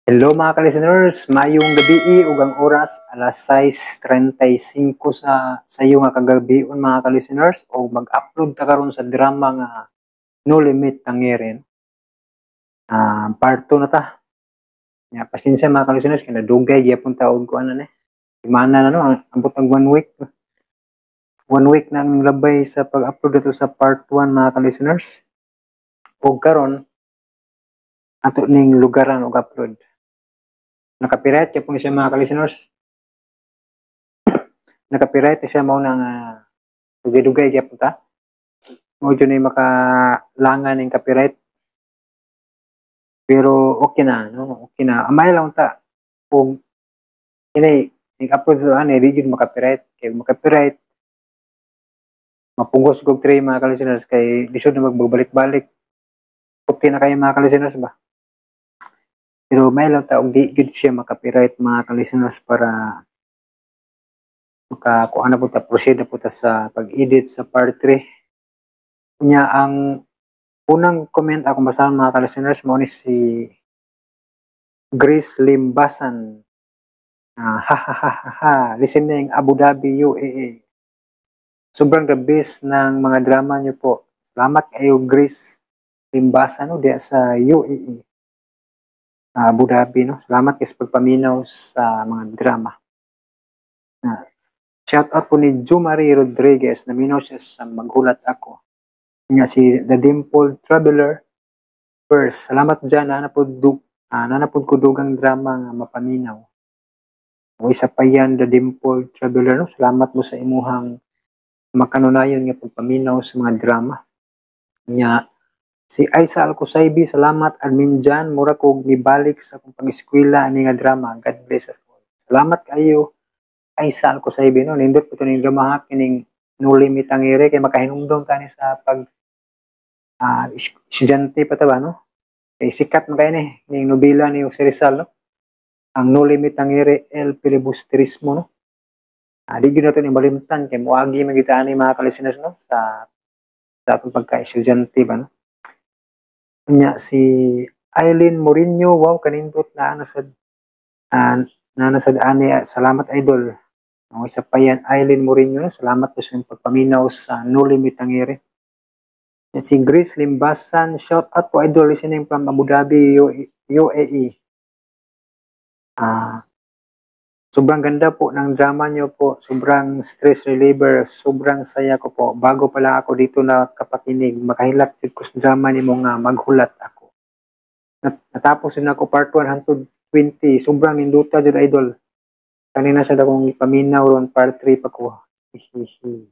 Hello, mga ka-listeners, maayong gabii ug ang oras alas 6:35 sa sayo nga kagabion, mga ka-listeners, o mag-upload ta karon sa drama nga Noli Me Tangere. Part 2 na ta. Ya, pasensya, mga ka-listeners, kay nadugay gyapon ta og kuan na ni. Semana na, no, ambot ang one week. One week na ang labay sa pag-upload ato sa part 1, mga ka-listeners. Ug karon ato ning lugaran og upload. Na-copyright gyapon siya, mga ka-listeners. Na-copyright siya, mao na nga dugay-dugay gyapon ta. Mao jud ni makalangan ning copyright. Pero okay na, no? Okay na. Amay lang ta kung kini ning-upload to ani di jud maka-copyright, kay maka-copyright mapugos kog tray, mga ka-listeners, kay lisod na magbalik-balik. Puti na kayo, mga ka-listeners ba. Pero may lang ta og di gyud siya maka-copyright, mga ka-listeners, para makakuha na po ta, proceed na po ta sa pag-edit sa part 3. Unya, ang unang comment akong basahon, mga ka-listeners, mao ni si Grace Limbasan. Ha ha ha ha ha, listening Abu Dhabi, UAE. Sobrang the best ng mga drama niyo po. Salamat kayo, Grace Limbasan, no, diya sa UAE. Abu Dhabi, no. Salamat kay sa pagpaminaw sa mga drama. Shout out po ni Jumari Rodriguez, naminaw siya sa Maghulat Ako. Nga si The Dimple Traveler first. Salamat dyan, naa na pod ko dugang drama nga mapaminaw. O isa pa yan, The Dimple Traveler, no? Salamat mo sa imuhang makanunayon nga pagpaminaw sa mga drama. Nya si Aisa Alcosaibi, "Salamat, Admin Jan, mura kog nibalik sa akong pag-eskwela ani nga drama. God bless us all." Salamat kayo, Aisa Alcosaibi, no. Nindot po to ning drama ha, kining Noli Me Tangere, kay makahinumdom tani sa pag estudyante pa ta ba, no? Kay sikat man kayo ni ning nobela ni Jose Rizal, no? Ang Noli Me Tangere, El Filibusterismo, no? Di gyud nato ni malimtan kay moagi man kita ani, mga ka-listeners, no, sa atong pagka-estudyante ba, no? Nya si Eileen Mourinho, "Wow, kanindot na sad ani, salamat, idol." Ang isa pa yan, Eileen Mourinho, no? Salamat po sa inyong pagpaminaw sa Noli Me Tangere. Yan si Grace Limbasan, "Shout out po, idol, listening from Abu Dhabi, UAE. Sobrang ganda po ng drama niyo po, sobrang stress reliever, sobrang saya ko po. Bago pa lang ako dito nakapakinig, makahilak jud ko sa drama nimo nga Maghulat Ako. Natapos din ako part 1 hangtod 20, sobrang ninduta jud, idol. Kanina sa akong ipaminaw ron, part 3 pa ko. Hihihi."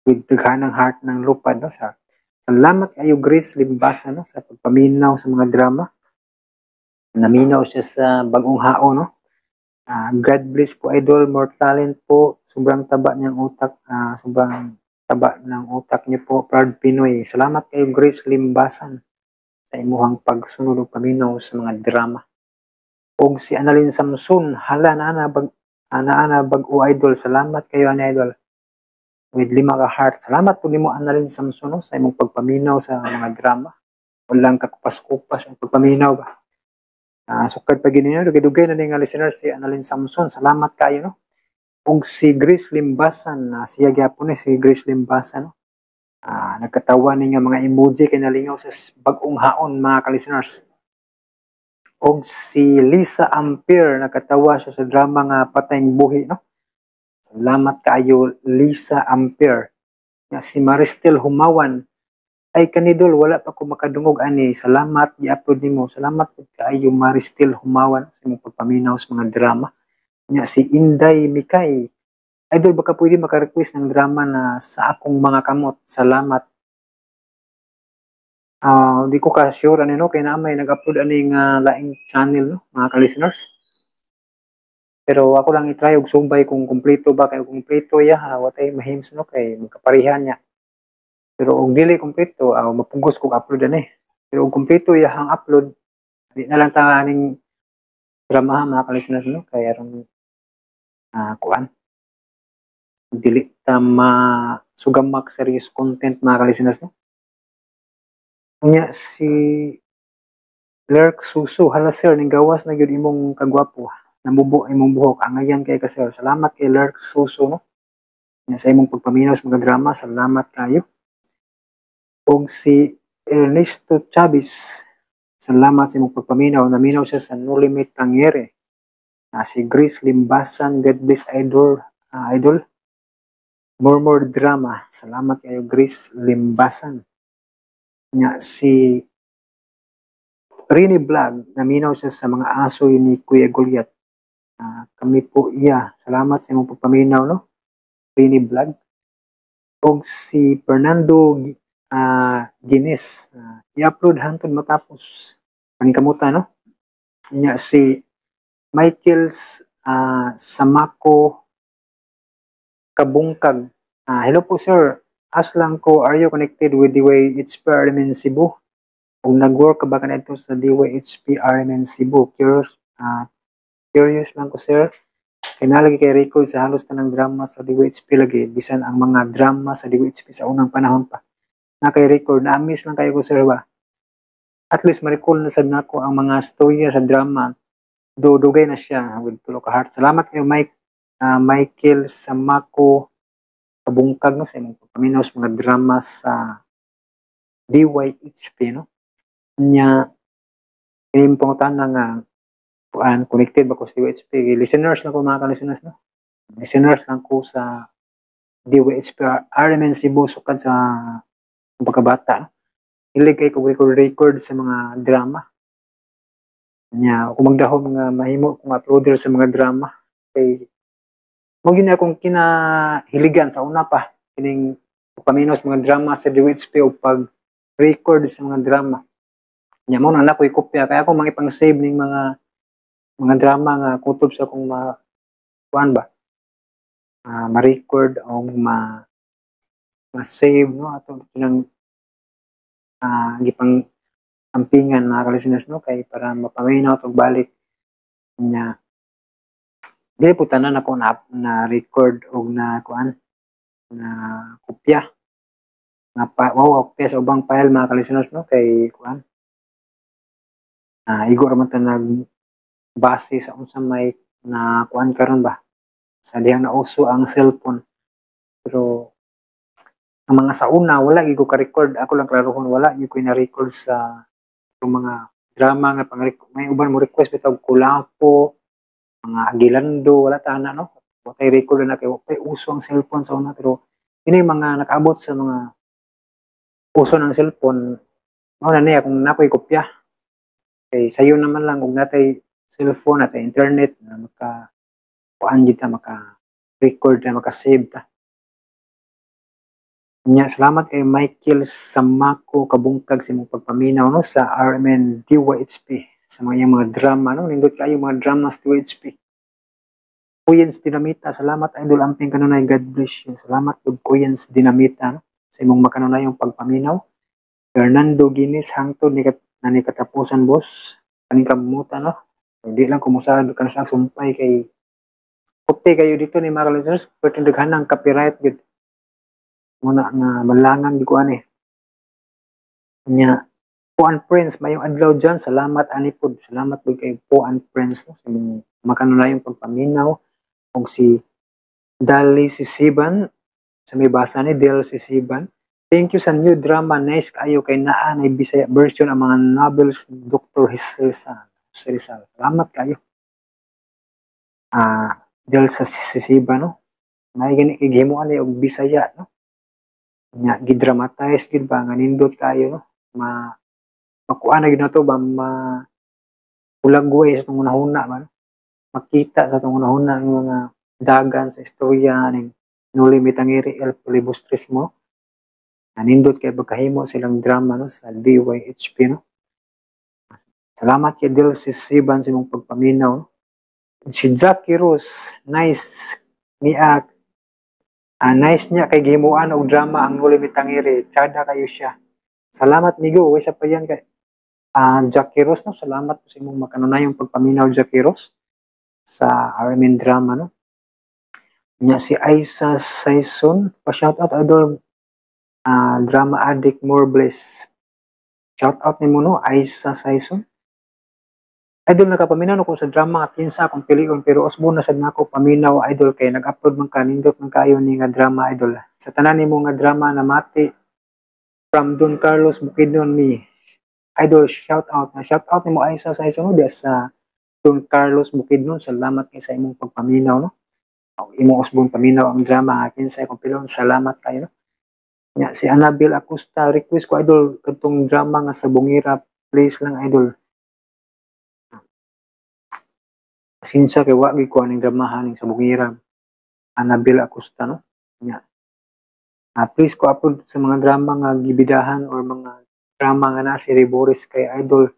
With daghanang heart ng lupad, no, sa Salamat kayo, Grace Limbasa, no, sa pagpaminaw sa mga drama. Naminaw siya sa Bagong Hao, no. "God bless po, idol, more talent po. Sobrang taba niyang utak, sobrang taba ng utak niyo po, proud Pinoy." Salamat kayo, Grace Limbasan, sa imuhang pagsunod ug paminaw sa mga drama. Og si Annalyn Samson, "Hala, naa na bag-o, idol. Salamat kayo ani, idol." With lima ka heart. Salamat po nimo, Annalyn Samson, no, sa imong pagpaminaw sa mga drama. Walang kakupas-kupas ang pagpaminaw ba. Sukad pa gini, dugay-dugay na ni nga listeners si Annalyn Samson. Salamat kayo, no. Ug si Grace Limbasan, siya gyapon ni si Grace Limbasan, no. Nagkatawa ni nga mga emoji kay nalingaw sa Bagong Haon, mga ka-listeners. Og si Lisa Ampere, nagkatawa siya sa drama nga Patayng Buhi, no. Salamat kaayo, Lisa Ampere. Nga si Maristel Humawan, "Ay kanidol, wala pa ko makadungog ani. Salamat gi-upload nimo." Salamat pud kaayo, Maristel Humawan, sa imong pagpaminaw sa mga drama. Nya si Inday Mikay, "Idol, baka pwede maka-request ng drama na Sa Akong Mga Kamot. Salamat." Di ko ka sure ani, no, kay naa may nag-upload ani nga laing channel, no, mga ka-listeners. Pero ako lang i-try og sumbay kung kumpleto ba, kay kung kumpleto ya, ha, watay mahims, no, kay magkapareha niya. Pero kung dili kumpleto, mapugos kog upload ani. Pero kung kumpleto iyahang upload, di na lang ta aning drama, mga ka-listeners, no, kay aron kuan, dili ta masugamak serious content, mga ka-listeners, no. Unya si Lerk Suso, "Hala sir, ning gawas na gyud imong kagwapo. Namubo imong buhok. Angayan kay ka, sir." Salamat kay Lerk Suso, no? Nya sa imong pagpaminaw sa mga drama, salamat kayo. Og si Ernesto Chavez, salamat sa imong pagpaminaw. Naminaw siya sa Noli Me Tangere. Si Grace Limbasan, "God bless, idol, idol. More more drama." Salamat kayo, Grace Limbasan. Nya si Rini Vlog, naminaw siya sa Mga Asoy ni Kuya Goliath. Kami po iya. Salamat sa imong pagpaminaw, no? Rini Vlog. Og si Fernando Guinness, "I-upload hantod matapos." Paningkamuta, no? Nya si Michael Samako Kabungkag. "Hello po sir. Ask lang ko, are you connected with DYHP RMN Cebu? Kung nag-work ka ba kanito sa DYHP RMN Cebu? Curious lang ko, sir. Kay nalagi kay record sa halos tanang drama sa DYHP lagi, bisan ang mga drama sa DYHP sa unang panahon pa. Na kay record, na-miss lang kayo ko, sir, ba? At least ma-recall na sad nako ang mga storya sa drama. Do dugay na siya," with tulo ka heart. Salamat kayo, Michael Samako Kabungkag, no, sa imong pagpaminaw sa mga drama sa DYHP, no? Nya kini pangutana nga kuan, connected ba ko sa DYHP? Listeners lang ko, mga ka-listeners, no? Listeners lang ko sa DYHP RMN Cebu sukad sa pagkabata, no? Hilig kay ko record record sa mga drama. Nya kung magdahom nga mahimo kong uploader sa mga drama kay mo gyud akong kinahiligan sa una pa, kining pagpaminaw sa mga drama sa DYHP o pag record sa mga drama. Nya mo na nako kopya kaya ako mga ipang-save ning mga drama nga kutob sa akong ma kuan ba, ma-record o ma ma-save, no, ato nang gipang ampingan, mga ka-listeners, no, kay para mapaminaw tog balik. Nya dili po tanan ako na record og na kuan, na kopya na pa, wow, kopya sa ubang file, mga ka-listeners, no, kay kuan, igo ra man ta nag base sa unsa may na kuan karon ba, sa dihang nauso ang cellphone. Pero ang mga sa una, wala gyud ko ka-record. Ako lang klarohon, wala gyud ko na-record sa itong mga drama nga pang may uban mo request bitaw, Kulapo, mga Agilando, wala ta na, no? Wa tay record na kay wa pay uso ang cellphone sa una. Pero ini mga nakaabot sa mga uso ng cellphone, mao na niya kung nakoy kopya kay sayo naman lang og natay cellphone, natay internet na maka kuan gid ta, maka record ta, maka save ta. Nya salamat kay Michael Samako Kabungkag sa imong pagpaminaw, no, sa RMN DYHP sa mga iyang mga drama, no? Nindot kayo mga drama sa DYHP. Kuyens Dinamita, "Salamat idol, amping kanunay, God bless you." Salamat pud, Kuyens Dinamita, no, sa imong makanunayong pagpaminaw. Fernando Guinness, "Hangtod ni kat na ni katapusan, boss." Paningkamuta, no? Hindi lang kumusad kanu sa sumpay kay puti kayo dito ni mga listeners, pero daghan ang copyright gud muna nga malangan di ko ani. Nya Puan Prince, "Mayong adlaw dyan." Salamat ani pod. Salamat pud kay Puan Prince, no, sa imong makanunayong pagpaminaw. Og si Dali Sisiban, sa may basa ni Del Sisiban, "Thank you sa new drama. Nice kaayo kay naa na Bisaya version ang mga novels ni Dr. Jose Rizal." Rizal. Salamat kayo. Del sa Sisiban, no? May gani kay gihimuan ni og Bisaya, no? Nya gidramatize gid ba nga nindot kayo, no? Ma makuha na gid nato ba, ma ulagway sa itong hunahuna ba, no? Makita sa itong hunahuna ang mga dagan sa istorya ning Noli Me Tangere El Filibustrismo. Nindot kay pagkahimo silang drama, no, sa DYHP, no? Salamat kay Del Sisiban sa imong pagpaminaw, no? Si Jackie Rose, "Nice niya, nice niya kay gihimuan og drama ang Noli Me Tangere. Tsada kayo siya." Salamat migo, way sa pa yan kay Jackie Rose, no? Salamat po sa imong makanunayong pagpaminaw, Jackie Rose, sa RMN drama, no? Nya si Aisa Saison, "Pa shout out idol, drama addict, more bless." Shout out nimo, no, Aisa Saison. Idol, nakapaminaw ko sa drama nga kinsa akong pilion, pero usbon na sad nako paminaw, idol, kay nag-upload man ka, nindot man kayo ni nga drama, idol. Sa tanan nimo nga drama na mati from Don Carlos Bukidnon mi. Idol, shout out na shout out nimo ay sa isunod sa Don Carlos Bukidnon. Salamat kay sa imong pagpaminaw, no. Imong usbon paminaw ang drama nga kinsa akong pilion. Salamat kayo, no. Nya si Annabel Acosta, request ko, idol, kadtong drama nga sa Bungira, please lang, idol. Pasensya kay wa gyud ko aning dramahan ning sa Bungira. Annabel Acosta, no. Nya. Please ko upload sa mga drama nga gibidahan or mga drama nga na si Boris kay idol.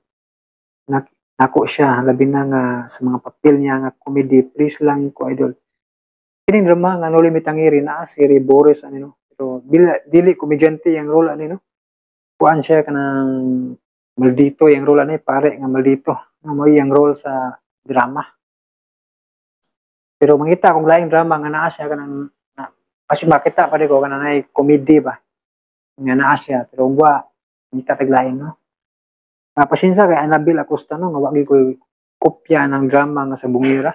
Nako siya labi na nga sa mga papel niya nga comedy, please lang ko, idol. Kining drama nga Noli Me Tangere naa si Boris ani, no. Pero bila dili komedyante yang role ani, no. Kuan siya kanang maldito yang role ani, pare nga maldito nga mao yang role sa drama. Pero mangita kung laing drama nga naa siya kanang na, kasi makita pa ko kanang ay comedy ba nga naa siya, pero wa mangita tag lain, no. Pasensya kay Annabel Acosta, no, nga wa gyud koy kopya ng drama nga sa Bungira.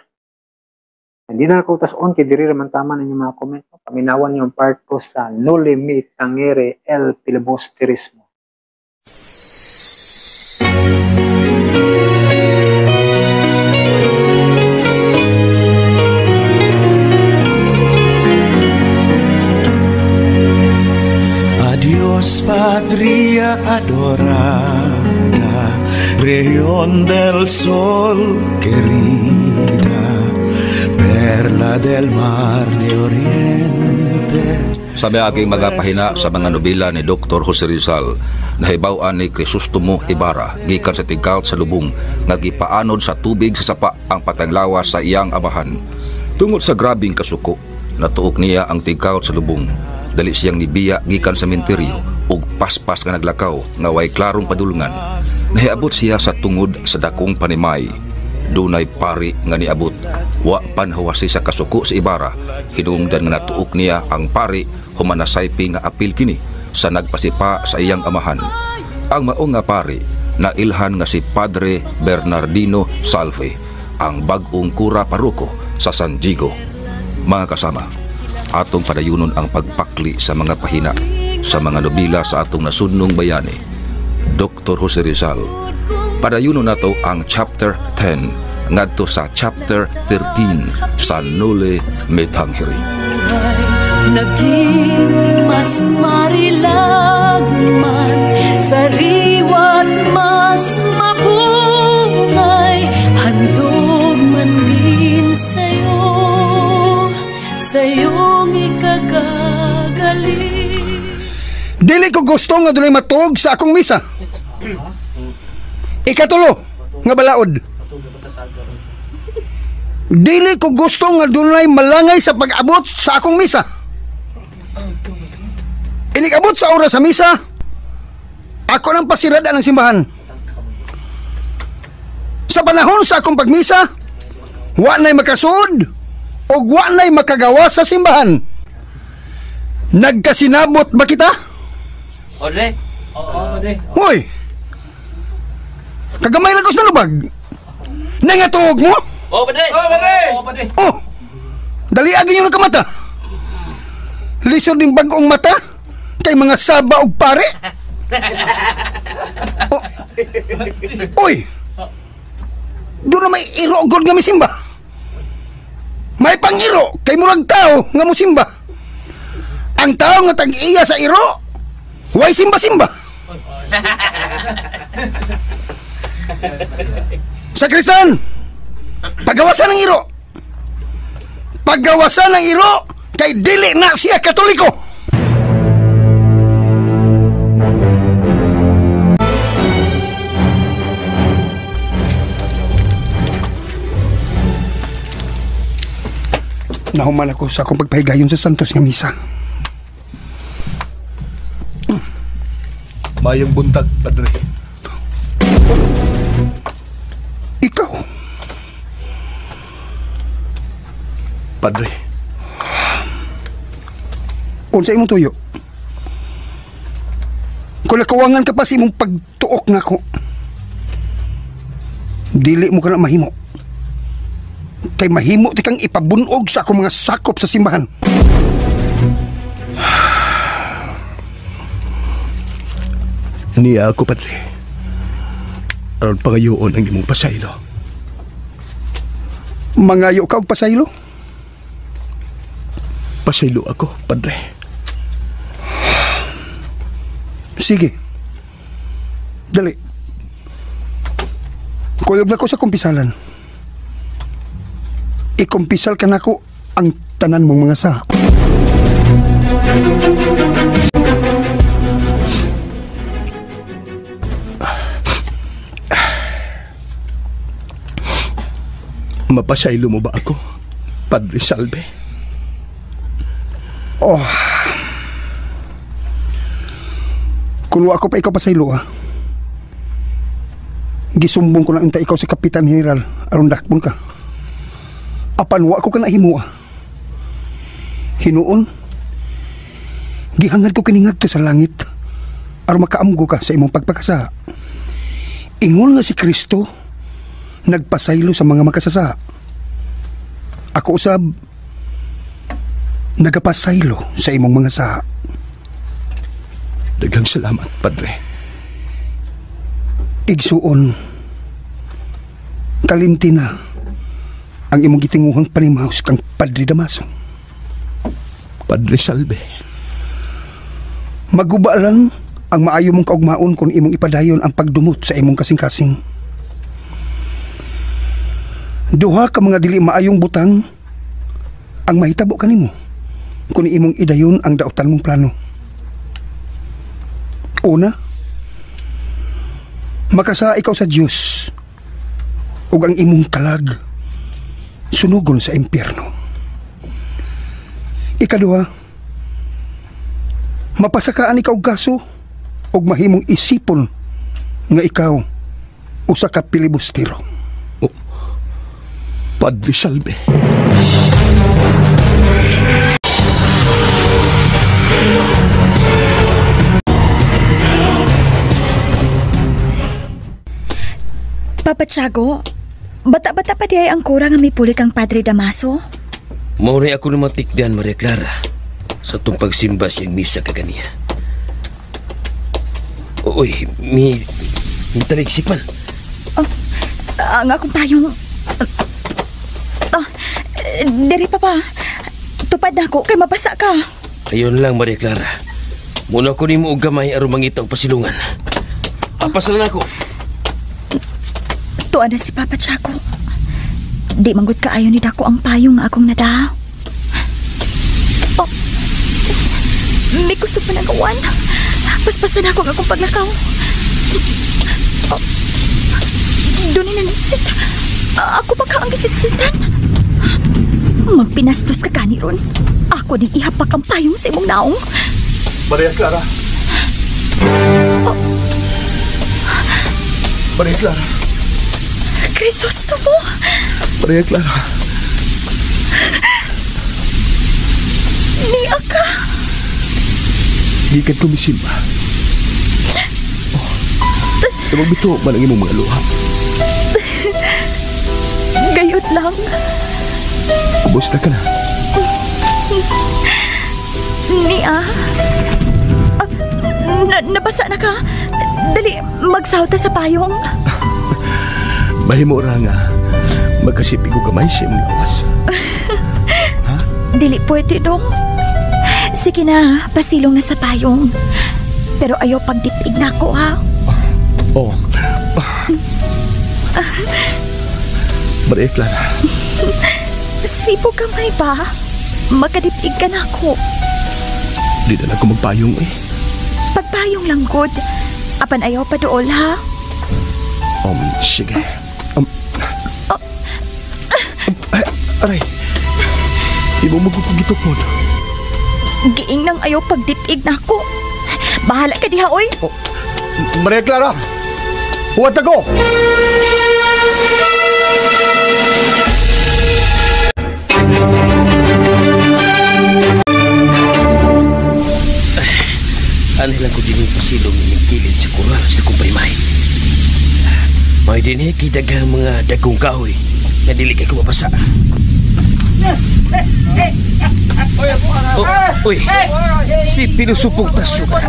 Hindi na ako tas-on kay diri ra man tama ninyo mga comment, no? Paminawan niyo ang part ko sa Noli Me Tangere El Filibusterismo. Adiós, patria adorada, región del sol querida, perla del mar de Oriente. Sa aking mga pahina sa mga nobela ni Dr. Jose Rizal, nahibaw-an ni Crisostomo Ibarra gikan sa tigkaot sa lubong nga gipaanod sa tubig sa sapa ang patanglawas sa iyang abahan. Tungod sa grabing kasuko, natuok niya ang tigkaot sa lubong. Dali siyang nibiya gikan sa menteryo ug paspas nga naglakaw nga way klarong padulngan. Nahiabot siya sa tungod sa dakong panimay. Dunay pari nga niabot. Wa panhawasi sa kasuko sa Ibarra. Hinungdan nga natuok niya ang pari humanasaypi nga apil kini sa nagpasipa sa iyang amahan. Ang mao nga pari nailhan nga si Padre Bernardino Salve, ang bag-ong kura paroko sa San Diego. Mga kasama, atong padayunon ang pagpakli sa mga pahina sa mga nobela sa atong nasudnong bayani, Dr. Jose Rizal. Padayunon nato ang chapter 10 ngadto sa chapter 13 sa Noli Me Tangere. Naging mas marilag man, sariwa't mas mabungay, handog man din sa'yo, sa'yong ikagagaling. Dili ko gusto nga dunay matuog sa akong misa. Ikatulo nga balaod. Dili ko gusto nga dunay malangay sa pag-abot sa akong misa. Inig-abot sa oras sa misa, ako nang pasirada ng simbahan. Sa panahon sa akong pagmisa, wa na'y makasud o wa na'y makagawa sa simbahan. Nagkasinabot ba kita? Ole. Oo, ole. Hoy! Kagamay ra ko sa lubag. Nangatuog mo? Oo, pade. Oo, pade. Oo, pade. Oh! Dali agi yung nagkamata. Lisod din bag-ong mata kay mga saba og pare. Oh. Oy! Doon na may iro god nga misimba. May pangiro kay murag tao nga musimba. Ang tao nga tag-iya sa iro, way simba-simba. Sakristan, pagawasan ng iro. Pagawasan ng iro kay dili na siya Katoliko. Nahuman ako sa akong pagpahigayon sa Santos nga misa. Mayong buntag, Padre. Ikaw? Padre. Unsa imong tuyo? Kung nakuwangan ka pa sa imong pagtuok nako. Dili mo ka na mahimo. Kay mahimo ti kang ipabunog sa akong mga sakop sa simbahan. Niya ako, Padre. Aron pangayoon ang imong pasaylo. Mangayo ka og pasaylo? Pasaylo ako, Padre. Sige. Dali. Kuyog na ko sa kumpisalan. Ikumpisal ka na ko ang tanan mong mga sa. Mapasaylo mo ba ako, Padre Salve? Oh. Kung ako pa ikaw pasaylo, ah. Gisumbong ko na unta ikaw sa Kapitan General aron dakpon ka. Apan wa ko ka nahimo, ah. Hinuon, gihangad ko kini ngadto sa langit aron makaamgo ka sa imong pagpakasa. Ingon nga si Kristo nagpasaylo sa mga makasasa. Ako usab nagapasaylo sa imong mga saha. Daghang salamat, Padre. Igsuon, kalimti na ang imong gitinguhang panimaos kang Padre Damaso. Padre Salve. Maguba lang ang maayo mong kaugmaon kung imong ipadayon ang pagdumot sa imong kasing-kasing. Duha ka mga dili maayong butang ang mahitabo kanimo kung imong idayon ang dautan mong plano. Una, makasa ikaw sa Dios ug ang imong kalag sunugon sa impyerno. Ikaduha, mapasakaan ikaw og kaso ug mahimong isipon nga ikaw usa ka pilibustero. Oh, Padre Salve. Papa Tiago, bata-bata pa di ay ang kura nga may puli kang Padre Damaso? Maunay ako namatikdan, Maria Clara, sa itong pagsimba siyang misa kaganiya. Uy, may taliksik man. Oh, ang akong payong... Oh, diri, Papa. Tupad na ako, kay mabasa ka. Ayun lang, Maria Clara. Muna ko nimo og gamay aron mangita og pasilungan. Apas lang ako. Tuan na si Papa Tiago. Di manggut kaayo ni dako ang payong nga akong nadaha. Oh, may kusog pa ng gawan. Paspasan ako ang akong paglakaw. Oh, doon na nansit. Ako pa ka ang gisitsitan. Magpinastos ka kani ron. Ako din ihapak ang payong sa imong naong. Maria Clara. Oh. Maria Clara. Crisostomo. Maria Clara. Niya ka. Gikan ko misimba. Oh. Magbito man ang imong mga luha. Gayot lang. Kumusta ka na? Niya. Nabasa na ka. Dali, magsawta sa payong. Mahimo ra nga magkasipig ko gamay sa imong lawas. Ha? Dili pwede dong. Sige na, pasilong na sa payong. Pero ayaw pagdipig na ako, ha? Oh. Maria Clara. Sipo kamay ba? Magkadipig ka na ako. Di na lang ako magpayong eh. Pagpayong lang, good. Apan ayaw pa dool, ha? Sige. Aray. Ibo mo kong gitupon. Giing nang ayaw pagdipig na ako. Bahala ka diha, oy. Oh, Maria Clara! Huwag ako! Ano lang ko din yung pasilong inyong kilid sa kural sa kumpaymay. May dinhi kay daghang mga dagkong kahoy nga dili kay kumabasa. Oh, uy, si pinusupong Tasyo ka.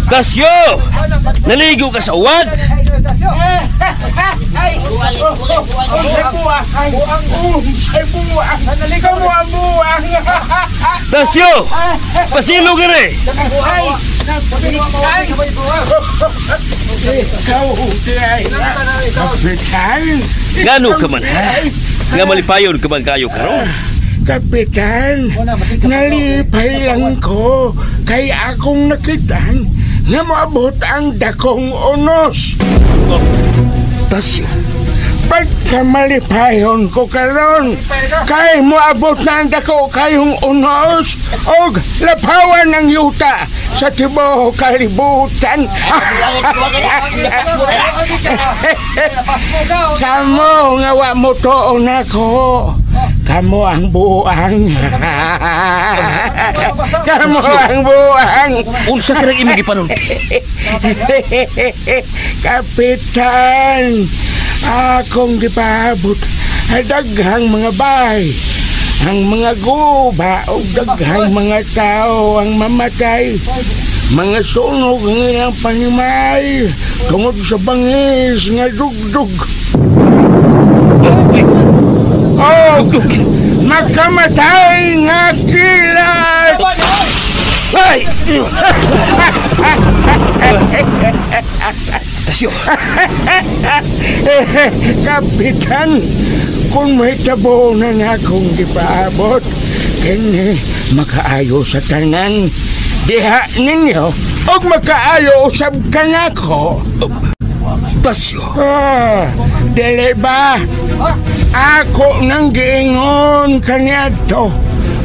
Tasyo! Naligo ka sa uwad! Tasyo! Pasilo ka rin! Ngano ka man ha? Nga malipayon ka man kayo karon? Kapitan, nalipay lang ko kay akong nakitaan nga moabot ang dakong unos. Oh, Tasyo. Pagkamalipayon ko karon, kay moabot na ang dako kayong unos og lapawan ng yuta sa tibuok kalibutan. Kamo nga wa mo tuon ako. Kamo ang buang. Kamo ang buang. Unsa ka nang imong gipanulti? Kapitan, akong gipaabot daghang mga bahay, ang mga guba o daghang mga tao ang mamatay. Mga sunog ang ilang panimay tungod sa bangis nga dugdug. Oh, makamatay nga kilat! Ay! Tasyo! Kapitan, kung may tabo na nga akong gipaabot, kini makaayo sa tanan. Diha ninyo, og makaayo usab ka nako. Tasyo! Ah, dili ba? Ako nang giingon kaniadto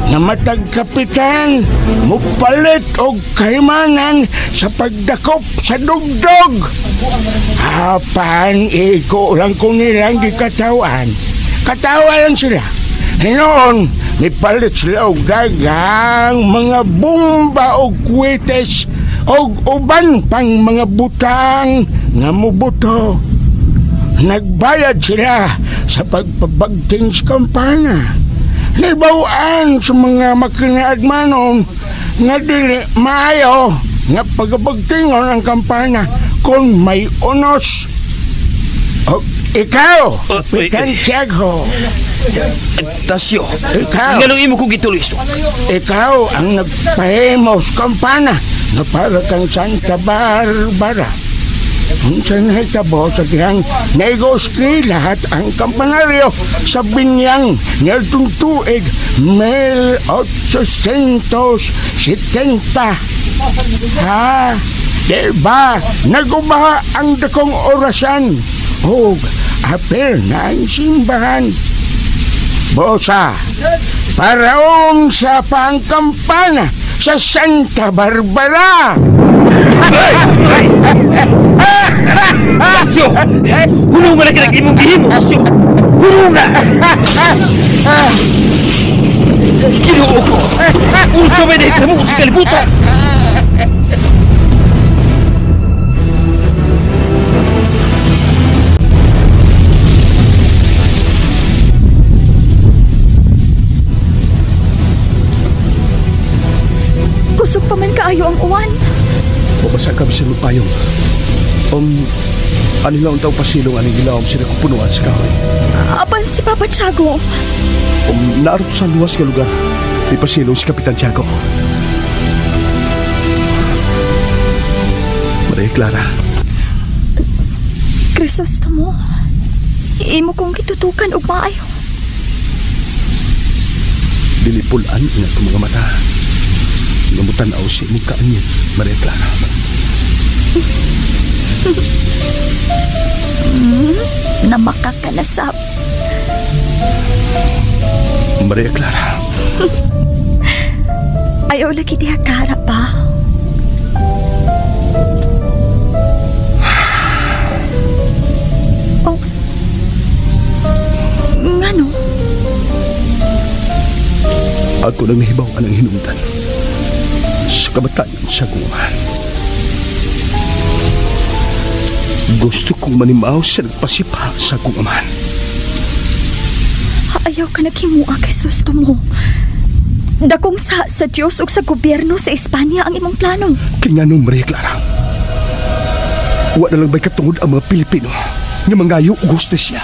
na matag kapitan mupalit og kahimanan sa pagdakop sa dugdog. Apan igo lang ko nilang gikatawan. Katawa lang sila. Hinoon, nipalit sila og daghang mga bomba og kwites og uban pang mga butang nga mubuto. Nagbayad sila sa pagpabagting sa kampana. Nibawaan sa mga makinaadmanon nga dili maayo nga pagabagtingon ang kampana kung may unos. O, ikaw, Kapitan Tiago. Tasyo, ikaw. Nganong imo kong gituloy ito? Ikaw ang nagpahimo sa kampana na para kang Santa Barbara. Unsa nahitabo sa dihang naigoski lahat ang kampanaryo sa binyang niadtong tuig 1870. Ha? Di ba naguba ang dakong orasan ug apil na ang simbahan? Bosa, paraon sa pangkampana sa Santa Barbara! Tasyo! Hulungan na kinag imong gihimo, Tasyo! Hulungan! Ginoo ko! Unsa may nahitabo sa kalibutan! Kusog pa man kaayo ang uwan. Mabasa kami sa lupayong. Ano lang ang tao pasilong aning gilawom sila kupunuan sa kahoy. Apan si Papa Tiago. Naarot sa luwas nga lugar, may pasilong si Kapitan Tiago. Maria Clara. Crisostomo, imo kong gitutukan og maayo. Dili pulan ang atong mga mata. Ngamutan-aw sa imong kaanyin, Maria Clara. Namakakanasap. Maria Clara. Ayaw lagi diha kara pa. Oh. Ngano? Ako nang nahibaw anang hinungdan sa kamatayon sa gumahan. Gusto kong manimaw sa nagpasipa sa akong amahan. Ayaw ka naghimua kay susto mo. Dakong sa Diyos ug sa gobyerno sa Espanya ang imong plano. Kaya nga nung Maria Clara, wa na lang ba'y katungod ang mga Pilipino nga mangayo og hustisya.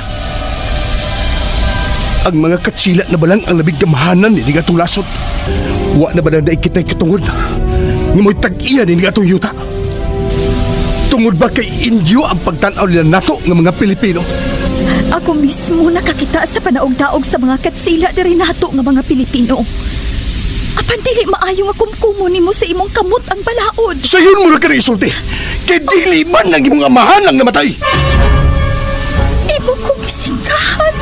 Ang mga katsila na balang ang labing gamahanan ni atong lasod. Wa na ba lang daig kita'y katungod nga mo'y tag-iya ni atong yuta. Tungod ba kay Indio ang pagtan-aw nila nato ng mga Pilipino? Ako mismo nakakita sa panaog-daog sa mga katsila diri nato nga mga Pilipino. Apan dili maayo nga kumkumo nimo sa imong kamot ang balaod. Sayon mo na ka na isulti. Kay dili man ang imong amahan ang namatay. Imo kong isingkahan.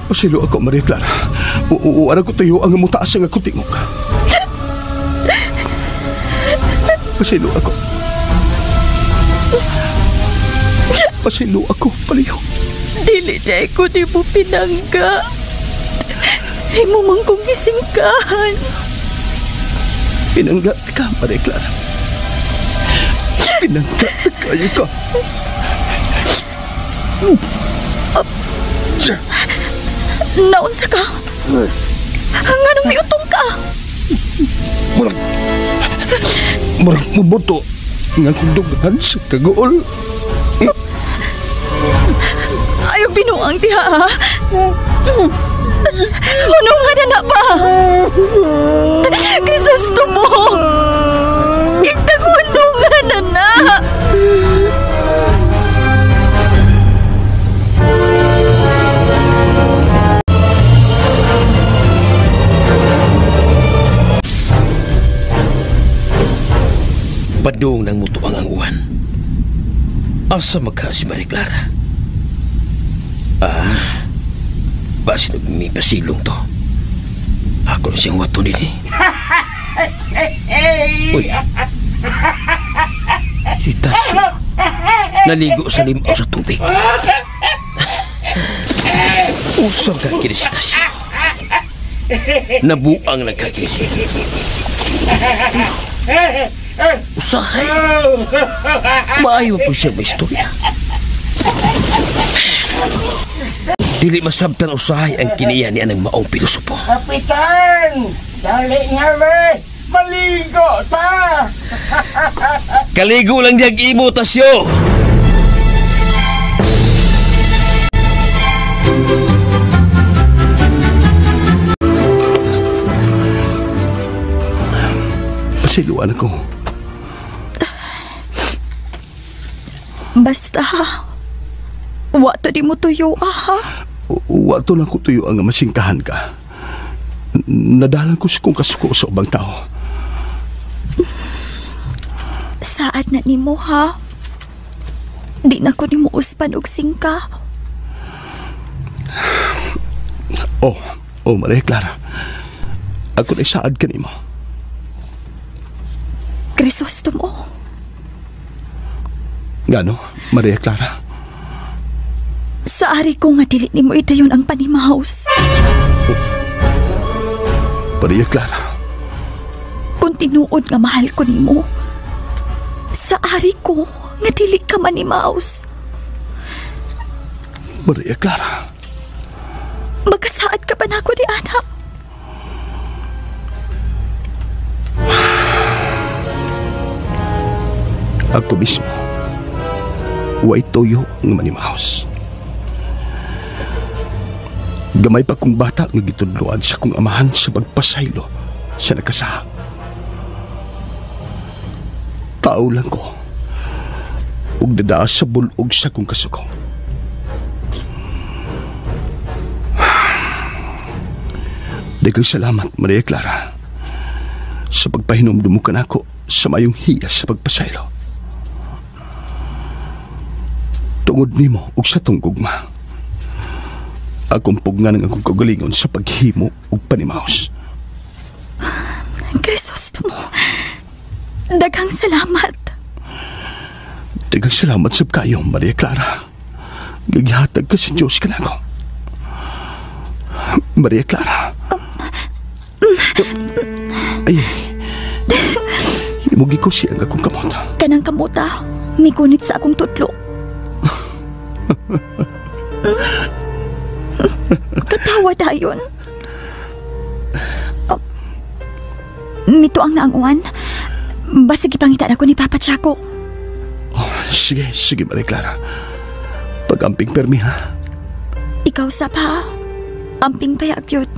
Pasilo ako, Maria Clara. Uara ko tuyo ang mutaas ang akong tingog. Pasilo ako. Pasilo ako, paliho. Dili day ko di mo pinangga. Imo man kong isingkahan. Pinangga ka, Maria Clara. Pinangga kayo ka. Naunsa ka? Nganong miutong ka? Murag mubuto nga kong dughan sa kaguol. Ayaw binuang diha, ha? Ano nga na ba? Crisostomo! Itaguno nga na na! Padung ng mutuang ang uwan. Asa magka si Maria Clara? Ah, basin may pasilong to. Ako na siyang wato din eh. Uy! Si Tasyo. Naligo sa limaw sa tubig. Usap ka kini si Tasyo. Nabuang nagkakini siya. Usahay. Maayo po siya may istorya. Dili masabtan usahay ang kiniya ni anang maong pilosopo. Kapitan! Dali nga re! Maligo ta! Kaligo lang diyag imo, Tasyo! Pasiluan ako. Basta, wa to di mo tuyo, aha. Wa to lang ko tuyo ang masingkahan ka. Nadalan ko sa kong kasuko sa ubang tao. Saad na nimo, ha? Di na ko nimo uspan og singka. Oh, Maria Clara. Ako na saad ka nimo. Crisostomo. Gano, Maria Clara? Sa ari ko nga dili nimo idayon ang panimahaus. Oh. Maria Clara. Kung tinuod nga mahal ko nimo, sa ari ko nga dili ka manimahaus. Maria Clara. Magkasaad ka ba na ako ni anak? Ako mismo, way toyo nga manimahaus. Gamay pa kong bata nga gitudloan sa kong amahan sa pagpasaylo sa nakasaha. Tao lang ko, ug dadaa sa bulog sa kong kasuko. Daghang salamat, Maria Clara, sa pagpahinomdum mo kanako sa mayong hiya sa pagpasaylo. Tungod nimo ug sa tong gugma, akong pugnan ang akong kaugalingon sa paghimo ug panimaos. Crisostomo, daghang salamat. Daghang salamat sab kayo, Maria Clara. Gihatag ka sa Diyos kanako. Maria Clara. Ay, Imong gikusi ang akong kamot. Kanang kamuta, migunit sa akong tudlo. Katawa dayon. Oh, nito ang naanguan. Basig ipangita na ko ni Papa Tiago. Oh, sige, sige Maria Clara. Pag-amping permi ha. Ikaw sa pa. Amping payag yun.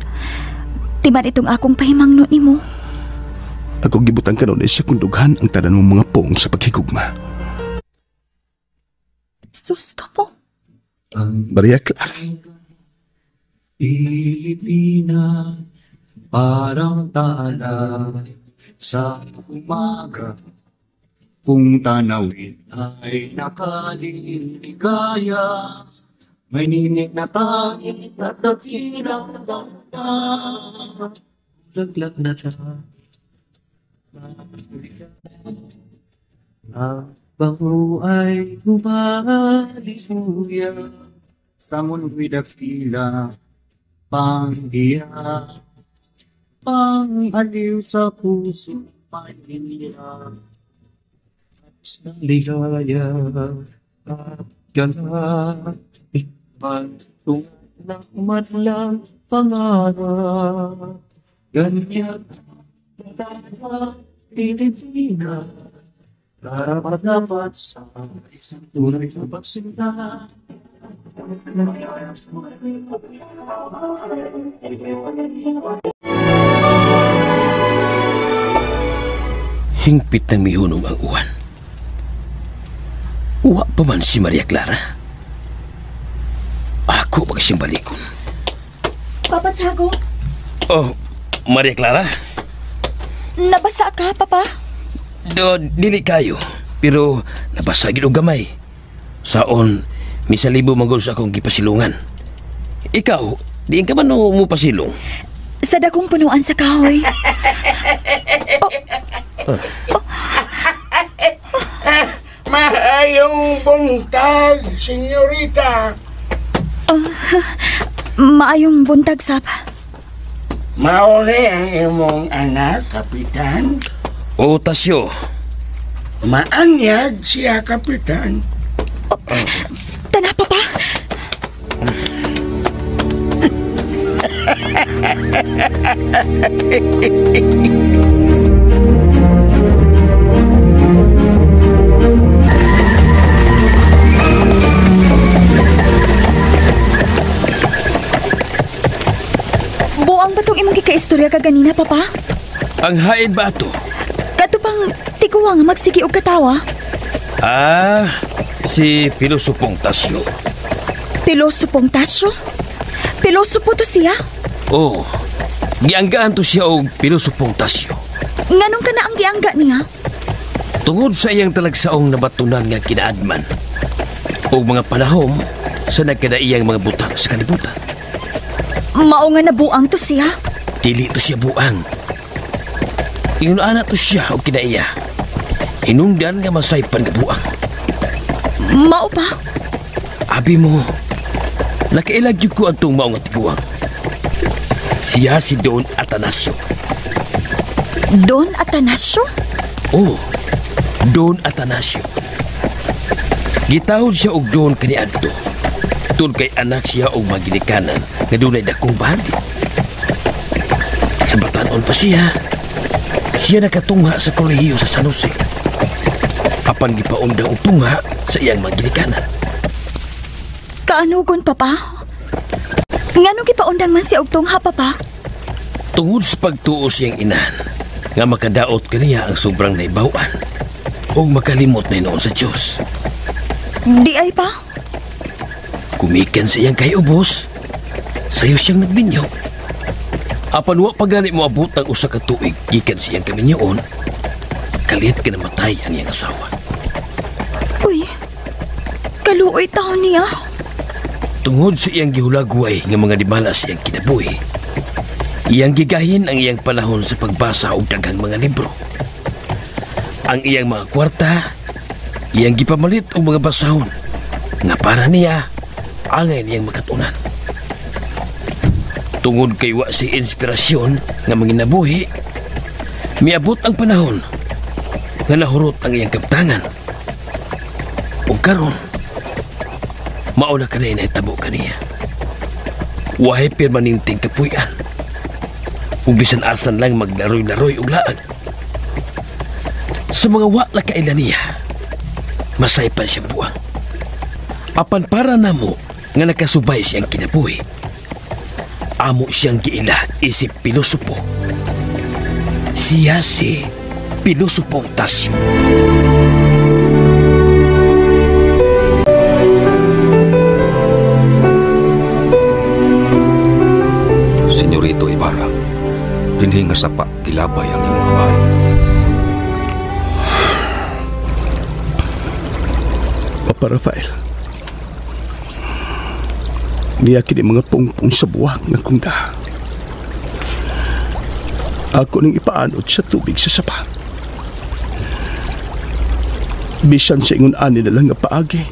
Timan itong akong pahimangno nimo. Ako gibutang kanon sa kundughan ang tanan mong mga pong sa paghigugma. Susto mo. Maria Clara. Pilipina, parang tala sa umaga. Kung tanawin ay nakaliligaya, may ninig na tangit at dakilang ganda. Laglag na siya. Ang bango ay humaliluya sa mundo'y dakila, panggiya, pang-aliw sa puso, paniya. Ng ligaya at gala, pagtungan ng madlang pangarap. Ganyan talaga Pilipina, karapat dapat sa isang tunay na pagsinta. Hingpit ng mihunong ang uwan. Uwa pa man si Maria Clara. Ako ba siyang balikon? Papa Tiago. Oh, Maria Clara? Nabasa ka, Papa? Do, dili kayo. Pero nabasa gid og gamay. Saon, misalibo manggol sa akong gipasilungan. Ikaw, diin ka man mo pasilong? Sa dakong punuan sa kahoy. Oh. Oh. Maayong buntag, senyorita. Maayong buntag, Sap. Mauni ang imong anak, Kapitan. O, Tasyo. Maanyag siya, Kapitan. Oh, tana, Papa. Buang ba itong imong gikaistorya ka ganina, Papa? Ang hain ba ito? Kato pang tiguwa nga magsigi og katawa. Ah, si Pilosopong Tasyo. Pilosopong Tasyo? Pilosopo to siya? Oo. Gianggaan to siya og Pilosopong Tasyo. Nganong ka na ang giangga niya? Tungod sa iyang talagsaong nabatunan nga kinaadman o mga panahom sa nagkadaiyang mga butang sa kalibutan. Mao nga nabuang to siya? Dili to siya buang. Ingon-ana to siya og kinaiya. Hinungdan nga masaypan nga buang. Mao pa? Abi mo, nakailag yun ko antong mao nga tiguang. Siya si Don Atanasio. Don Atanasio? Oo, Don Atanasio. Gitawod siya og Don kaniadto. Tun kay anak siya og maginikanan nga dunay dakong bahagi. Sa batanon pa siya, siya nakatungha sa kolehiyo sa San Jose. Apan gipaundang og tungha sa iyang maginikanan. Kaanugon, Papa? Nganong gipaundang man siya og tungha, Papa? Tungod sa pagtuo siyang inahan, nga makadaot kaniya ang sobrang naibaw-an ug makalimot na noon sa Diyos. Di ay pa? Kumikan sa iyang kayubos, sayo siyang nagminyo. Apan wa pa gani mo abot ang usa ka tuig gikan sa iyang kaminyoon, kalit kinamatay ang iyang asawa. Uy, kaluoy taon niya. Tungod sa iyang gihulagway nga mga dibala sa iyang kinabuhi, iyang gigahin ang iyang panahon sa pagbasa og daghang mga libro. Ang iyang mga kwarta, iyang gipamalit og mga basahon nga para niya angay niyang makatunan. Tungod kay wa si inspirasyon nga manginabuhi, miabot ang panahon nga nahurot ang iyang kaptangan. Ug karon, mao na kanay nahitabo kaniya. Wahay permanenteng kapuy-an. Ug bisan asan lang maglaroy-laroy og laag. Sa mga wa la kaila niya, masaypan siyang buang. Apan para namo nga nakasubay siyang kinabuhi, amo siyang giila isip pilosopo. Siya si Pilosopong Tasyo. Senyorito Ibarra, dinhi nga sapa gilabay ang imong amahan. Papa Rafael, niya kini mga pungpong sa buwak nga kungda. Ako ning ipaanod sa tubig sa sapa. Bisan sa ingon ani na lang nga paagi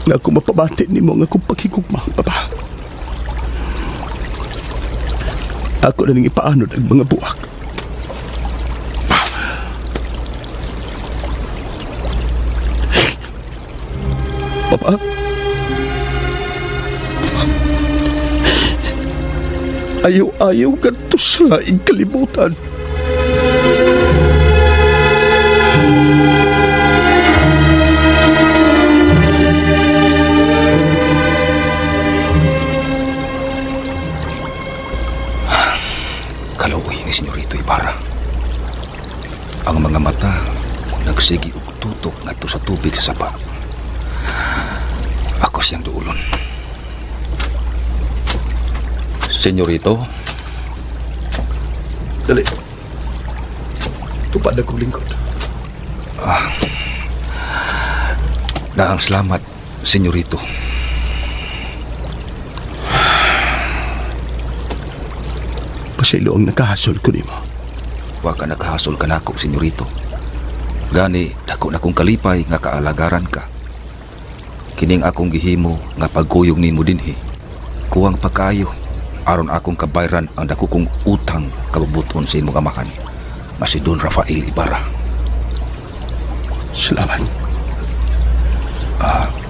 nga ako mapabati nimo nga akong paghigugma, Papa. Ako na ning ipaanod ang mga buwak. Papa? Ayaw-ayaw ganito sa laing kalibutan. Kaluoy ni Senyorito Ibarra. Ang mga mata nagsigi og tutok ngadto sa tubig sa sapa. Ako siyang duulon. Senyorito? Dali. Tupad akong lingkod. Daang salamat, Senyorito. Pasaylo ang nakahasol ko nimo. Wa ka nakahasol kanako, Senyorito. Gani, dako na kong kalipay nga kaalagaran ka. Kining akong gihimo nga pagkuyog nimo dinhi. Kuwang pagkaayo aron akong kabayran ang dako kong utang kabubuton sa imong amahan nga si Don Rafael Ibarra. Salamat.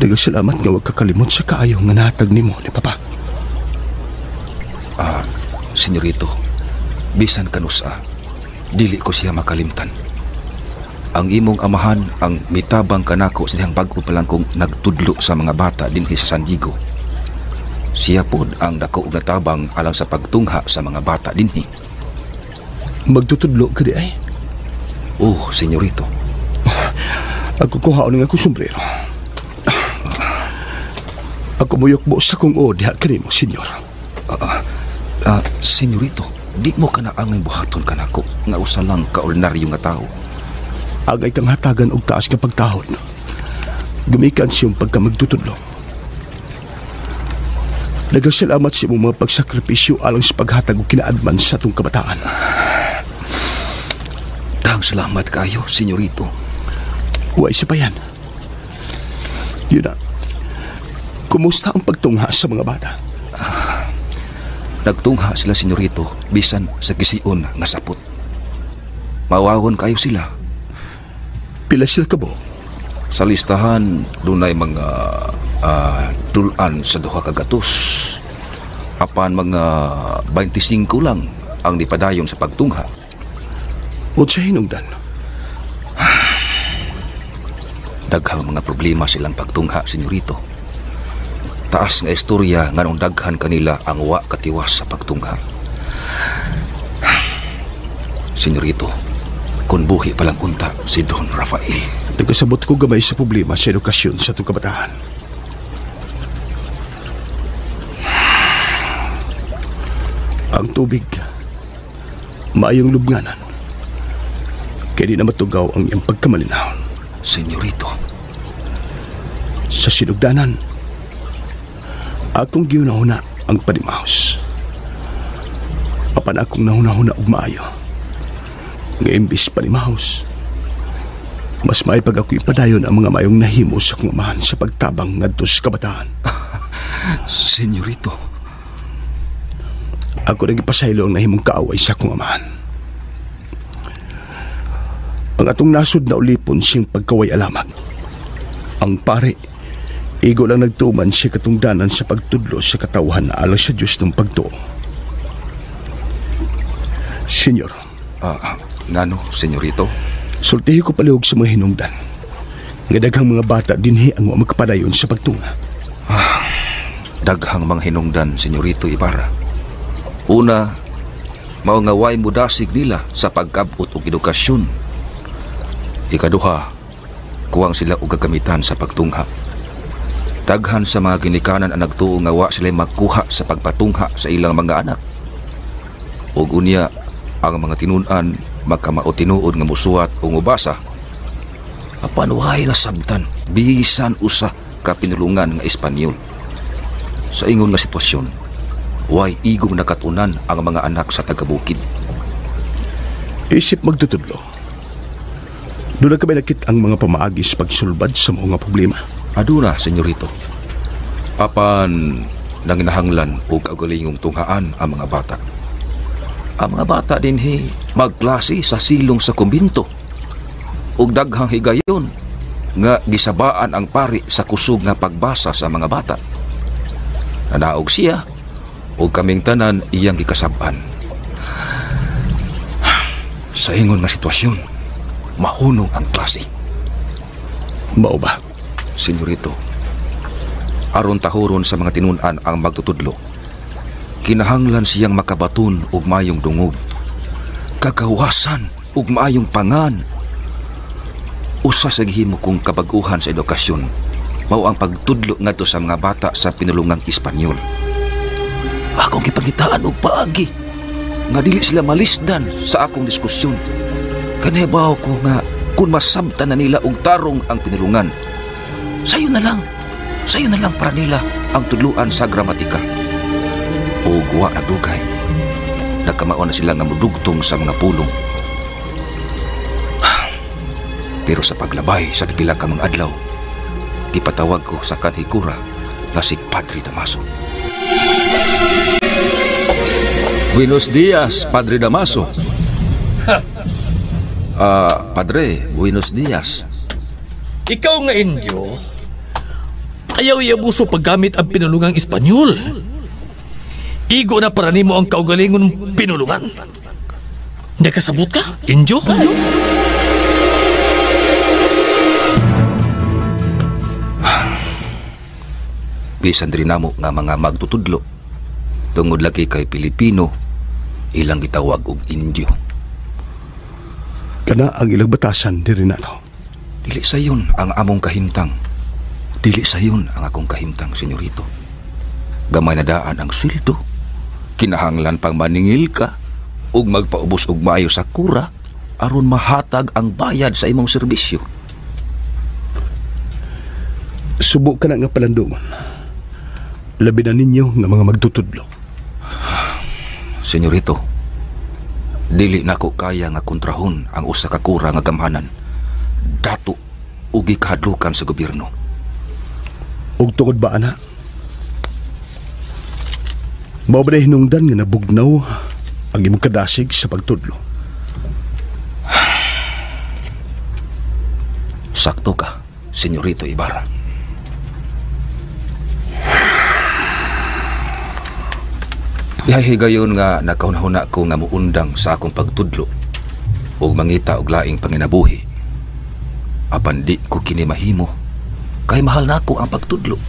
Daghang salamat nga wag kakalimot sa kaayo nga nahatag nimo ni Papa. Senyorito, bisan kanusa, dili ko siya makalimtan. Ang imong amahan ang mitabang kanako sa dihang bag-o pa lang kong nagtudlo sa mga bata dinhi sa San Diego. Siya pod ang dako og natabang alang sa pagtungha sa mga bata dinhi. Magtutudlo ka di ay? Oh, Senyorito. Ako kuhaon nga akong sombrero. Ako muyokbo sa kong o diha kanimo, senyor. Senyorito, di mo ka na angay buhaton kanako nga usa lang ka ordinaryo nga tao. Agay kang hatagan og taas nga pagtahod. Gumikan siyang pagkamagtutudlo. Daghang salamat sa imong mga pagsakripisyo alang sa paghatag og kinaadman sa atong kabataan. Daghang salamat kayo, Senyorito. Huwag isa pa yan. Yun na. Kumusta ang pagtungha sa mga bata? Nagtungha sila, Senyorito, bisan sa gision nga sapot. Mawawon kayo sila. Pila sila kabo? Sa listahan, dunay mga dulan sa 2 ka gatos. Apan mga 25 lang ang nipadayon sa pagtungha. Unsa hinungdan? Daghang mga problema silang pagtungha, Senyorito. Taas nga istorya nganong daghan kanila ang wa katiwas sa pagtungha. Senyorito, kung buhi palang unta si Don Rafael. Nagkasabot ko gamay sa problema sa edukasyon sa itong kabataan. Ang tubig, maayong lubnganan. Kaya di na matugaw ang iyang pagkamalinaw. Senyorito. Sa sinugdanan, akong gihunahuna ang panimahos. Apan akong nahunahuna og maayo. Nga imbis panimahos, mas maipag ako ipadayon ang mga mayong nahimo sa akong amahan sa pagtabang ngadto sa kabataan. Senyorito. Ako nagipasaylo ang nahimong kaaway sa akong amahan. Ang atong nasod na ulipon siyang pagkaway alamag. Ang pare, igo lang nagtuman siya katungdanan sa pagtudlo sa katawhan na alang sa Diyos ng pagtuo. Senyor. Ngano, senyorito? Sultihi ko palihog sa mga hinungdan. Nga daghang mga bata dinhi ang wa magkapadayon sa pagtunga. Daghang mga hinungdan, senyorito Ibarra. Una, mao nga way mudasig nila sa pagkabot og edukasyon. Ikaduha, kuwang sila og gagamitan sa pagtungha. Daghan sa mga ginikanan ang nagtuo nga wa sila makuha sa pagpatungha sa ilang mga anak. Ug unya, ang mga tinun-an makamao tinuod nga musuwat o mubasa. Apan way nasabtan bisan usa ka pinulungan nga Espanyol. Sa ingon nga sitwasyon, way igong nakatunan ang mga anak sa tagabukid. Isip magtutudlo, doon na kami nakit ang mga pamaagi sa pagsulbad sa mga problema. Aduna, senyorito. Apan nanginahanglan og kaugalingong tunghaan ang mga bata. Ang mga bata dinhi magklase sa silong sa kumbinto. Ug daghang higayon nga gisabaan ang pari sa kusog nga pagbasa sa mga bata. Nanaog siya ug kaming tanan iyang gikasab-an. Sa ingon nga sitwasyon, mahunong ang klase. Mao ba? Senyorito, aron tahuron sa mga tinun-an ang magtutudlo, kinahanglan siyang makabaton og maayong dungog, kagawasan og maayong pangan. Usa sa gihimo kong kabag-uhan sa edukasyon mao ang pagtudlo ngadto sa mga bata sa pinulungang Espanyol. Akong gipangitaan og paagi nga dili sila malisdan sa akong diskusyon. Kanibaw ko nga kung masabtan na nila og tarong ang pinulungan, sayo na lang para nila ang tudluan sa gramatika. O wa nagdugay, nagkamao na sila nga mudugtong sa mga pulong. Pero sa paglabay sa pipila ka mga adlaw, gipatawag ko sa kanhikura nga si Padre Damaso. Buenos dias, Padre Damaso. Padre, buenos dias. Ikaw nga Indio, ayaw iabuso paggamit ang pinulungang Espanyol. Igo na para nimo ang kaugalingon pinulungan. Nakasabot ka, Indio? Bisan diri namo nga mga magtutudlo, tungod lagi kay Pilipino, ilang gitawag og Indio. Kana ang ilang batasan diri nato. Dili sayon ang among kahimtang. Dili sayon ang akong kahimtang, senyorito. Gamay na daan ang sweldo. Kinahanglan pang maningil ka ug magpaubos og maayo sa kura aron mahatag ang bayad sa imong serbisyo. Subo ka na nga palandungon. Labi na ninyo nga mga magtutudlo. Senyorito, dili nako kaya nga kontrahon ang usa ka kura nga gamhanan. Dato ug gikahadlukan sa gobyerno. Ug tungod ba ana? Mao ba hinungdan nga nabugnaw ang imong kadasig sa pagtudlo? Sakto ka, Senyorito Ibarra. Higayon nga nakahunahuna ko nga muundang sa akong pagtudlo ug mangita og laing panginabuhi. Apan di ko kini mahimo kay mahal nako ang pagtudlo.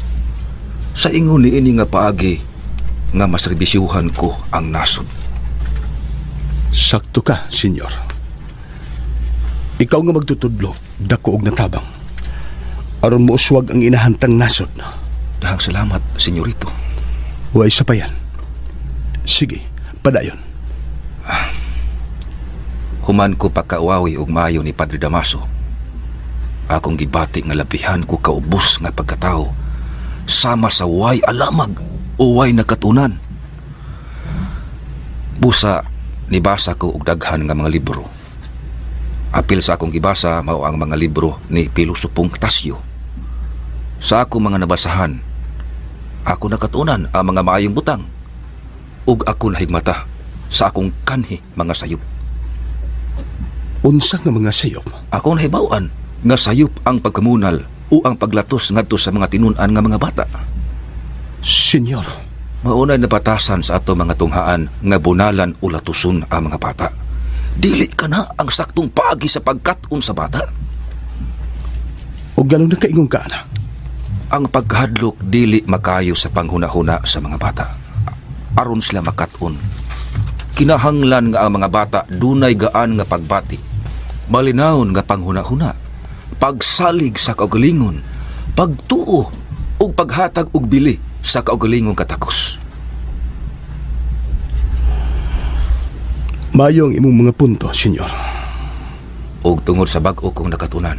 Sa ingon niini nga paagi nga maserbisyuhan ko ang nasod. Sakto ka, senyor. Ikaw nga magtutudlo, dako og natabang. Aron mouswag ang inahantang nasod. Dahang salamat, senyorito. Way sa pa yan. Sige, padayon. Human ko pagkauawi og maayo ni Padre Damaso. Akong gibati nga labihan ko kaubos nga pagkatao sama sa way alamag o way nakatunan. Busa, nibasa ko og daghan nga mga libro. Apil sa akong gibasa mao ang mga libro ni Pilosopong Tasyo. Sa akong mga nabasahan, ako nakatunan ang mga maayong butang ug ako nahigmata sa akong kanhi mga sayop. Unsa nga mga sayop? Ako nahibaw-an nga sayop ang pagkamunal o ang paglatos ngadto sa mga tinun-an nga mga bata. Senyor, maunay nabatasan sa ato mga tunghaan nga bunalan o latuson ang mga bata. Dili ka na ang saktong paagi sa pagkat-on sa bata. O ganun na kaingon ka na? Ang pagkahadlok dili makayo sa panghunahuna sa mga bata. Aron sila makat-on. Kinahanglan nga ang mga bata dunay gaan nga pagbati, malinawon nga panghunahuna, pagsalig sa kaugalingon, pagtuo ug paghatag og bili sa kaugalingong katakos. Maayo ang imong mga punto, senyor. Og tungod sa bag-o kong nakatunan,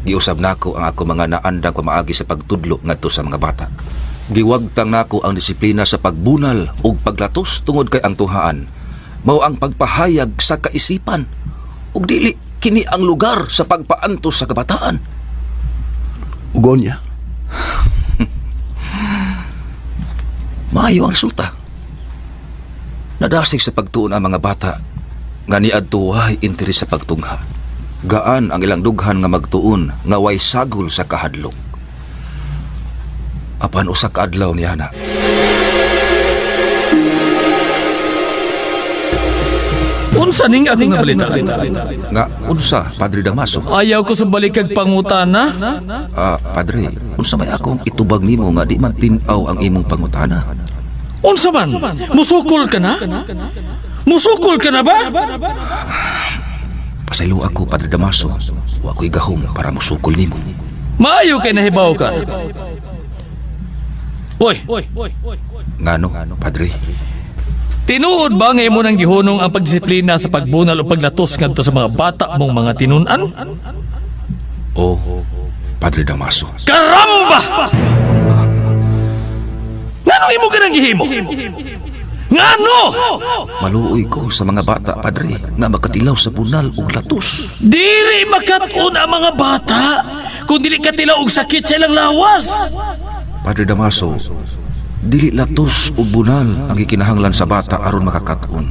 giusab nako ang ako mga naandang pamaagi sa pagtudlo ngadto sa mga bata. Giwagtang nako ang disiplina sa pagbunal ug paglatos tungod kay ang tuhaan mao ang pagpahayag sa kaisipan ug dili kini ang lugar sa pagpaantos sa kabataan. Ugon niya. Maayo ang resulta. Nadasig sa pagtuon ang mga bata nga niadto way interes sa pagtungha. Gaan ang ilang dughan nga magtuon nga way sagol sa kahadlok. Apan usa ka adlaw niya na. Unsa ning akong nabalitaan? Nga unsa, Padre Damaso? Ayaw ko sumbalik kag pangutana. Padre, unsa may akong itubag nimo nga di man tin-aw ang imong pangutana? Unsa man? Musukol ka na? Musukol ka na ba? Pasaylo ako, Padre Damaso. Wa ko'y gahom para musukol nimo. Maayo kay nahibaw ka. Oy. Ngano, Padre? Tinuod ba nga imo nang gihunong ang pagdisiplina sa pagbunal o paglatos ngadto sa mga bata mong mga tinun-an? Oh, Padre Damaso. Karamba! Ngano imo ka nang gihimo? Ngano? Maluoy ko sa mga bata, Padre, nga makatilaw sa bunal ug latos. Dili makat-on ang mga bata kung dili katilaw og sakit sa ilang lawas. Padre Damaso, dili latos o bunal ang gikinahanglan sa bata aron makakaton.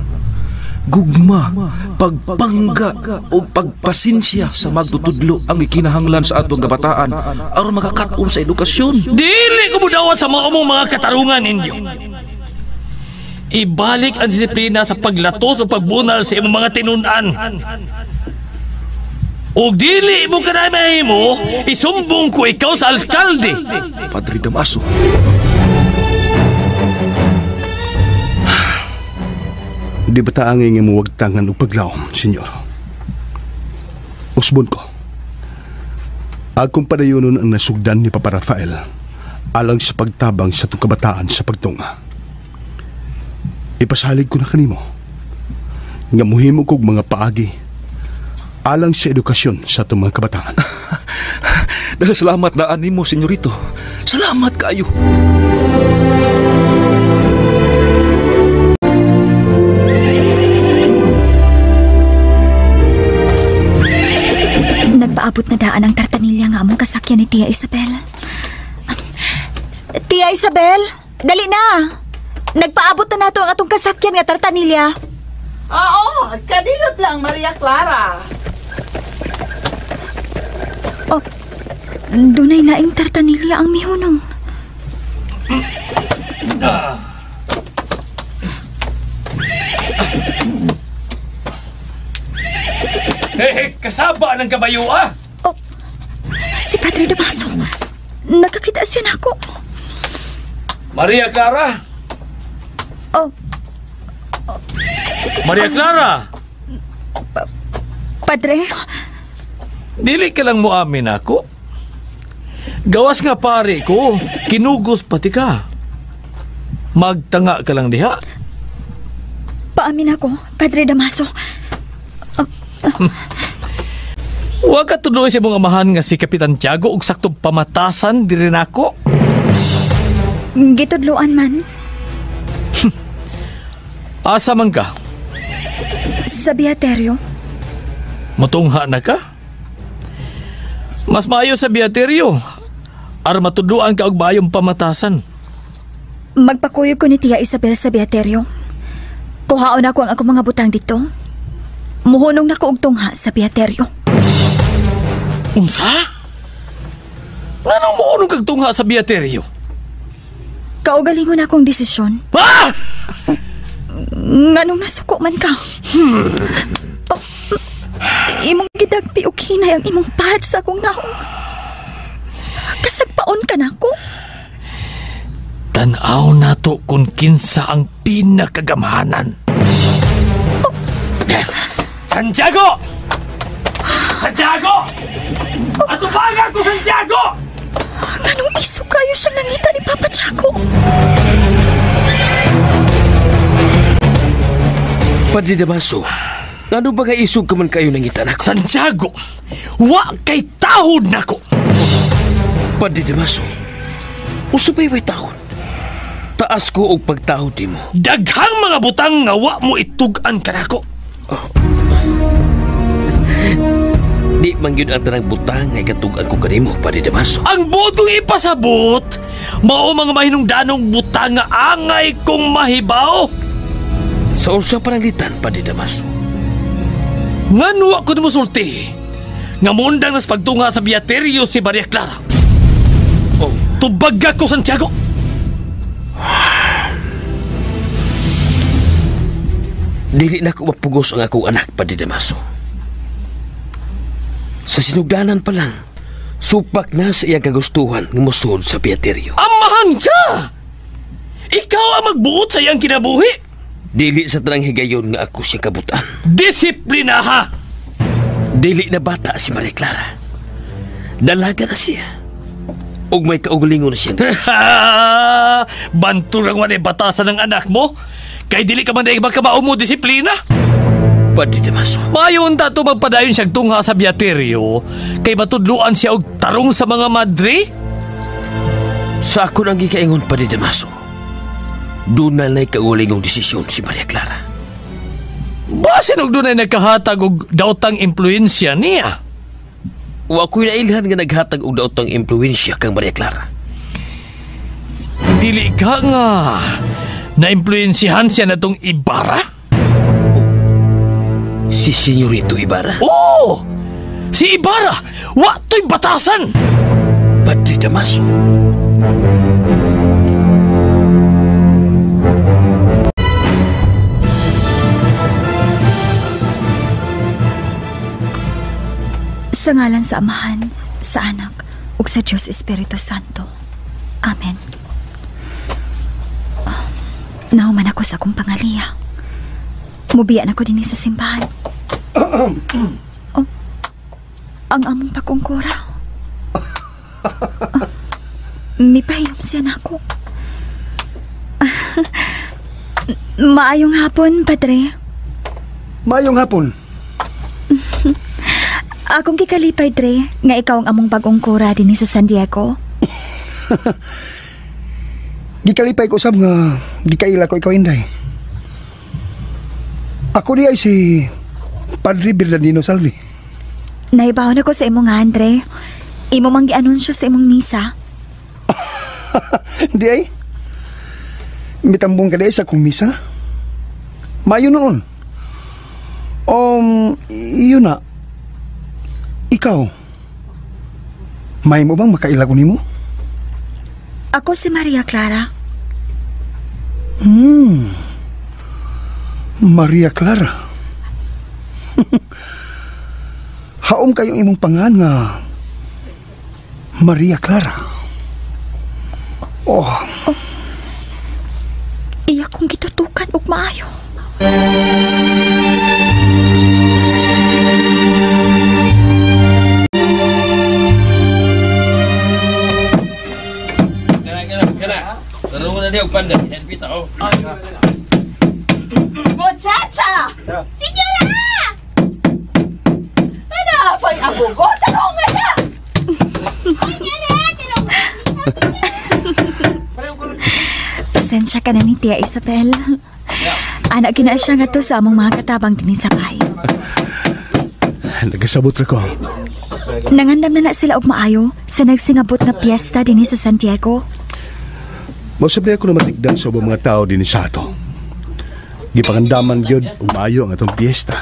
Gugma, pagpangga o pagpasensya sa magtutudlo ang gikinahanglan sa atong kabataan aron makakaton sa edukasyon. Dili ko mudawat sa mga umong mga katarungan ninyo. Ibalik ang disiplina sa paglatos o pagbunal sa imong mga tinun-an. O dili mo ka na mahimo, isumbong ko ikaw sa alkalde. Padre Damaso. Di ba taangay nga muwagtangan og paglaom, senyor? Usbon ko. Akong padayonon ang nasugdan ni Papa Rafael alang sa pagtabang sa itong kabataan sa pagtunga. Ipasalig ko na kanimo nga muhimo kog mga paagi alang sa edukasyon sa itong mga kabataan. Dahil salamat na animo, senyorito. Salamat kayo. Nagpaabot na daan ang tartanilya nga among kasakyan ni Tia Isabel. Tia Isabel, dali na! Nagpaabot na nato ang atong kasakyan nga tartanilya. Oo, kadiyot lang, Maria Clara. Oh, dunay laing tartanilya ang mihunong. Eh, kasaba ng kabayo ah! Oh, si Padre Damaso. Nakakita siya nako. Maria Clara! Oh. Maria Clara! Padre? Dili ka lang mo amin ako. Gawas nga pare ko, kinugos pati ka. Magtanga ka lang diha. Paamin ako, Padre Damaso. Wa ka tuloy sa imong amahan nga si Kapitan Tiago og saktong pamatasan diri nako. Gitudloan man. Asa man ka? Sa Beaterio. Mutungha na ka? Mas maayo sa Beaterio. Aron matudloan ka og maayong pamatasan. Magpakuyog ko ni Tia Isabel sa Beaterio. Kuhaon ako ang akong mga butang dito. Muhunong na ko og tungha sa Beaterio. Unsa? Nganong muhunong kag tungha sa Beaterio? Kaugalingon akong desisyon. Ah! Nganong nasuko man ka? Oh, imong gidagpi og hinay ang imong pahad sa akong naong. Kasagpaon ka nako. Tan-aw nato kung kinsa ang pinakagamhanan. Oh. Santiago! Santiago! Ato pa nga ko, Santiago! Nganong iso kayo siyang nangita ni Papa Tiago? Padre Damaso, ngano ba nga isog ka man kayo nangita nako? Santiago, wa kay tahod nako! Padre Damaso, usabay way tahod. Taas ko og pagtahod nimo. Daghang mga butang nga wa mo itug-an kanako. Oh. Di man gyud ang tanang butang nga ikatug-an ko kanimo, Padre Damaso. Ang bodong ipasabot, mao mga mahinungdanong butang nga angay kong mahibaw. Sa unsa pananglitan, Padre Damaso? Ngano ako nimo sulti nga muundang nas pagtunga sa Beaterio si Maria Clara. Oh, tubag ako, Santiago. Dili na ko mapugos ang akong anak, Padre Damaso. Sa sinugdanan pa lang, supak na sa iyang kagustuhan nga mosuod sa Beaterio. Amahan ka! Ikaw ang magbuot sa iyang kinabuhi! Dili sa tanang higayon nga ako siyang kabutan. Disiplina ha! Dili na bata si Maria Clara. Dalaga na siya. Ug may kaugalingon na siya. Banto lang man batasan ng anak mo. Kay dili ka man magkamao mo disiplina. Padre Damaso. Mayon ta to magpadayon siyang tungha sa Beaterio. Kay matudluan siya og tarong sa mga madre. Sa ako nang gikaingon, Padre Damaso, doon na na'y kaulingong desisyon si Maria Clara. Basin og doon ay nagkahatag og daotang impluensya niya. Wa ko'y nailhan nga naghatag og daotang impluensya kang Maria Clara. Dili ka nga na-impluensyahan siya na tong Ibarra? Oh, si Senyorito Ibarra? Oo! Si Ibarra! Wa to'y batasan! Padre Damaso. Sa ngalan sa Amahan, sa Anak, ug sa Diyos Espiritu Santo. Amen. Nahuman ako sa akong pangaliya. Mubiya na ko dinhi sa simbahan. Oh, ang among pagkungkura. Mipahiyom siya nako. Maayong hapon, Padre. Maayong hapon. Akong kikalipay, Dre, nga ikaw ang among bagong kura dinhi sa San Diego. Gikalipay ko sab nga gikaila ko ikaw, Inday. Ako di ay si Padre Bernardino Salvi. Naibaw na ko sa imong nga, Andre. Imo mang gianunsyo sa imong misa. Di ay. Mitambong ka di ay sa akong misa. Mayo noon. Iyon na. Ikaw, may mo bang makaila ko nimo? Ako si Maria Clara. Maria Clara. Haom kayong imong pangan nga Maria Clara. Oh. Iya kong gitutukan og maayo. Muchacha! Senyora! Ano, apoy abugo? Tanong nga na! Pasensya ka na ni Tia Isabel. Anak, gina siya nga to sa among mga katabang din sa bahay. Nagasabot ra ko. Nangandam na sila og maayo sa nagsingabot nga piyesta dinhi sa Santiago. Mausap ako na matigdan sa ubang mga tao din sa ato. Gipangandaman gyud og maayo ang atong piyesta.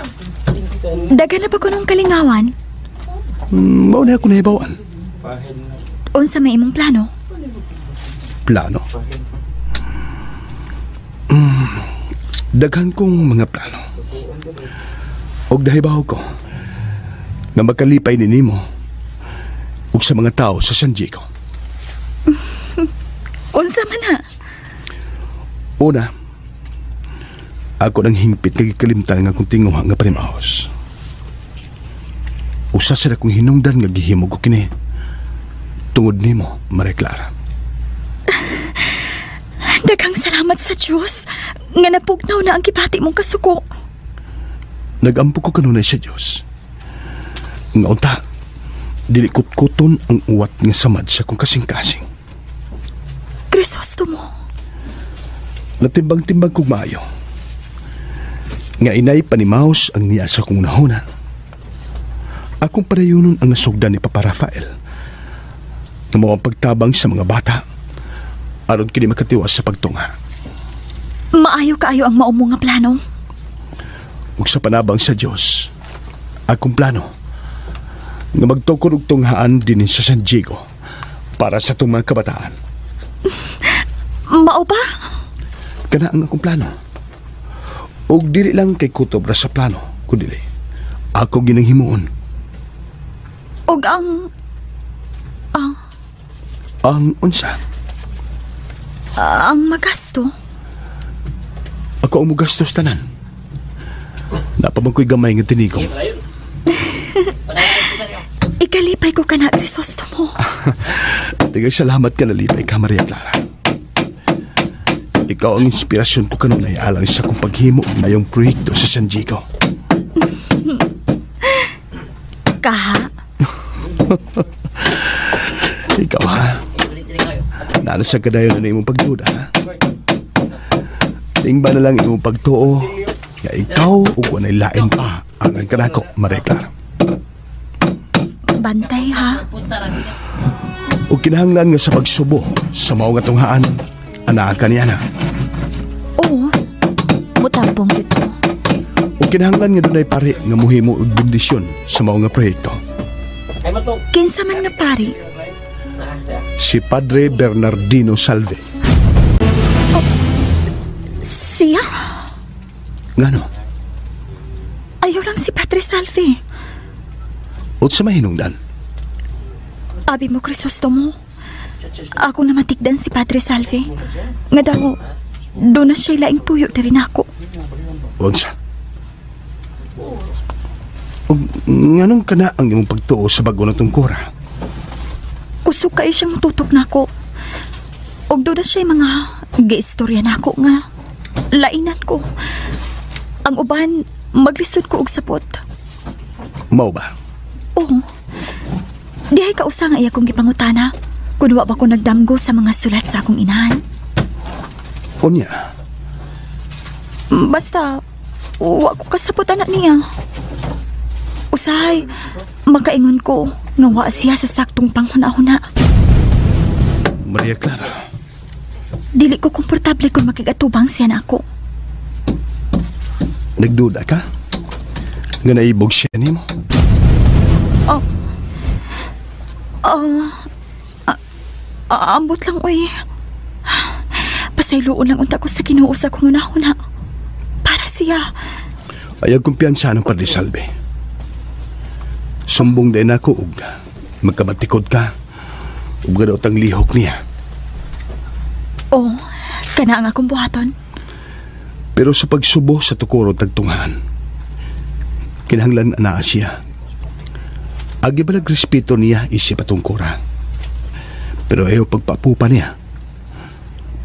Daghan na ba ko nung kalingawan? Mao na ako nahibawan. Unsa may imong plano? Plano? Daghan kong mga plano. Og nahibaw ko nga makalipay ni nimo ug sa mga tao sa San Diego. Unsa man ha? Una, ako nang hingpit nga gikalimtan nga akong tinguha nga panimaos. Usa sa akong hinungdan nga gihimo ko kini tungod nimo, Maria Clara. Daghang salamat sa Dios nga napugnaw na ang gibati mong kasuko. Nagampo ko kanunay sa Dios. Nga unta, dili kutkuton ang uwat nga samad sa kong kasing-kasing. Crisostomo. Natimbang-timbang kog maayo. Nga inay panimaos ang niya sa kong nahuna. Akong padayonon ang nasugdan ni Papa Rafael. Nga mao ang pagtabang sa mga bata aron kini makatiwas sa pagtunga. Maayo kaayo ang mao mo nga plano. Ug sa panabang sa Dios, akong plano nga magtukod og tunghaan dinhi sa San Diego para sa atong mga kabataan. Mao ba? Kana ang akong plano. Ug dili lang kay kutob ra sa plano, kundili ako ginang himuon. Ug ang Ang unsa? Ang magasto. Ako ang mugastos tanan. Napabang ko'y gamay nga tinigong. Ikalipay ko ka na, Crisostomo. Daghang salamat ka nalipay ka, Maria Clara. Ikaw ang inspirasyon ko kanunay alang sa akong paghimo ngayong proyekto sa San Diego. Kaha? Ikaw ha? Nana sa kadayon na imong pagduda ha? Tingba na lang imong pagtuo nga ikaw ug walay lain pa ang kanako, Maria Clara. Bantay ha? Ug kinahanglan nga sa pagsubo sa mao nga tunghaan, anaa ka niya na. Oo, mutapong dito. Ug kinahanglan nga dunay pari nga muhimo og bendisyon sa mao nga proyekto. Kinsa man nga pari? Si Padre Bernardino Salve. Oh, siya? Ngano? Ayaw lang si Padre Salve. Ut sa mahinungdan? Abi mo, Crisostomo. Ako na matigdan si Padre Salve. Nga daw, doon na siya'y laing tuyo diri nako. Unsa? Ug nganong kana ang imong pagtuo sa bago na tungkura? Kusog kayo siyang tutok nako. Ug doon na siya'y mga giistorya nako nga lainan ko. Ang uban, maglisod ko og sapot. Mao ba? Oo. Dihay kausa nga iya kong gipangutana. Kun wa ba ko nagdamgo sa mga sulat sa akong inahan. Unya? Basta, wa ko kasabot anak niya. Usahay, makaingon ko nga wa siya sa saktong panghuna-huna. Maria Clara. Dili ko komportable kung makigatubang siya na ako. Nagduda ka? Nga naibog siya nimo? Oh. Ambot lang, uy. Pasayloon lang unta ko sa Ginoo sa akong hunahuna. Para siya. Ayaw kumpiyansa ng Padre Salve. Sumbong din ako og magkabatikod ka ug gadaot ang lihok niya. Oh, kana ang akong buhaton. Pero sa pagsubo sa tukuro tagtunghan, kinahanglan anaa siya. Agi balag respeto niya isip atong kura. Pero ayaw pagpapupa niya.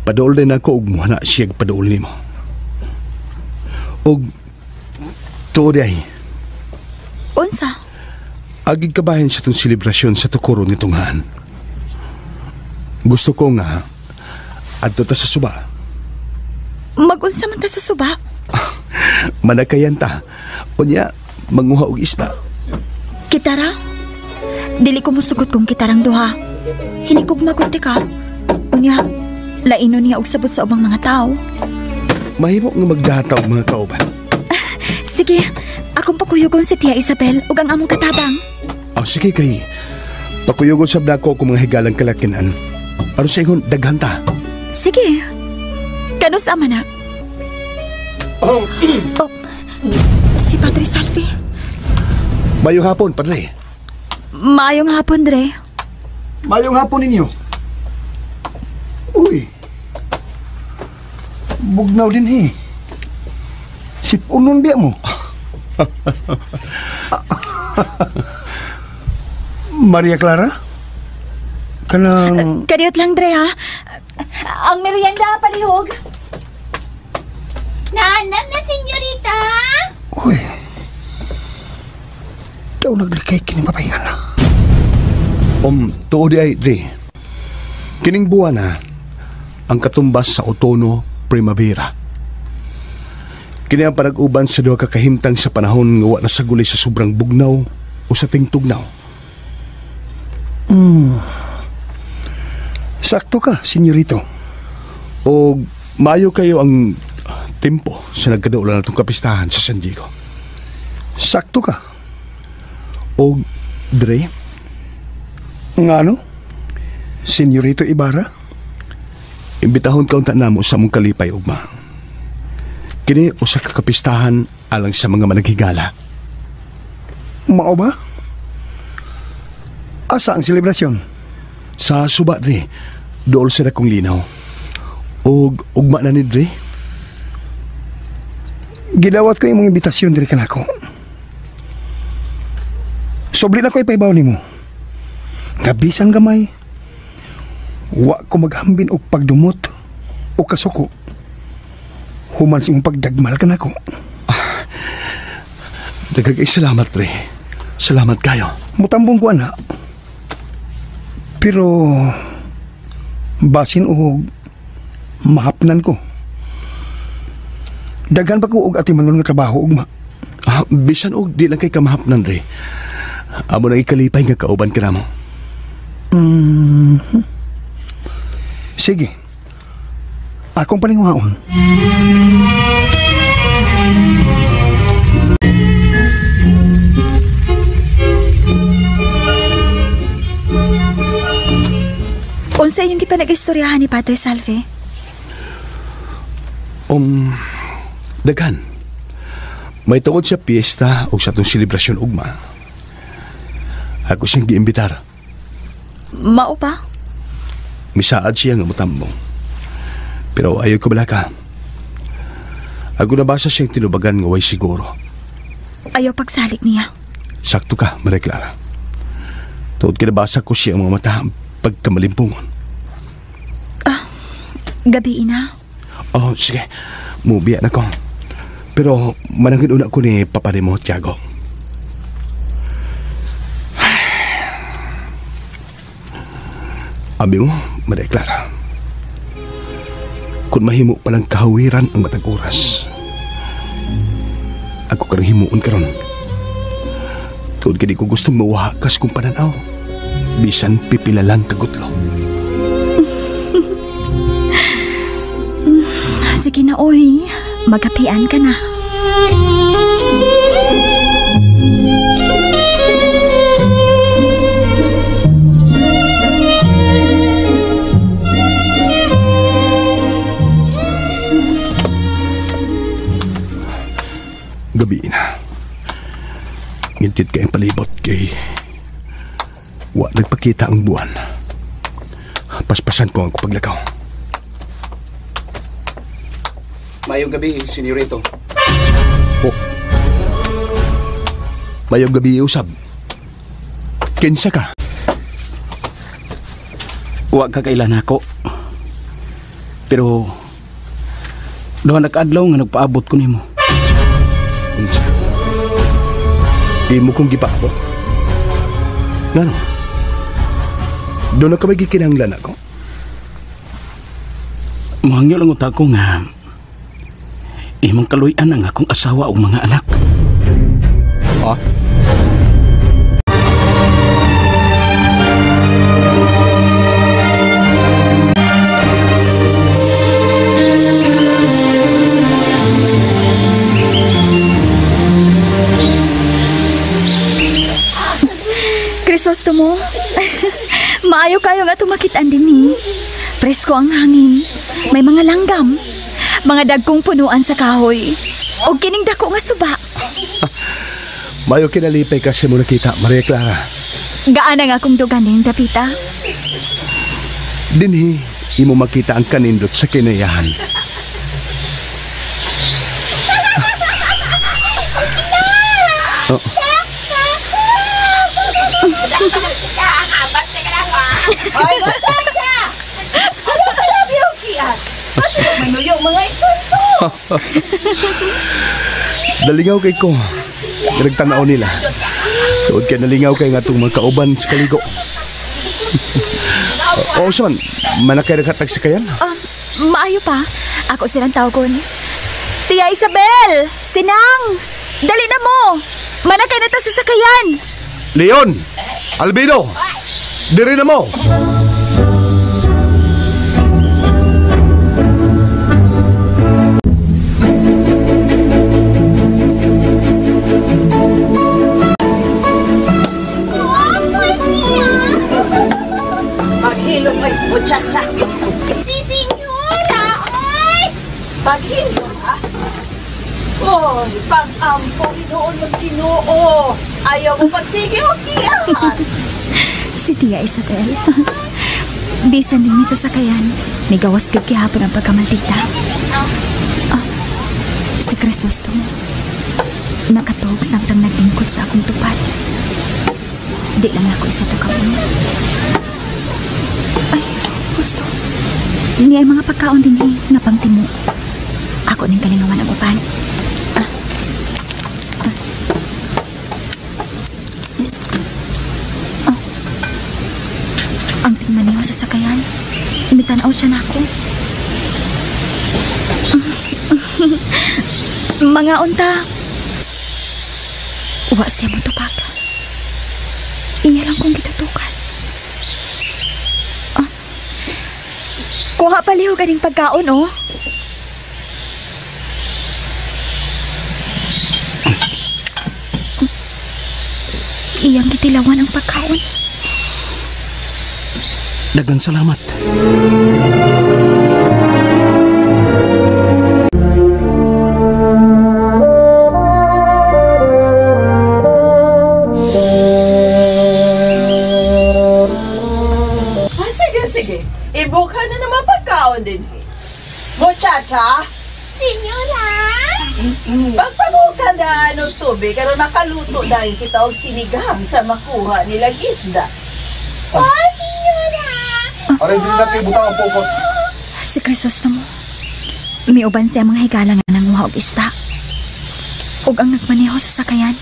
Paduol din ako ug muhana siya paduol nimo. Og tuod ay. Unsa? Agig kabahin sa itong selebrasyon sa tukuro ni tunghan. Gusto ko nga adto ta sa suba. Magunsa man ta sa suba? Manakayan ta. Unya, manguha og isda. Kitara? Dili ko musugot kung kitarang duha. Hinikog magunti ka. Unya, laino niya og sabot sa ubang mga tao. Mahimo nga magdata og mga kauban. Sige, akong kuyugon si Tia Isabel ug ang among katabang. Oh, sige kay. Pakuyugon sab nako kung mga higalang kalakinan. Aron sa ingon daghan ta. Sige. Kanus ama na? Oh, si Padre Salvi. Mayong hapon, Padre. Mayong hapon, Dre. Mayong hapon ninyo. Uy. Bugnaw din eh. Sipunon biya mo. Maria Clara? Kanang... Kadiyot lang, Dre, ha? Ang merienda, palihog. Naanam na, senyorita! Uy. Daw naglikay kini babayan na. Tuod di ay, Dre. Kining buwan na, ang katumbas sa otono, primavera. Kini ang panag-uban sa duha ka kahimtang sa panahon nga wa nasaguli sa sobrang bugnaw o sa tingtugnaw. Sakto ka, senyorito. O maayo kayo ang tempo sa nagkadaulan natong kapistahan sa San Diego. Sakto ka. O, Dre? Nga ano? Senyorito Ibarra? Imbitahon kaunta namo sa among kalipay ugma. Kini usa ka kapistahan alang sa mga managhigala. Mao ba? Asa ang selebrasyon? Sa suba, Dre. Dool sa dakong linaw. Og ugma na ni Dre. Gidawat ko imong imbitasyon diri kanako. Sobri na ko ipaibaw nimo. Gabisan gamay. Wa ko maghambin og pagdumot o kasuko. Human sa imong pagdagmal kanako. Daghang salamat, Dre. Salamat kayo. Mutambong ko ana. Pero basin og mahapnan ko. Daghan pa ko og atimanon nga trabaho ugma. Bisan og di lang kay kamahapnan, Dre. Amo nang ikalipay nga kauban ka namo. Sige. Akong paninguhaon. Unsa inyong gipanag-istoryahan ni Padre Salve? Daghan. May tungod sa piyesta o sa atong selebrasyon ugma. Ako siyang giimbitar. Mao pa? Misaad siya nga mutambong. Pero ayaw ko balaka. Ako nabasa siyang tinubagan nga way siguro. Ayaw pagsalik niya. Sakto ka, Maria Clara. Tuod kinabasa ko siya ang mga mata pagkamalimpungon. Gabi ina. Oh, sige. Mubiya na ko. Pero manangin una ko ni Papa ni mo, Tiago. Abi mo, Maria Clara. Kung mahimo palang kahawiran ang matag oras, ako karang himuon karon. Tuod kini ko gustong mawakas kong pananaw. Bisan pipila lang kagutlo. Sige na, oy. Magapian ka na. Gabi na. Ngintit kayong palibot kay wa nagpakita ang buwan. Paspasan ko ang paglakaw. Mayong gabi, senyorito. Oh. Mayong gabi, usab. Kinsa ka? Wa ka kailan ako. Pero duha na kaadlaw nga nagpaabot ko nimo. Unsa? Imo kong gipaabot? Ngano? Doon na ka may gikinahanglan ako? Mohangyo lang uta ko nga imong kaluy-an ang akong asawa ug mga anak. Ah? Maayo kayo nga tumakitaan din ni. Presko ang hangin. May mga langgam. Mga dagkong punuan sa kahoy. O kining dako nga suba. Maayo kinalipay kasi mo nakita, Maria Clara. Gaana nga akong duganing dapita. Dinhi, imo makita ang kanindot sa kinayahan. Oh. Ay, muchacha! Ano ka labi ang kiat? Basta manuyo mga itunto. Dalingaw kay ko. Nagtanaw nila. Tuod kay nalingaw kay nga itong mga kauban sa kaligo. Oo, saman, manakay naghatag sa kayan? Maayo pa. Ako silang tawagon. Tia Isabel! Sinang! Dali na mo! Manakay na ta sa sakayan! Leon! Albino! Diri na mo! Paghilom ay, muchacha! Si Senyora, ay! Paghilom, ha? Oy, pag-ampo, hinuon mas Ginoo. Ayaw mo pagsige o kiyan. Si Tia Isabel. Bisan din sa sakayan, may gawas gid gihapon ang pagkamaldita. Si Crisostomo, nakatuog samtang naglingkod sa akong tupad. Di lang ako isa to kapuno. Ay, gusto. Niya ay mga pagkaon din eh, nga pangtimo. Ako ning kalingawan ang upan. Ang tingmaneho sa sakayan. Mitanaw siya na ako. Mga unta. Wa siya mo tupag. Iya lang kong gitutukan. Kuha palihog aning pagkaon, oh. Iyang gitilawan ang pagkaon. Daghang salamat. Ah, sige, sige. Ibuka na naman pagkaon din. Muchacha! Senyora! Pagpabuka na anong tubig, aron makaluto dahil kita og sinigang sa makuha nilang isda. Oh, senyora! Aray, hindi na kayo butang ang pupot. Si Crisostomo, miuban siya mga higala nga nanguha og isda. Og ang nagmaneho sa sakayan.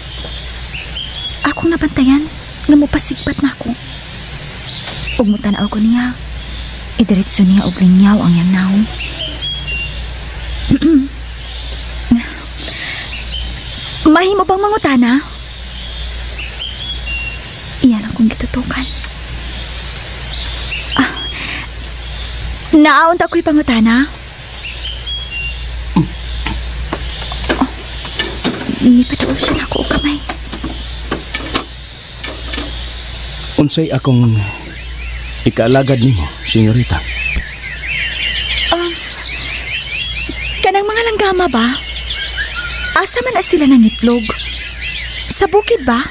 Akong nabantayan nga mopasigpat na ako. Ug mutanaw ko niya, idiretso niya og lingyaw ang iyang naong. Mahimo bang mangutana? Iyan ang kong gitutukan. Naaon ta ko'y pangutana? Oh, nipaduol siya na ako og kamay. Unsay akong ikaalagad nimo, senyorita? Kanang mga langgama ba? Asa man na sila nangitlog? Sa bukid ba?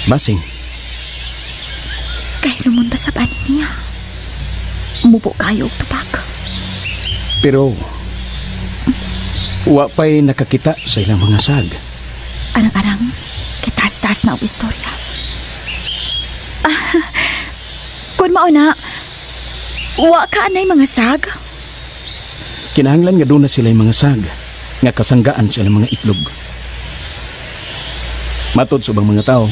Basing. Kahilumon ba sa banin niya? Mubo kayo og tubak. Pero wa pa'y nakakita sa ilang mga sag. Arang-arang, kitaas-taas na og istorya. Kun mao na, wa ka anay mga sag? Kinahanglan nga doon na sila mga sag, nga kasanggaan sila mga itlog. Matod sa ubang mga tao,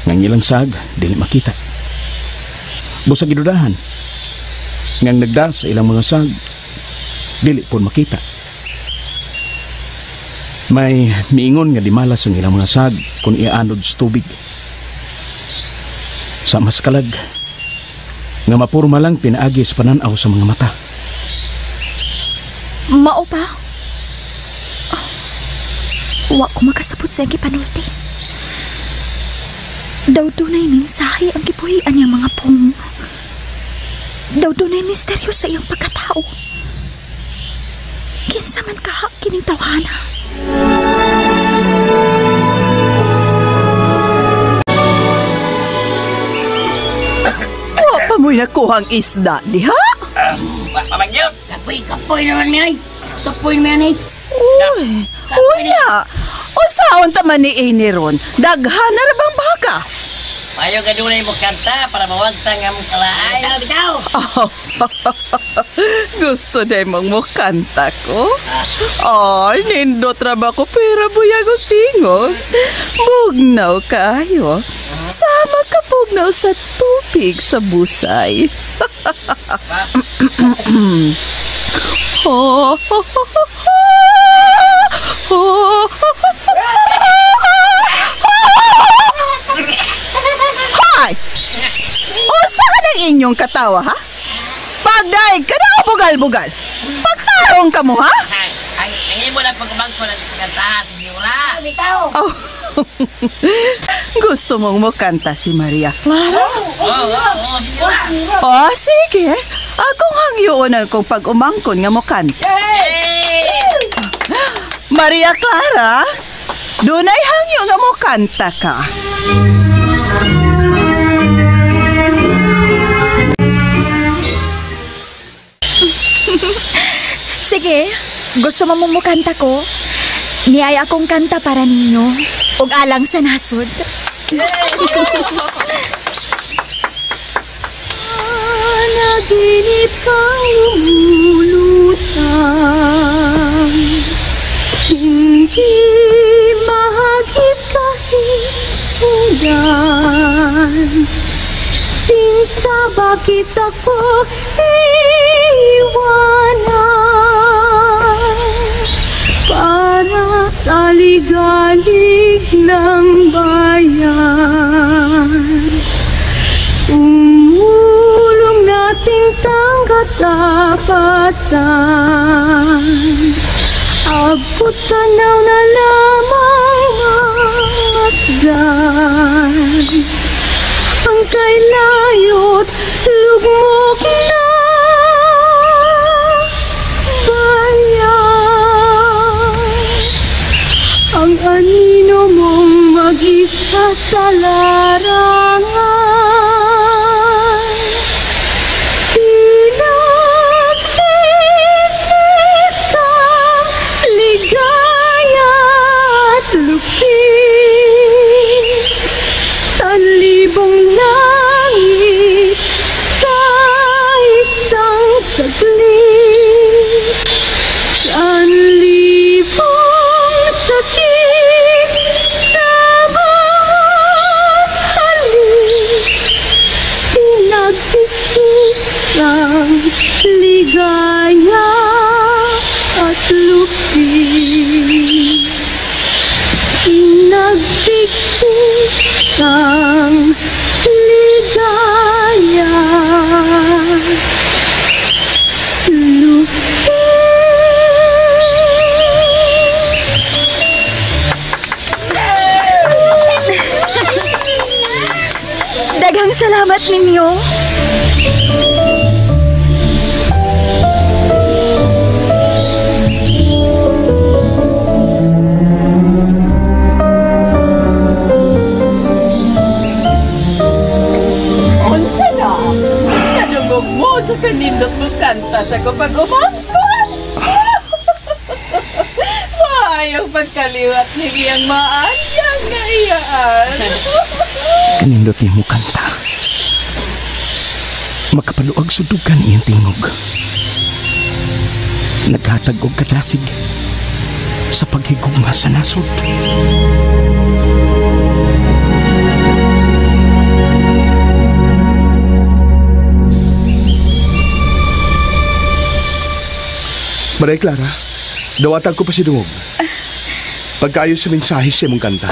ngang ilang sag, dili makita. Busag gidudahan, ngang nagda sa ilang mga sag, dili pun makita. May miingon nga di malas ang ilang mga sag kung iaanod sa tubig. Sa mas kalag, nga mapurma lang pinaagi sa pananaw sa mga mata. Mao pa? Oh, wa ko makasabot sa iyang gipanulti. Daw dunay mensahe ang gipuhian niyang mga pong. Daw dunay misteryo sa iyang pagkatao. Kinsa man kaha kining tawhana? Wa pa mo'y nakuhang isda, diha? Pamagyot! Kapoy naman mi ay. Kapoy naman ay. Uy, uya! Unsaon ta man ni ini ron? Daghan na ra bang baka? Payo ka dunay mo kanta para mawagtang ang kalaay. Bitaw, Oh, gusto day mong mukanta ko? Ay, nindot ra ba ko pera buyag og tingog? Bugnaw kaayo. Sama ka bugnaw sa tubig sa busay. Oh, oh, Hoy! Unsa ka ng inyong katawa, ha? Pagdaig ka na o bugal-bugal? Pagtarong ka mo, ha? Ang imo lang pagkumangko ng kantahan, senyora. Bitaw. Oh. Gusto mong mukanta si Maria Clara? Oo, senyora. Oh, sige. Akong hangyoon ang kong pag-umangkon nga mukanta. Maria Clara, dunay hangyo nga mukanta ka. Sige, gusto mo mong mukanta ko? Niay akong kanta para ninyo. Ug alang sa nasod. Panaginip kang lumulutang, hindi mahagip kahit sundan. Sinta, bakit ako iiwanan? Para sa ligalig ng bayan, sumulong na sintang katapatan. Abot tanaw na lamang masdan ang kay layot lugmok na bayan. Ang anino mong mag-isa sa larangan, pinagtitis kang ligaya at lupit. Sa libong langit sa isang saglit, sa libong sakit sa bawat halik, pinagtitis kang ligaya at lupit. Pinagtitis kang ligaya, lupit. Daghang salamat ninyo. Unsa na? Kadungog mo sa kanindot mo kanta sa ko pag-umangkon. Maayong pagkaliwat ni iyang maanyang nga iyaan. Kanindot niya mo kanta. Makapaluag sa dugan iyang tingog. Naghatag og kadasig sa paghigugma sa nasod. Maria Clara, dawatan ko pa si Dungog. Pagkaayo sa mensahe siya mong kanta.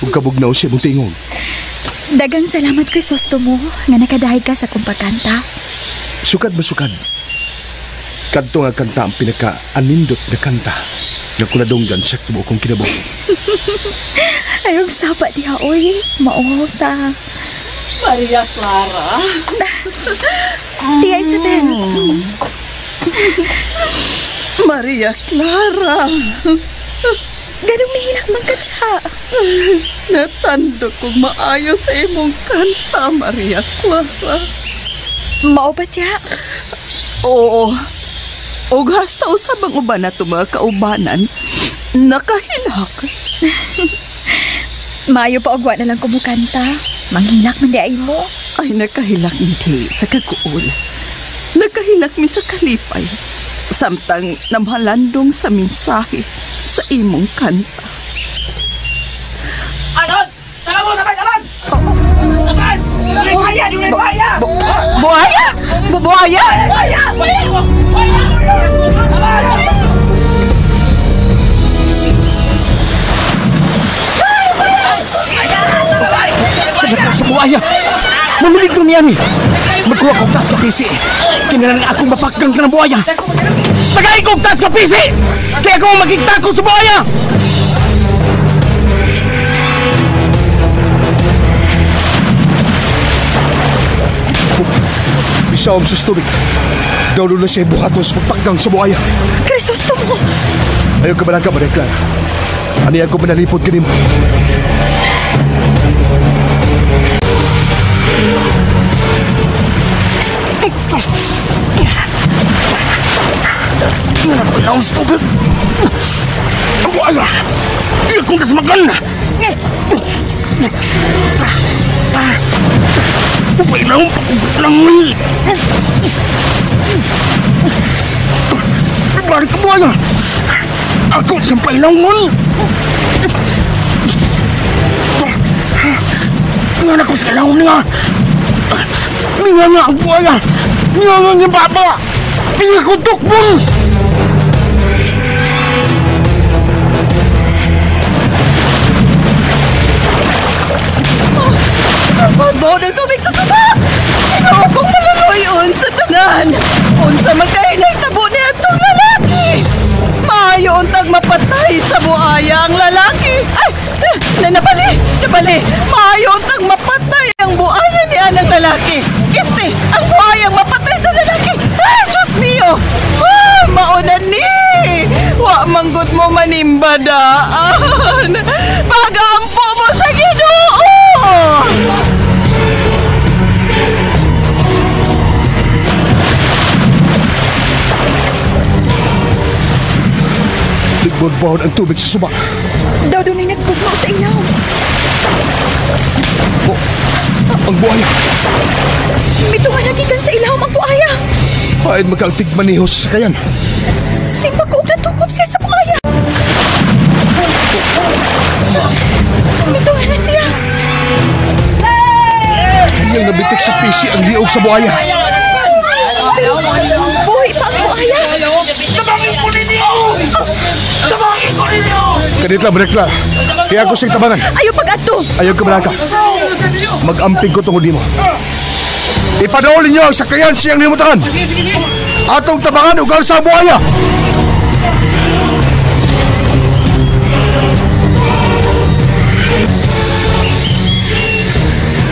Ug kabugnaw siya mong tingog. Daghang salamat, Crisostomo, nga nakadahay ka sa kong pagkanta. Sukad ba sukad? Kadto nga kanta ang pinaka-anindot na kanta nga kunadunggan sa tibuok kong kinabuhi. Ayong sapa diha, oy. Mauhaw ta. Maria Clara. Tia Isabel. Maria Clara. Ganong mihilak man ka siya. Natando kong maayo sa imong kanta, Maria Clara. Mao ba siya? Oo. Og hasta usab ang uban na mga kaubanan, nakahilak. Maayo pa og wa na lang kumukanta. Manghilak man di ay mo. Ay, nakahilak mi di sa kaguol. Nakahilak mi sa kalipay. Samtang namhalandong sa mensahe sa imong kanta. Anon! Tama mo! Taban! Taban! Taban! Dunay buhaya! Dunay buhaya! Buhaya? Buhaya? Buhaya! Buhaya! Buhaya! Kadako sa buhaya! Mamiligro niya ni! Magkuha kong tas ka pisi! Kinalang akong mapakgang ka ng buhaya! Tagay kong tas ka pisi! Kaya akong magigtako sa buhaya! Bisaom sa tubig. Daw na siya buhaton sa pagpakgang sa buhaya. Crisostomo! Ayaw ka balaka, Maria Clara. Ani ako manalipod kanimo. Nga ko ilaw sa tubig. Ang buhaya! Iya kong dasmagan! Pupailaw pagkukulang. Balik ka buhaya! Ako siyang pailangon! Nga ko sa ilaw niya! Nga nga ang buhaya! Nga nga niyang baba! Iya kong tukbon! Mabaw ng tubig sa suba! Ginoo kong maluluyon sa tanan! Unsa magkahinay tabo niya itong lalaki! Maayo untag mapatay sa buaya ang lalaki! Ay! Nabali! Nabali! Maayo untag mapatay ang buaya ni anang lalaki! Este! Ang buayang mapatay sa lalaki! Ay! Diyos mio! Ah, mauna ni! Wa manggod mo manimbadaan! Pagampo mo sa Ginoo! Tigbod-bahon ang tubig sa suba. Daw doon ay nagbugno sa ilaw. Oh, ang buhaya. Mituhan nagikan sa ilaw ang buhaya. Pain magkaagtig maniho sa sakayan. Simba ko og natukob siya sa buhaya. Mituhan na siya. Iyang nabitik sa pisi ang liog sa buhaya. Pero buhay pa ang buhaya. Tabangin ko ninyo! Tabangin ko ninyo! Kanit lang, Maria Clara. Kaya ako siyang tabangan. Ayaw pag-adto. Ayaw ka, Malaka. Mag-amping ko tungod nimo. Ipadaol ninyo ang sakayan siyang nimutangan. Atong tabangan ugal sa buhaya.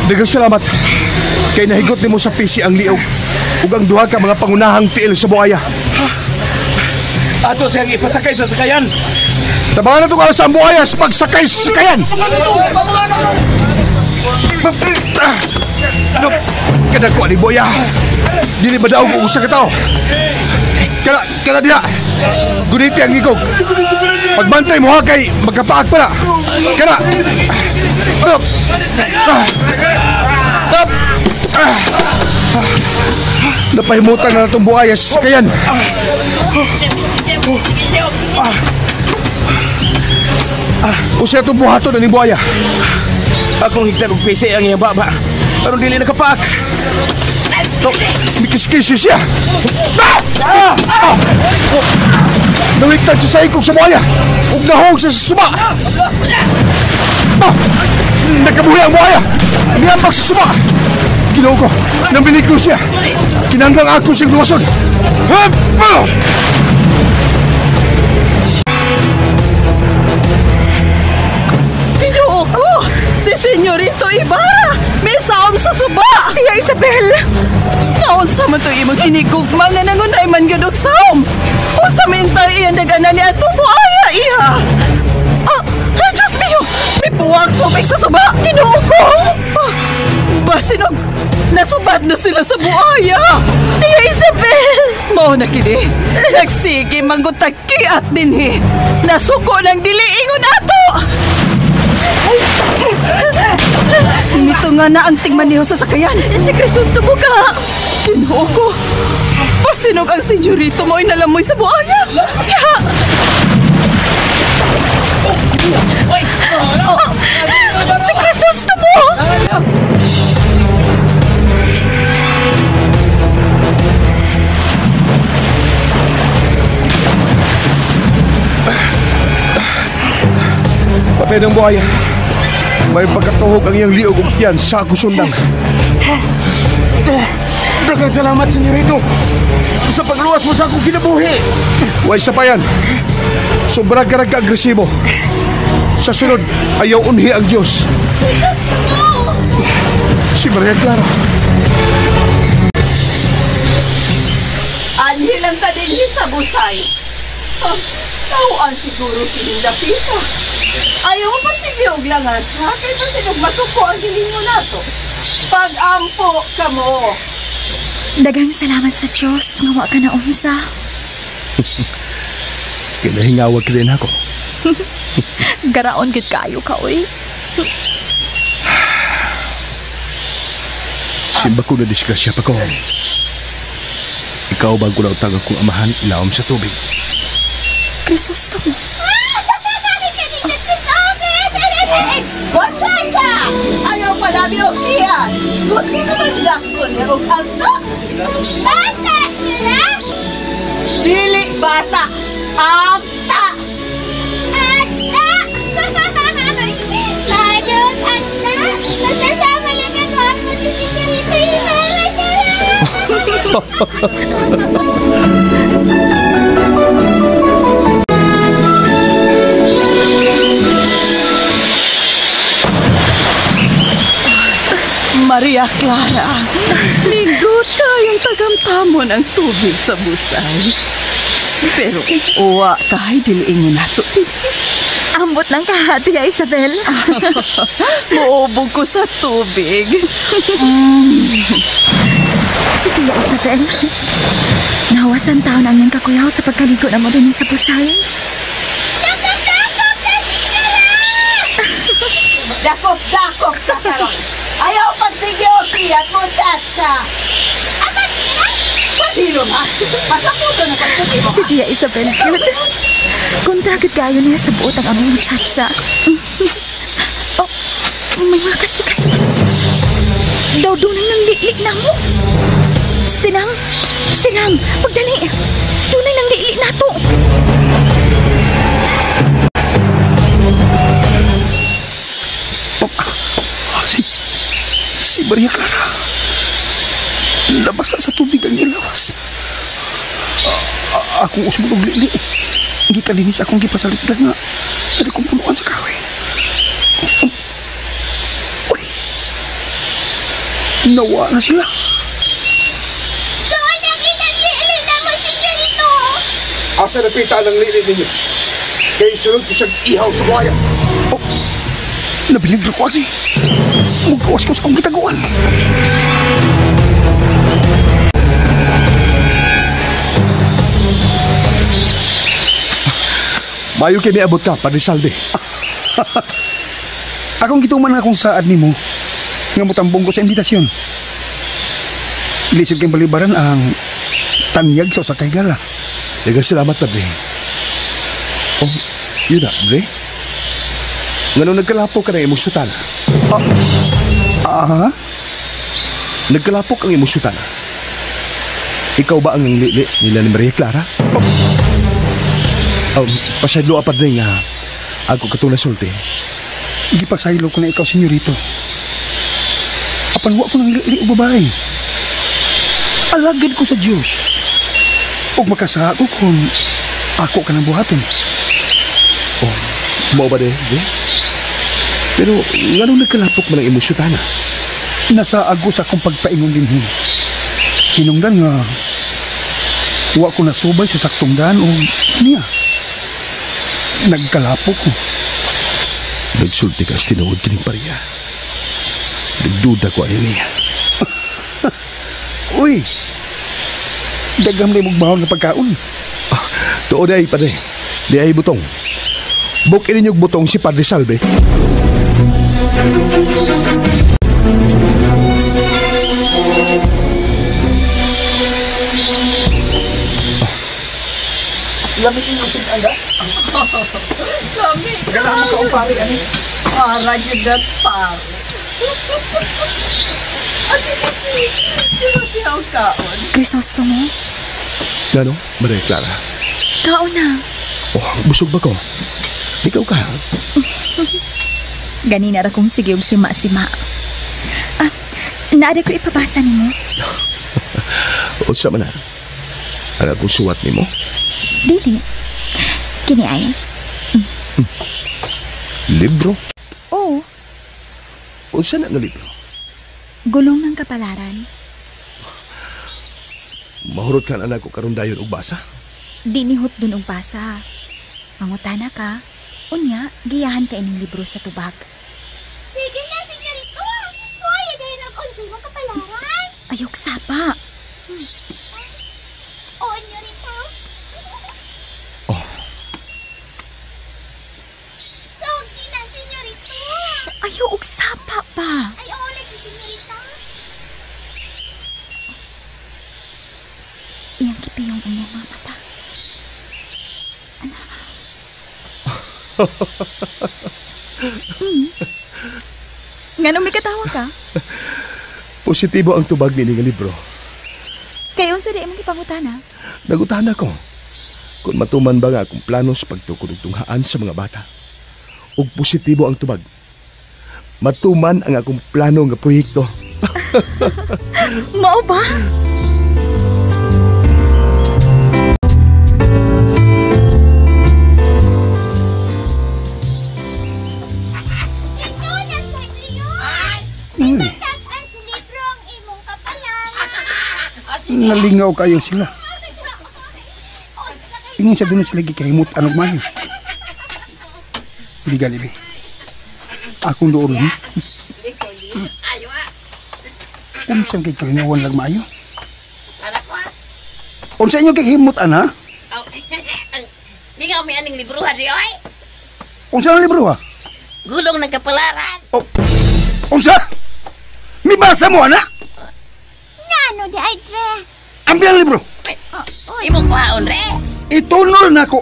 Daghang salamat. Kay nahigot nimo sa pisi ang liog ug ang duha ka mga pangunahang tiil sa buhaya. Ato siyang ipasakay sa sakayan. Tabangan na itong sa buhaya sa pagsakay sa sakayan. Kada ko ani buhaya. Dili ba daog og usa ka tawo? Kana diha. Guniti ang igog. Pagbantay mo ha kay magkapaag pa na. Kana. Up. Up. Napahimutan na natong buhaya sa sakayan. Usa itong buhaton na ni buhaya. Akong higtan og pisi ang iyang baba. Aron dili nakapaak. Mikiskisi siya. Nawigtan siya sa ikog sa buhaya. Ug nahog siya sa suba. Nagkabuhi ang buhaya. Niambak sa suba. Ginoo ko, namiligro siya. Kinanggang ako siyang luwason. Ginoo Si Senyorito Ibarra! May saom sa suba! Tia Isabel! Naunsa man to imong hinigugma nga nangunay man gyud og saom? Unsa man tayo iyang nag-ana ni atong buaya iha? Ah, ay, Diyos mio! May puwang tubig sa suba! Ginoo ko! Ah, basinog! Nasubad na sila sa buaya! Tia Isabel! Mao na kini. Nagsige manggutag kiat dinhi. Nasuko ng dili ingon ato! Mito nga na ang tingmaniho sa sakayan. Si Crisostomo ka! Ginoo ko! Pasinog ang senyorito mo ay nalamoy sa buaya! Tiya! Oh, si Crisostomo! Patay ng buhaya. May pagkatuhog ang iyang liog ug tiyan sa kusundang. Daghang salamat, Senyorito, sa pagluwas mo sa akong kinabuhi. Way sa payan. Sobra ka nagka-agresibo. Sa sunod, ayaw unhi ang Diyos. Si Maria Clara. Anhi lang ta dinhi sa busay. Ah, tawaan siguro kining dapita. Ayaw mo pagsige og langas, ha? Kay pasinog masuko ang gilingo nato. Pag-ampo ka mo. Daghang salamat sa Diyos nga wa ka na unsa. Kinahingawag ka din ako. Garaon gid kayo ka, oy. Simba ko na disgrasya pa ko. Ikaw ba ang kunautag akong amahan ilawom sa tubig? Crisostomo. Muchacha! Ayaw palabi og kiat! Gusto ka maglakson niya og agta? Bata! Ha? Dili bata! Agta! Agta! Salud, agta! Basta sama lang ang gwapo ni Senyorita Ibarra niya. Maria Clara, nindot kayong tagamtamon ang tubig sa busay. Pero uwa tayo diliingon nato. Ambot lang ka, Tia Isabel. Muubog ko sa tubig. Si Tia Isabel, nahawasan taon ang iyang kakuyaw sa pagkaligo na mo din sa busay. Dakop-dakop na, senyora! Dakop-dakop ka karon. Ayaw pagsige og kiat, muchacha. Apat nila? Paghilom ha. Pasaputo na sa tubig mo. Si Tia Isabel, cute. Kontra gid kayo niya sa buot ang among muchacha. Oh, may mga kasi-kasi. Daw dunay nang lili na mo. Sinang, sinang, pagdali. Dunay nang lili na to. Si Maria Clara. Nabasa sa tubig ang ilawas. Akong usmod og lili. Gikalinis akong gipasalipdan nga dali kong punuan sa kahoy. Uy! Nawa na sila. Doon ang inang lili na mo, senyorito! Asa na pita ang lili ninyo? Kay sunod ko sa ihaw sa buhaya. Oh, nabilig ko ani. Magkawas ko sa akong gitaguan. Mayo kay miabot ka, Padre Salve. Akong gituman nga kung saad nimo nga motambong ko sa imbitasyon. Lisod kay balibaran ang tanyag sa usa ka higala. Daghang salamat, Padre. Oh, yun na, Padre. Ngano nagkalapok ka ng imong sutana? Ah? Nagkalapok ang imong sutana. Ikaw ba ang lili nila ni Maria Clara? Oh. Pasyadlo, Padre, nga ako katong nasulti. Gipasaylo ko na ikaw, senyorito. Apan wa ko nang lili o babae. Alagad ko sa Diyos. Ug makasaha ko kung ako ka ng buhaton. Oh, mao ba de? Pero nganong nagkalapok man ang imong sutana? Nasa agos akong pagpaingon dinhi. Hinungdan nga wa ko nasubay sa saktong daan o niya. Nagkalapok ko. Nagsulti ka sa tinuod kining pariya. Nagduda ko ani niya. Uy! Dagham na imong bahon nga pagkaon. Tuod ay, padre. Di ay butong. Bukin ninyong butong si Padre Salve. Lamig yung sintanda. Lami. Ganahan mo ka pare, ani? Para yun das pare. Sige, di mas niya ang kaon. Crisostomo, Gano, Maria Clara? kaon na. Oh, busog ba ko? Ikaw ka. Ganina ra kong sige og sima-sima. Ah, naada ko ipabasa nimo. Unsa man na? Ang akong suwat nimo? Dili. Kini ay. Libro? Oo, Unsa na nga libro? Gulong ng kapalaran. Mahurot ka na nako karon dayon og basa. Di nihot dun og basa. Mangutana ka, unya, giyahan ka ining libro sa tubag. Sige na, senyorito. Suwaya dahil ang unsay mo kapalaran. Ayok sapa. Oo, senyorita. Oh. Sogi na, senyorito. Shh, ayok sapa pa. Ay, oo, lagi, senyorita. Iyang kipiyong ang iyang mga mata. Anak. Nganong may katawa ka? Positibo ang tubag nini nga libro. Kay unsa di imong gipangutana? Nagutana ko kung matuman ba nga akong plano sa pagtukod og tunghaan sa mga bata. Ug positibo ang tubag. Matuman ang akong plano nga proyekto. Mao ba? Ikaw na, Sergio. Uy, Tag-an sa libro ang imong kapalaran. nalingaw kayo sila. Ingon sa doon sila gikahimot anong mayo. Hindi gali be. Akong doon. Unsa kay kalingawan lang maayo? Unsa inyo kay himot ana? Lingaw mi aning libro ha di oy. Unsa ang libro ha? Gulong ng kapalaran. Oh. Unsa? Mibasa mo ana? Nano di ay dre? Ambil ang libro. Imong kuhaon re. Itunol nako.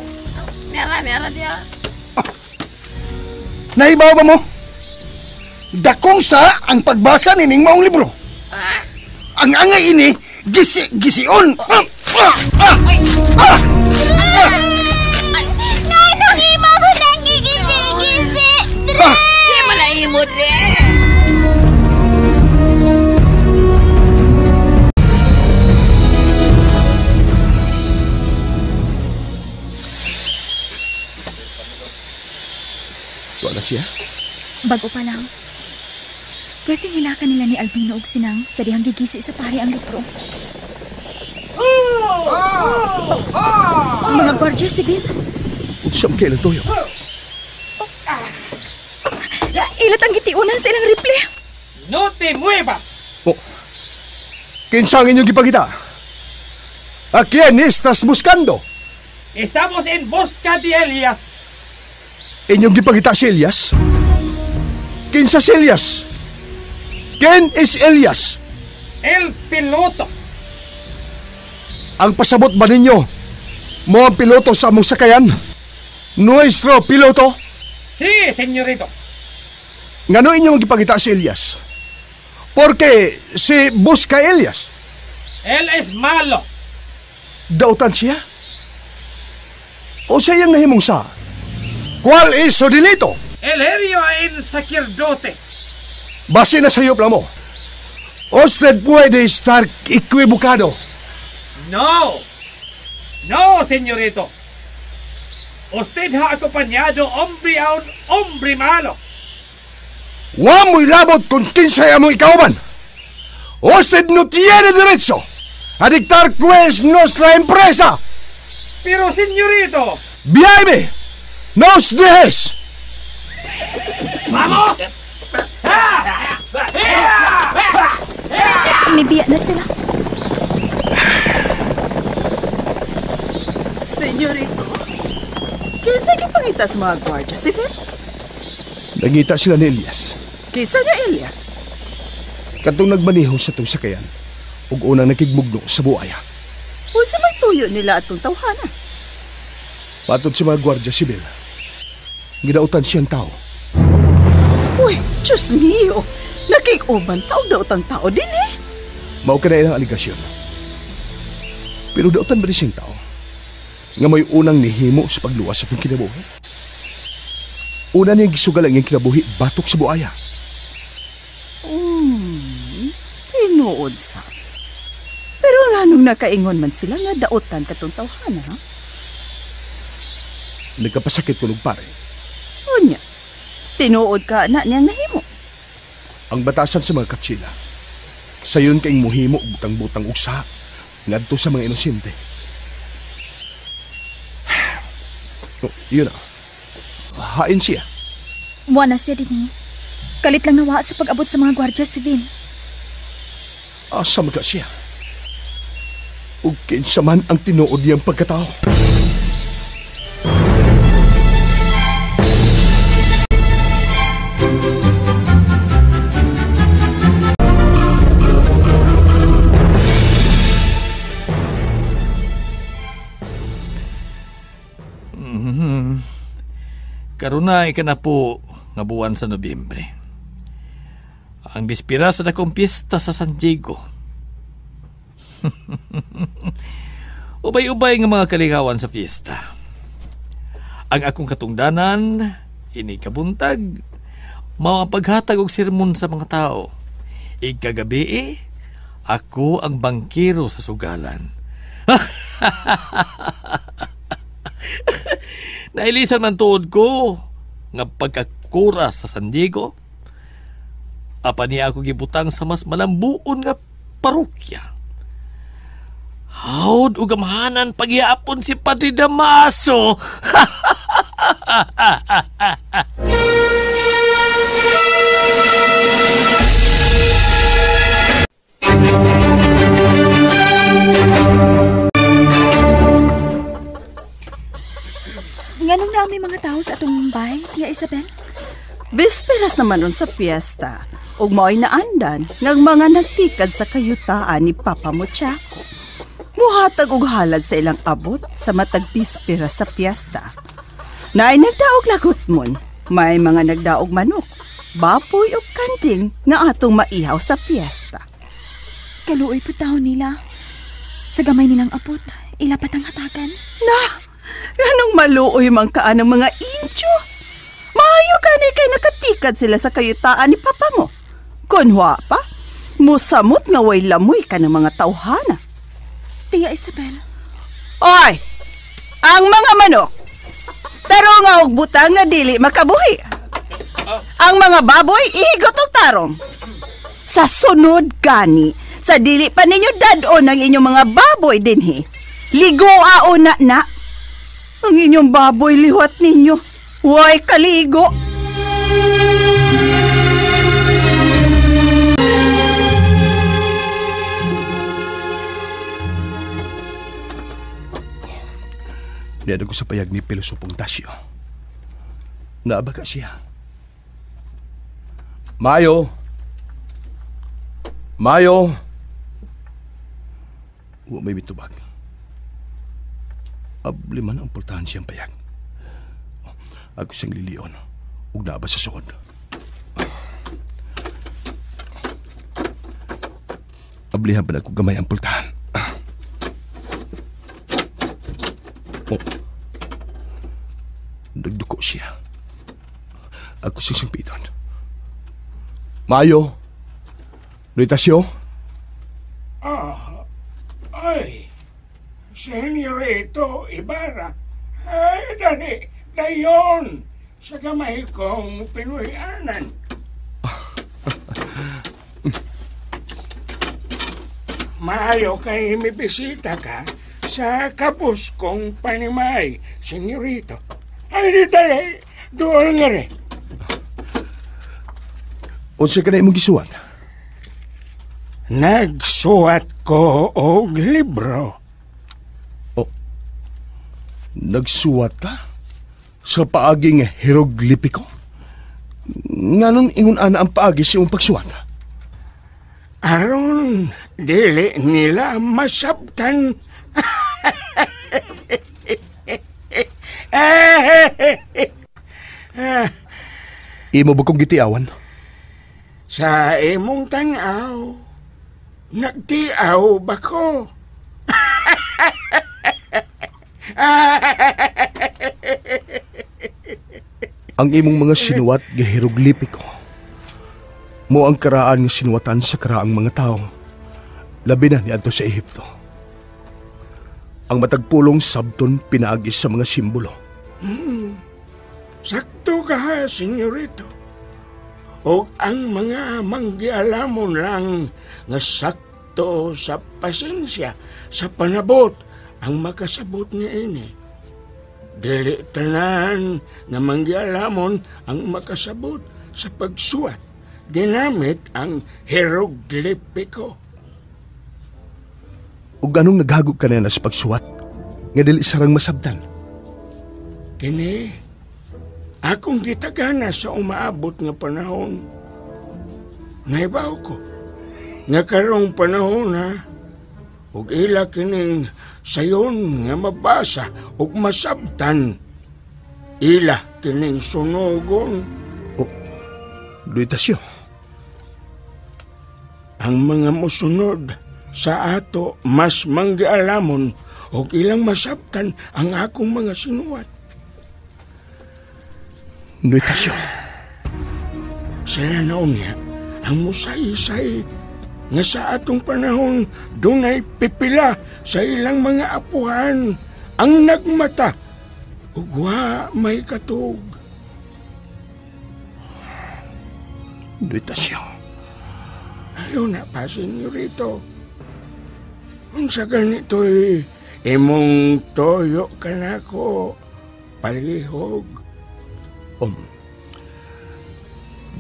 Nara nara di oh. Nahibaw ba mo? Dakong sa ang pagbasa nining maong libro. Ang angay ini gisi gision. Ah! Ah! Ah! Ah! Nano imo mo nang gigisi-gisi? Dre! Di man na imo dre. Tuwa na siya. Bago pa lang. Pwede nilaka nila ni Albino og Sinang sa dihang gigisi sa pari ang libro. Ang mga gwardiya sibil, Unsa man kay ilang tuyo? ilat ang gitiunan sa ilang rifle. No te muevas. Oh. Kinsa ang inyong gipangita? A quién estás buscando? Estamos en busca de Elias. Inyong gipangita si Elias? Kinsa si Elias? Ken is Elias? El piloto. Ang pasabot ba ninyo? Mo ang piloto sa among sakayan? Nuestro piloto? Sí, señorito. Ngano inyong gipangita si Elias? Porque si busca Elias, Él es malo. dautan siya? O siya yung nahimong sa? Cuál es su delito? El herio en sacerdote. Base na sayop lang mo. Usted puede estar equivocado. No. No, señorito. Usted ha acompañado hombre a un hombre malo. Wa mo'y labot kung kinsay among ikauban. Usted no tiene derecho a dictar cuál es nuestra empresa. Pero señorito! Biyayme! Nos dejes! Vamos! Mibiya na sila. Senyorito, kinsa gipangita sa mga gwardiya civil? Nangita sila ni Elias. Kinsa nga Elias? Katong nagmaneho sa itong sakayan ug unang nakigmugno sa buaya. Unsa may tuyo nila atong tawhana? Patod sa mga gwardiya sibil, gidautan siyang tao. Uy, Diyos mio! Nakig-uban tao, dautang tao din eh. Mao ka na ilang aligasyon. Pero dautan ba di siyang tao? Nga may unang nihimo sa pagluwas sa itong kinabuhi? Una niyang gisugal ang iyang kinabuhi batok sa buaya. Tinuod sa. Pero nganong nakaingon man sila nga dautan katong tawhana, ha? Nagkapasakit ko pare. Unya, tinuod ka na niyang nahimo. Ang batasan sa mga katsila, sayon kayong muhimo butang-butang uksa ngadto sa mga inosente. Oh, yun na. Hain siya. Wa na siya dinhi. Kalit lang nawa sa pag-abot sa mga gwardiya sibil. Asa man ka siya? Ug kinsa man ang tinuod niyang pagkatao? Karunay ka na po nga buwan sa Nobyembre. Ang bispira sa dakong piyesta sa San Diego. Ubay-ubay nga mga kalingawan sa fiesta. Ang akong katungdanan, ini kabuntag, mao ang paghatag og sermon sa mga tao. Ikagabi, ako ang bangkero sa sugalan. Nailisan man tuod ko nga pagkakura sa San Diego. Apa niya ako gibutang sa mas malambuon nga parokya. Hawd og gamhanan paghiapon si Padre Damaso. Nganong na may mga tao sa atong Mumbai, Tia Isabel? Bisperas naman nun sa piyesta. Ug mao'y naandan ng mga nagtikad sa kayutaan ni Papa Mochaco. Muhatag og halad sa ilang abot sa matag bisperas sa piyesta. Naay nagdaog lagot mon, may mga nagdaog manok, baboy ug kanding nga atong maihaw sa piyesta. Kaluoy po tao nila. Sa gamay nilang abot, ilapat ang hatagan. Na! Anong maluoy man kaan ng mga Indio? Maayo gani kay nakatikad sila sa kayutaan ni Papa mo. Kunwa pa, musamot nga way lamoy ka ng mga tawhana. Tia Isabel. Oy! Ang mga manok! Tarong nga og butang nga dili makabuhi. Ang mga baboy ihigot og tarong. Sa sunod gani, sa dili pa ninyo dad-on ang inyong mga baboy dinhi. Ligoa na na. Ang inyong baboy liwat ninyo. Way kaligo. Niadto ko sa payag ni Pilosopong Tasyo. Naaba ka siya. Mayo! Mayo! Wa may mitubag. Abli man ang pultahan siyang payag. Ako siyang lilion ug naaba sa suod. Ablihan pa na ako gamay ang pultahan. Oh. Nagduko siya. Ako siyang simpiton. Mayo! Luitasyo? Ah, ay, Senyorito Ibarra. Ay, dani, dayon, sa gamay kong Pinoyanan. Maayo kay mibisita ka sa kabus kong panimay, senyorito. Ay, dali, doon nga rin. Unsa ka na imong gisuwat? Nagsuwat ko og libro. Oh, nagsuwat ka? Sa paaging hieroglipiko? Nganon ingon ana ang paagi sa imong pagsuwat? Aron dili nila masabtan. Imo ba kong gitiawan? Sa imong tan-aw, nagtiaw ba ko? Ang imong mga sinuwat nga hieroglipiko mo ang karaan nga sinuwatan sa karaang mga tao, labi na niadto sa Ehipto. Ang matagpulong sabton pinaagi sa mga simbolo. Sakto ka, senyorito. O ang mga manggialamon lang nga sakto sa pasensya, sa panabot, ang makasabot niya ini. Dili tanan nga manggialamon ang makasabot sa pagsuwat. Ginamit ang hieroglipiko. O ganong naghagog ka na sa pagsuwat, nga dili sarang masabtan? Kini, akong gitagana sa umaabot nga panahon. Naibaw ko, nga karong panahon ha, ug ila kining sayon nga mabasa ug masabtan, ila kining sunogon. Oh, Luitasyo. Ang mga musunod sa ato mas manggialamon ug ilang masabtan ang akong mga sinuwat. Luitasyo. Sila na unya ang musaysay nga sa atong panahon dunay pipila sa ilang mga apuhan ang nagmata ug wa may katug. Luitasyo. Ayaw na pa, senyorito. Unsa ganito'y imong toyo ka na ko, palihog.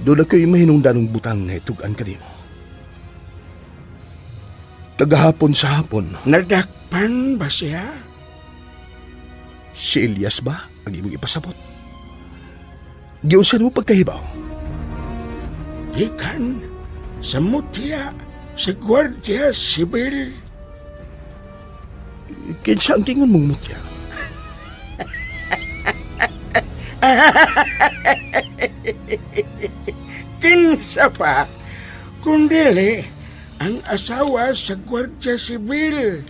Doon ako'y mahinungdanong butang nga itugan ka nimo. Kagahapon sa hapon. Nadakpan ba siya? Si Elias ba ang imong ipasabot? Giunsan mo pagkahibaw? Gikan sa mutya sa Guardia Civil. Kinsa ang tingon mong mutya? Kinsa pa, kundili ang asawa sa Guardia Civil.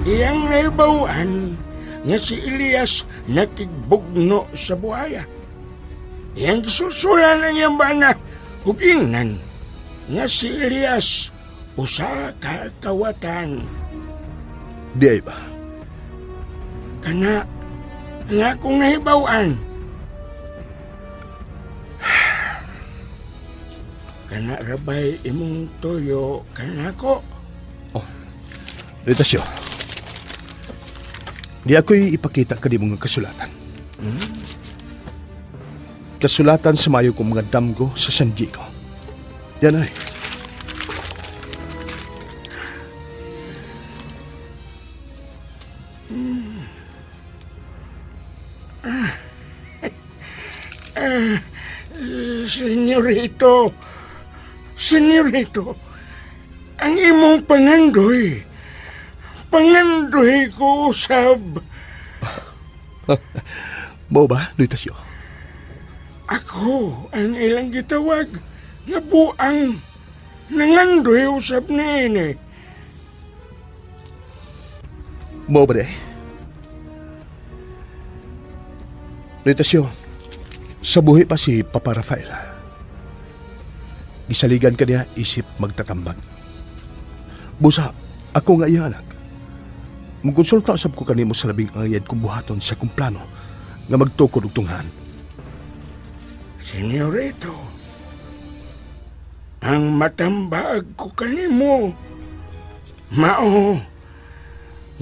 Iyang naibawan nga si Elias nakigbugno sa buhaya. Iyang gisusulan ang iyang bana ug ingnan nga si Elias usa ka kawatan. Di ay ba? Kana nga akong nahibaw-an. Kana rabay imong toyo kanako. Oh, Luitasyo. Di ako'y ipakita ka di mga kasulatan. Kasulatan sa mayo kong mga damgo sa San Diego. Yan ay. Senyorito, senyorito, ang imong pangandoy, pangandoy ko usab. Mao ba, Luitasyo? Ako ang ilang gitawag nga buang nangandoy usab niini. Mao ba de? Luitasyo, sa buhi pa si Papa Rafael. Gisaligan ka niya isip magtatambag. Busa, ako nga iya anak. Magkonsulta usab ko kanimo sa labing angayad kong buhaton sa kong plano nga magtukod og tunghan. Senyorito, ang matambag ko kanimo, Mao,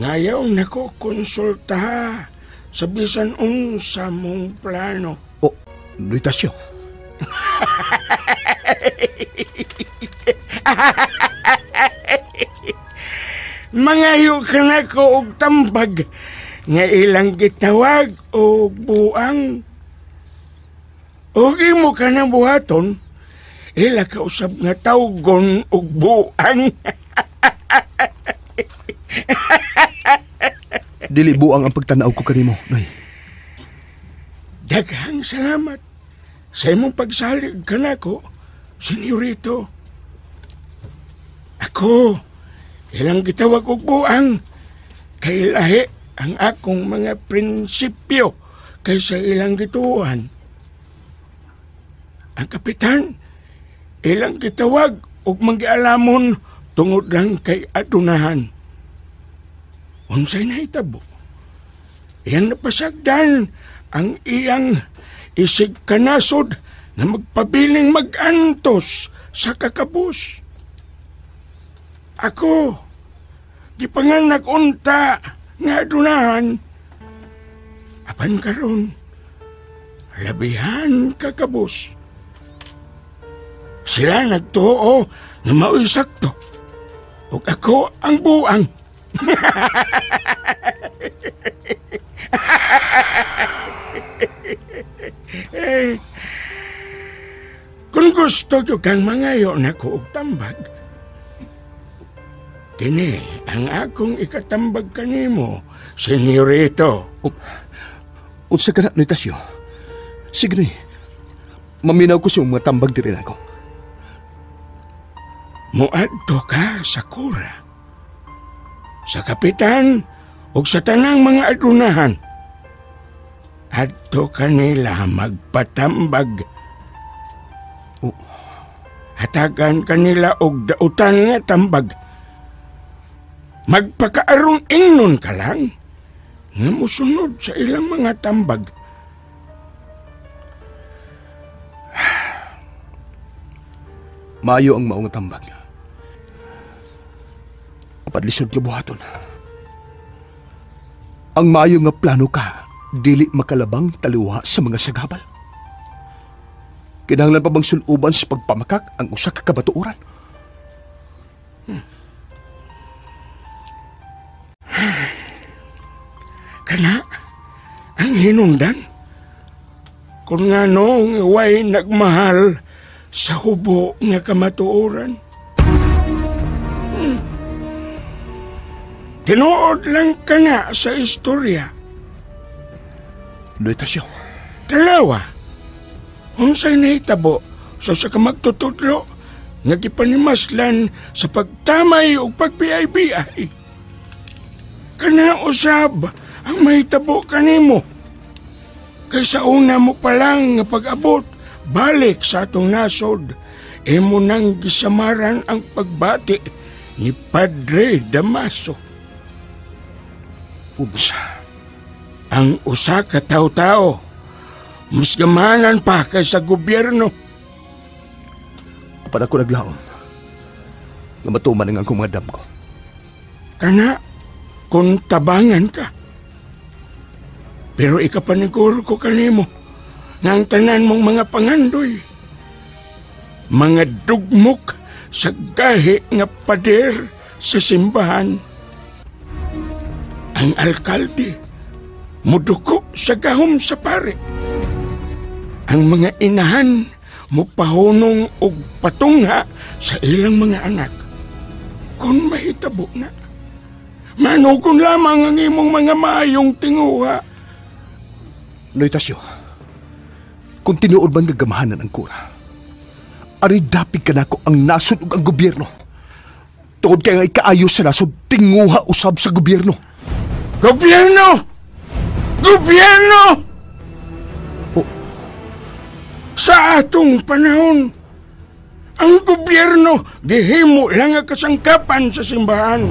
ngayaw nako konsulta sa bisan unsa mong plano. Oh, Luitasio. Mangayo ka na ko og tambag nga ilang gitawag og buang. Og imo ka na buhaton, ila ka usab nga tawgon og buang. Dili buang ang pagtanaw ko kanimo, Noy. Daghang salamat sa imong pagsalig kanako, senyorito. Ako, ilang gitawag og buang, kay lahi ang akong mga prinsipyo kaysa ilang gituohan. Ang kapitan, ilang gitawag og manggialamon tungod lang kay adunahan. Unsay nahitabo? Iyang napasagdan ang iyang isig kanasod na magpabiling mag-antos sa kakabus. Ako, gipanganak unta nga adunahan. Apan karon, labihan kakabus. Sila nagtuo nga mao'y sakto, ug ako ang buang. Kung gusto nyo kang mangayo na ko og tambag, kini ang akong ikatambag kanimo, senyorito. Unsa ka na, Luitasio? Sige ni, maminaw ko siyang mga tambag diri nako. Muadto ka sa kura, sa kapitan ug sa tanang mga adunahan. Adto kanila magpatambag. Oh. Hatagan kanila og dautan nga tambag. Magpakaarong ingnon ka lang nga mosunod sa ilang mga tambag. Maayo ang maong tambag. Apan lisod nga buhaton. Ang maayo nga plano ka, dili makalabang taliwa sa mga sagabal. Kinahanglan pa bang suluban sa pagpamakak ang usa ka kabatuoran? Kana ang hinungdan. Kung ngano nga way nagmahal sa hubo nga kamatuoran. Tinuod lang ka na sa istorya. Luitasio. Tanawa, unsay nahitabo sa usa ka magtutudlo nga gipanimaslan sa pagtamay ug pagbiay-biay. Kana usab ang mahitabo kanimo. Kay sa una mo pa lang nga pag-abot balik sa atong nasod, imo nang gisamaran ang pagbati ni Padre Damaso. Unsa? Ang usa ka tawo-tawo, mas gamanan pa kaysa gobyerno. Apan ako naglaom nga matuman ang akong mga damgo. Kana, kung tabangan ka. Pero ikapaniguro ko kanimo nga ang tanan mong mga pangandoy, mga dugmok sa gahi nga pader sa simbahan. Ang alkalde muduko sa gahom sa pare. Ang mga inahan mupahunong og patungha sa ilang mga anak. Kung mahitabo na, manugon lamang ang imong mga maayong tinguha. Noitasyo, kung tinuod man gagamahanan ang kura, ari dapig kanako ang nasod ug ang gobyerno. Tungod kay nga ikaayo sa nasod, tinguha usab sa gobyerno. Gobyerno! Gobyerno! Oh. Sa atong panahon, ang gobyerno gihimo lang ang kasangkapan sa simbahan.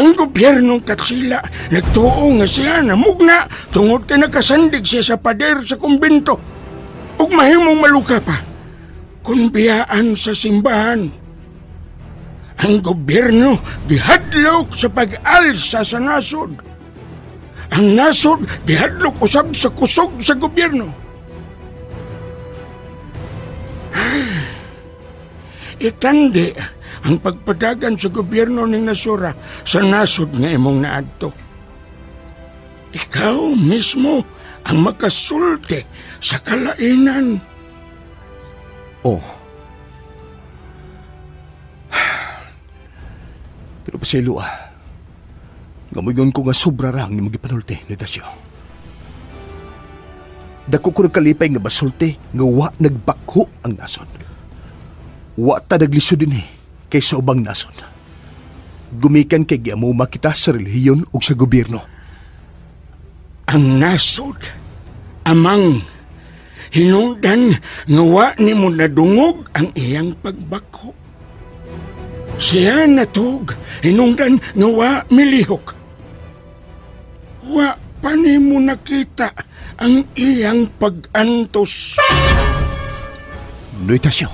Ang gobyerno Katsila nagtuo nga siya namugna tungod kay nakasandig siya sa pader sa kumbento. Ug mahimong maluka pa kung biyaan sa simbahan. Ang gobyerno gihadlok sa pag-alsa sa nasod. Ang nasod gihadlok usab sa kusog sa gobyerno. Itandi ang pagpadagan sa gobyerno ning nasura sa nasod nga imong naadto. Ikaw mismo ang makasulti sa kalainan. Oh. Pero pasaylo ah. Ngamuyon ko nga sobra ra ang imong gipanulti, Netasyo. Dako ko nagkalipay nga basulti nga wa nagbakho ang nasod. Wa ta naglisod dinhi kaysa ubang nasod. Gumikan kay giamuma kita sa relihiyon ug sa gobyerno. Ang nasod, amang hinungdan nga wa nimo nadungog ang iyang pagbakho. Siya natug, hinungdan nga wa milihok. Wa pa nimo nakita ang iyang pag-antos. Noitasyo.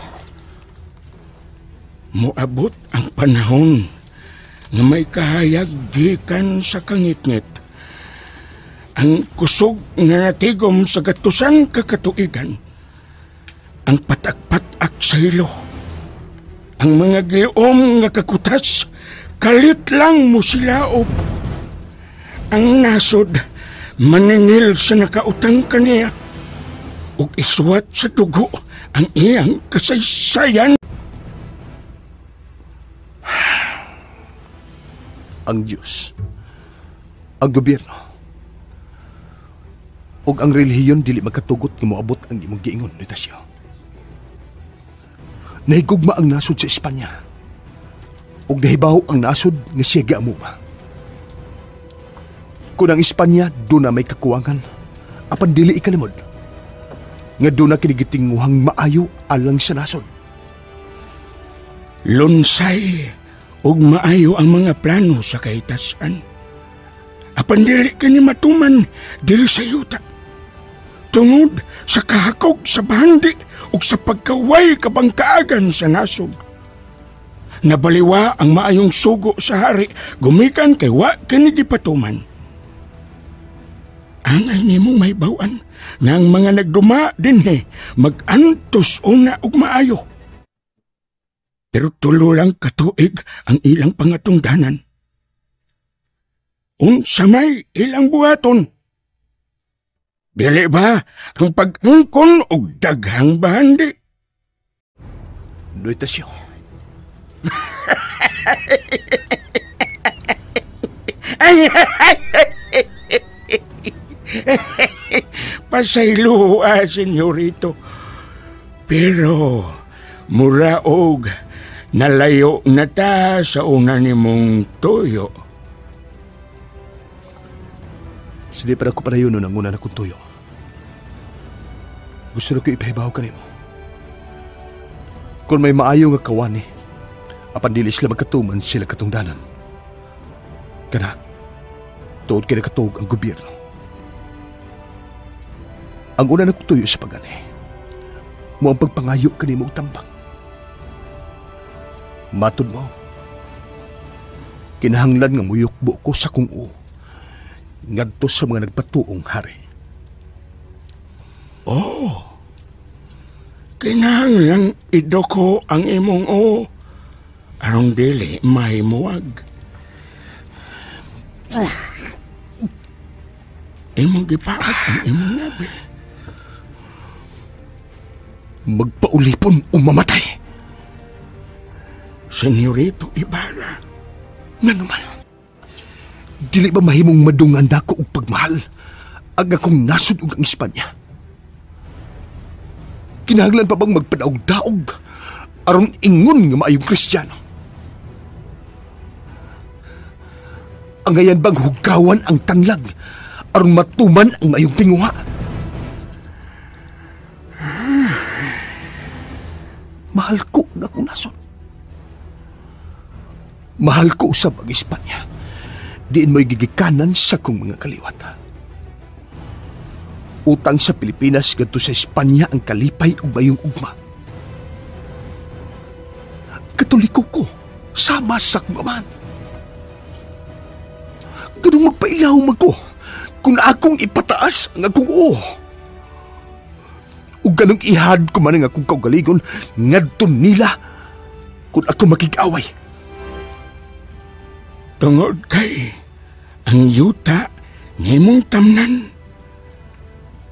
Moabot ang panahon nga may kahayag gikan sa kangitngit. Ang kusog nga natigom sa gatusan kakatuigan, ang patak-patak sa ilo, ang mga giom nga kakutas, kalit lang mo silaob. Ang nasod, maningil sa nakautang kaniya, ug isuwat sa dugo ang iyang kasaysayan. Ang Diyos, ang gobyerno, ug ang relihiyon dili magkatugot nga moabot ang imong giingon, Netasyo. Nahigugma ang nasod sa Espanya, ug nahibaw ang nasod nga siya giamuma. Kung ang Espanya doon na may kakuwangan, apan dili ikalimod, nga doon na kinigitinguhang maayo alang sa nasod. Lunsay ug maayo ang mga plano sa kahitasan. Apan dili kini matuman diri sa yuta. Tungod sa kahakog sa bahandi ug sa pagkaway kabangkaagan sa nasod. Nabaliwa ang maayong sugo sa hari, gumikan kay wa kini gipatuman. Angay nimong mahibaw-an nga ang mga nagduma dinhi mag-antos una ug maayo. Pero tulo lang katuig ang ilang pangatungdanan. Unsa may ilang buhaton? Dili ba ang pag-angkon og daghang bahandi? Noitasyo. Pasaylo, senyorito. Pero muraog nalayo na ta sa una nimong tuyo. Sige pa ako padayon ang una na kong tuyo. Gusto na ko ipahibaw kanimo. Kung may maayo nga kawani, apan dili sila magkatuman sila katungdanan. Kana, tuod kay nakatuog ang gobyerno. Ang una na kong tuyo sa pagani, mo ang pagpangayo kanimo og tambang. Matod mo, kinahanglan nga muyukbo ko sa kung o, ngadto sa mga nagpatuong hari. Oh, kinahanglan idoko ang imong o, aron dili mahimuwag. Imong gipaat ang imong labi. Magpaulipon o mamatay. Senyorito Ibarra. Nga naman, dili ba mahimong madungan dako og pagmahal ang akong nasod ug ang Espanya? Kinahanglan pa bang magpadaog-daog aron ingon nga maayong Kristiyano? Angayan bang hugawan ang tanlag aron matuman ang maayong tinguha? Mahal ko ang akong nasod. Mahal ko usab ang Espanya. Diin mo'y gigikanan sa kong mga kaliwat. Utang sa Pilipinas gadto sa Espanya ang kalipay ug mayong ugma. Katoliko ko Sama sa akong amahan. Ganong magpailaw man ko kung akong ipataas ang akong oo. Ug ganong ihad ko man ang akong kaugaligon ngadto nila kung ako makig-away. Tungod kay ang yuta nga imong tamnan,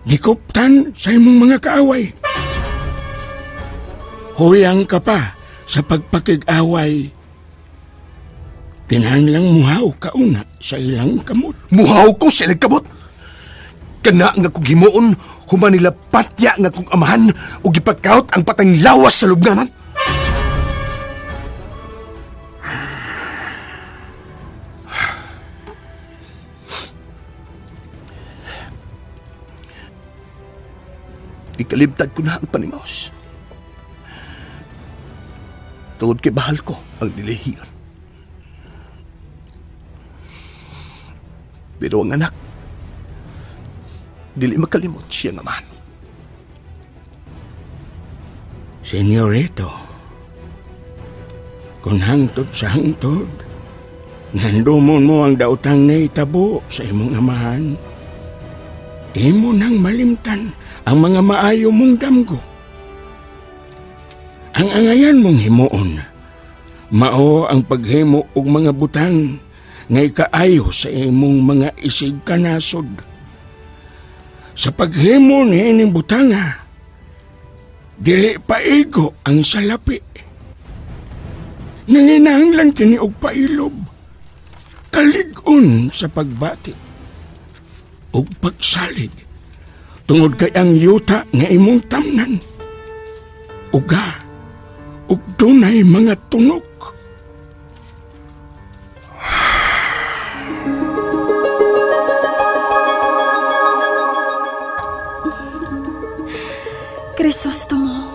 gikuptan sa imong mga kaaway. Huyang ka pa sa pagpakig-away. Kinahanglang muhaw ka una sa ilang kamot. Muhaw ko sa ilang kamot? Kana nga kong himuon, human nila patya nga kong amahan o gipagkaot ang patang lawas sa lubnganan. Ikalimtad ko na ang panimaos. Tungod kay bahal ko ang nilihiyon. Pero ang anak, dili makalimot siya nga man. Senyorito, kung hangtod sa hangtod, nandumon mo ang daotang naitabo sa imong amahan. Imo nang malimtan ang mga maayo mong damgo. Ang angayan mong himuon, mao ang paghimo og mga butang ngay kaayo sa imong mga isig kanasod. Sa paghimo niining butanga, dili paigo ang salapi. Nanginahanglan kini og pailob, kalig-on sa pagbati ug pagsalig, tungod kay ang yuta nga imong tamnan, uga ug dunay mga tunok. Crisostomo,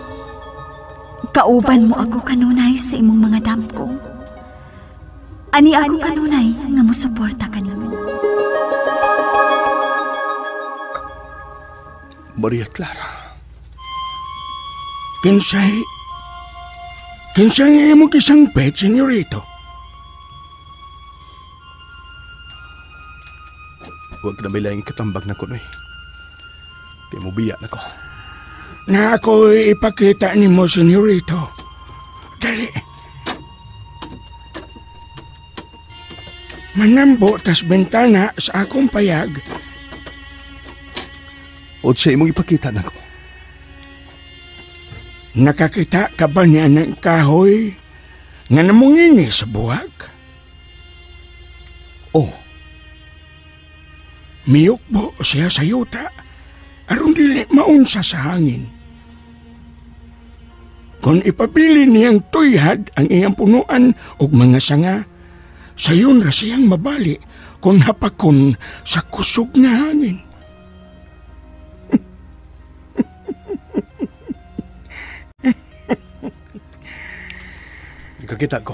kauban mo ako kanunay sa imong mga damgo. Ani ako kanunay nga mosuporta kanimo. Maria Clara. Kinsay nga imong kisangpit, senyorito? Huwag na may laing ikatambag na kunoy. Kaya mo biya na ko. Na ako'y ipakita ni mo, senyorito. Dali. Manambo tas bentana sa akong payag. O sa imong ipakita na ko. Nakakita ka ba niya ng kahoy nga namungini sa buwag? Oh. Miyukbo siya sa yuta aron dili maunsa sa hangin. Kung ipabili niyang tuyhad ang iyang punuan og mga sanga, sayon ra siyang mabali kung hapakon sa kusog nga hangin. Nakakita ko.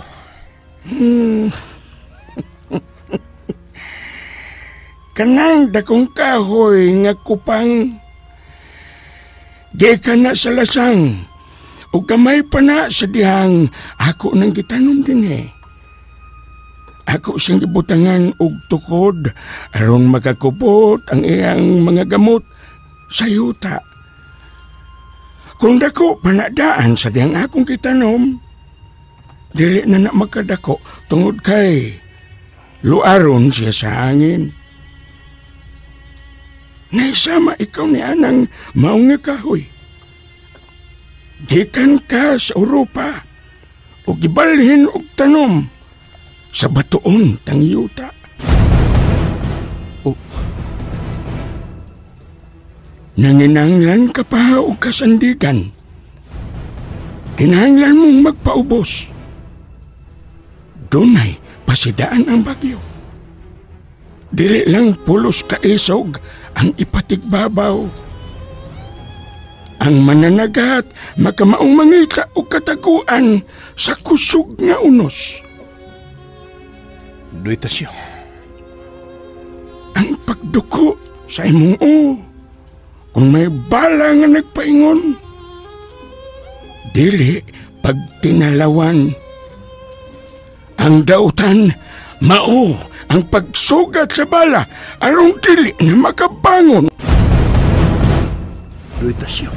Kanang dakong kahoy nga kupang, di ka na sa lasang, o gamay pa na sa dihang ako nang gitanom din eh. Ako siyang gibutangan og tukod aron makakupot ang iyang mga gamot sa yuta. Kung dako panadaan sa dihang akong gitanom, dili na na makadako tungod kay luaron siya sa hangin. Naisama ikaw ni anang mao nga kahoy. Gikan ka sa Europa o gibalhin og tanom sa batuon tang yuta. Oh. Nanginahanglan ka pa og kasandigan. Kinahanglan mong magpaubos. Dunay pasidaan ang bagyo. Dili lang pulos kaisog ang ipatigbabaw. Ang mananagat makamaong mangita o kataguan sa kusog nga unos. Duy tasyo. Ang pagduko sa imong o, kung may bala nga nagpaingon, dili pagtinalawan. Ang dautan, mao ang pagsugat sa bala aron dili na makabangon. Luitasyo.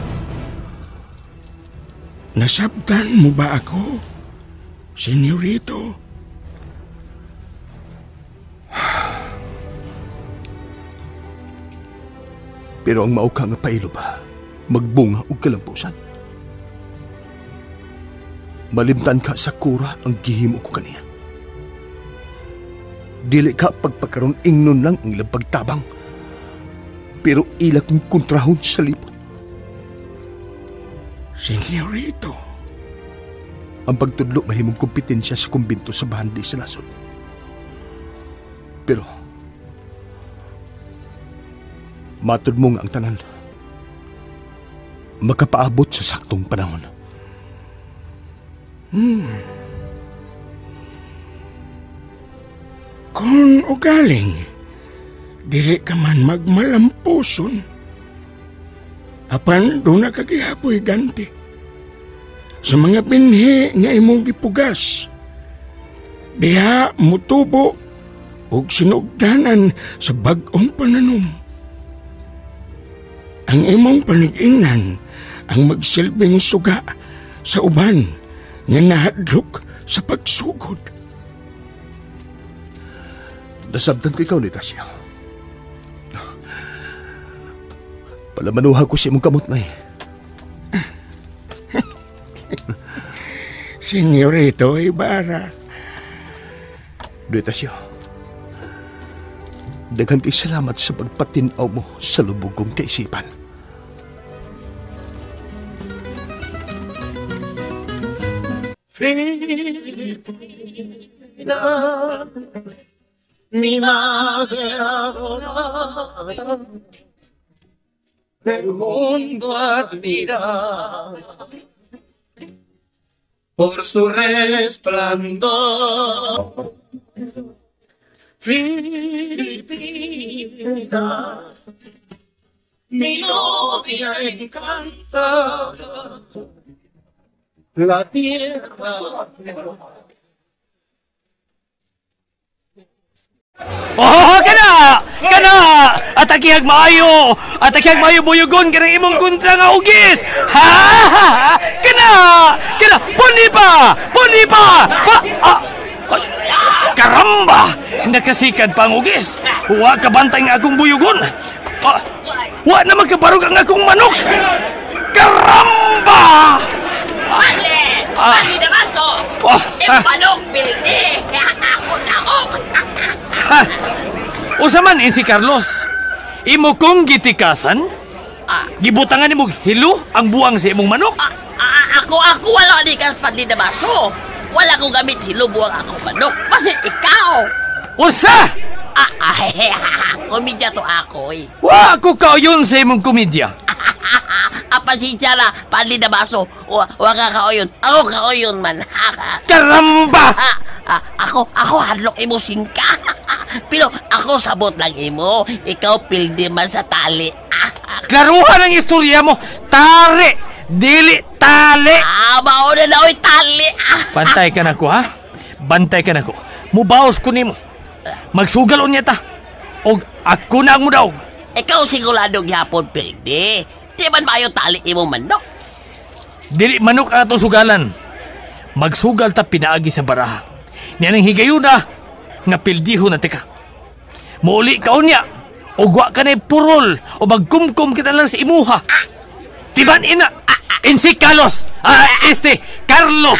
Nasabtan mo ba ako, senyorito? Pero ang mao ka nga pailo ba, magbunga og kalampusan. Malimtan ka sa kura ang gihimo ko kaniya. Dili ka pagpakaroon ingnon lang ang ilang pagtabang, pero ila kong kontrahon sa lipot. Senyorito, ang pagtudlo mahimong kompetensya sa kumbinto sa bahandi sa nasod. Pero matud mo nga ang tanan makapaabot sa saktong panahon. Kung ugaling, dili ka man magmalampuson. Apan doon na kagihapoy ganti. Sa mga binhi nga imong gipugas, diha mutubo og sinugdanan sa bag-ong pananom. Ang imong panig-ingnan ang magsilbing suga sa uban nga nahadlok sa pagsugod. Nasabtan ko ikaw ni Tasya. Palamanuha ko sa imong kamot na eh. Senyorito Ibarra. Duitasyo, daghan kay salamat sa pagpatinaw mo sa lubog kong kaisipan. Filipina, mi madre adorada, del mundo admirada por su resplandor. Filipina, mi novia encantada, la tierra. Oh, kana! Kana! Atakihag maayo! Atakihag maayo buyugon kanang imong kontra nga ugis! Ha! Kana! Kana! Puni pa! Puni pa! Pa! Ah! Karamba! Nakasikad pa ang ugis! Wa kabantay nga akong buyugon! Ah, wa na magkabarog ang akong manok! Karamba! Mali! Mali na baso! Manok, pildi! Ako naok! Usa man in si Carlos, imo kong gitikasan, gibutangan nimo hilo ang buang sa imong manok. Ako wala ni ka pandi na baso. Wala ko gamit hilo buang ako manok. Basta ikaw. Usa! Komedya to ako eh. Wa ako kaoyon sa imong komedya. Pasensya na, pandi na baso. Wa ka kaoyon. Ako kaoyon man. Karamba! Ako hadlok imo singka. Pero ako sabot lang imo. Ikaw pildi man sa tali. Klaruhan ang istorya mo. Tari! Dili tali! Mao na oy tali. Bantay ka na ko, ha? Bantay ka na ko. Mubaos ko nimo. Magsugal unya ta. Og ako na ang mudaog. Ikaw sigurado gyapon pildi. Di man maayo tali imo manok. Dili manok ang atong sugalan. Magsugal ta pinaagi sa baraha. Niya nang higayuna nga pildiho na tika. Muuli ka unya og wa ka na purol o magkumkum kita lang sa imuha. Tiban ina insi Carlos. Este Carlos.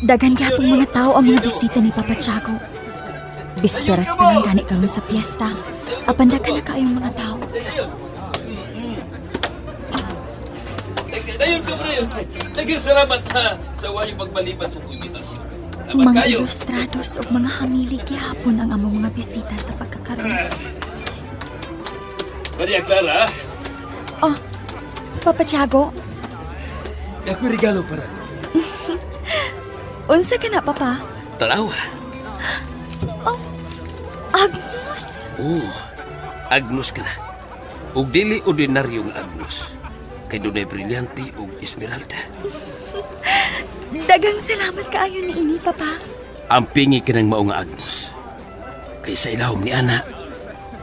Daghan gyapon mga tao ang mga bisita ni Papa Tiago. Bisperas pa lang gani karon sa piyesta. Apan daghan na kaayong mga tao. Dayon ka bro. Daghang salamat ha sa wayo pagbaliban sa imbitasyon. Mga ilustrados ug mga hamili gihapon ang among mga bisita sa pagkakaroon. Maria Clara. Oh, Papa Tiago. Ako regalo para. Unsa ka na, Papa? Tanawa. Oh, Agnos? Oo, Agnos ka na. Ug dili ordinaryo nga Agnos. Kay dunay brilyante ug esmeralda. Daghang salamat kaayo ni ini, Papa. Ang pingi ka ng mao nga Agnos. Kay sa ilawom ni Ana,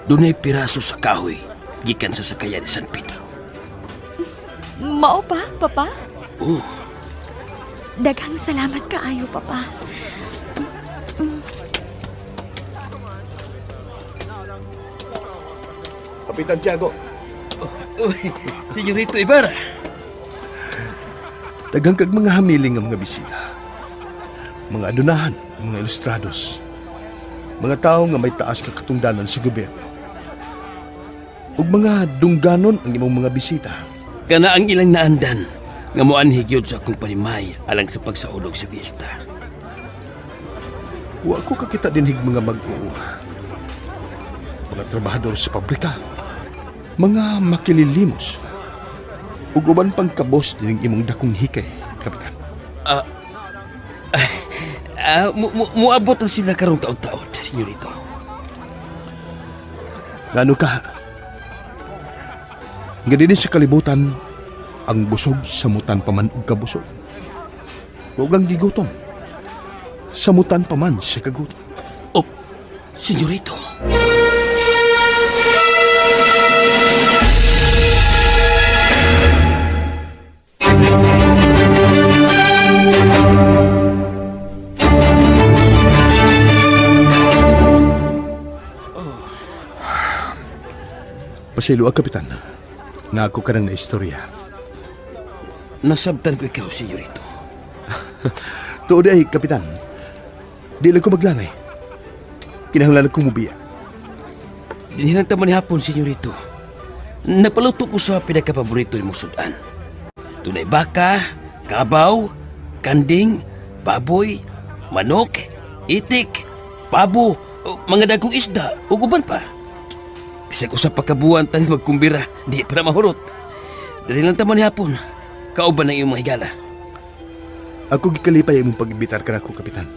dunay piraso sa kahoy gikan sa sakayan ni San Pedro. Mao pa, Papa? Oo. Daghang salamat kaayo, Papa. Kapitan Tiago. Oh, Senyorito Ibarra. Daghang kag mga hamiling nga mga bisita. Mga adunahan, mga ilustrados. Mga tao nga may taas ka katungdanan sa gobyerno. Ug mga dungganon ang imong mga bisita. Kana ang ilang naandan nga moanhi gyud sa akong panimay alang sa pagsaulog sa fiesta. Wa ko kakita dinhig mga mag-uuma. Mga trabahador sa pabrika. Mga makililimos. Ug uban pang kabos dining imong dakong hikay, Kapitan. Muabot na sila karong taon-taon, senyorito. Ngano ka? Nga dinhi sa kalibutan, ang busog samutan pa man og kabusog. Ug ang gigutom, samutan pa man sa kagutom. Oh, senyorito. Pasaylo, Kapitan. Nga ako ka ng naistorya. Nasabtan ko ikaw, senyorito. Tuod ay, Kapitan. Di lang ko maglangay. Kinahanglan akong mubiya. Dinhilang taman ni hapon, senyorito. Nagpaluto ko sa pinakapaborito ni mong sudan. Dunay baka, kabaw, kanding, baboy, manok, itik, pabo, mga dagkong isda, ug uban pa. Bisag usa pa ka buwan tang magkumbira, di pa na mahurot. Dali lang taman ni hapon. Kauban ang iyong mga higala. Ako gikalipay imong pag-imbitar kanako, Kapitan.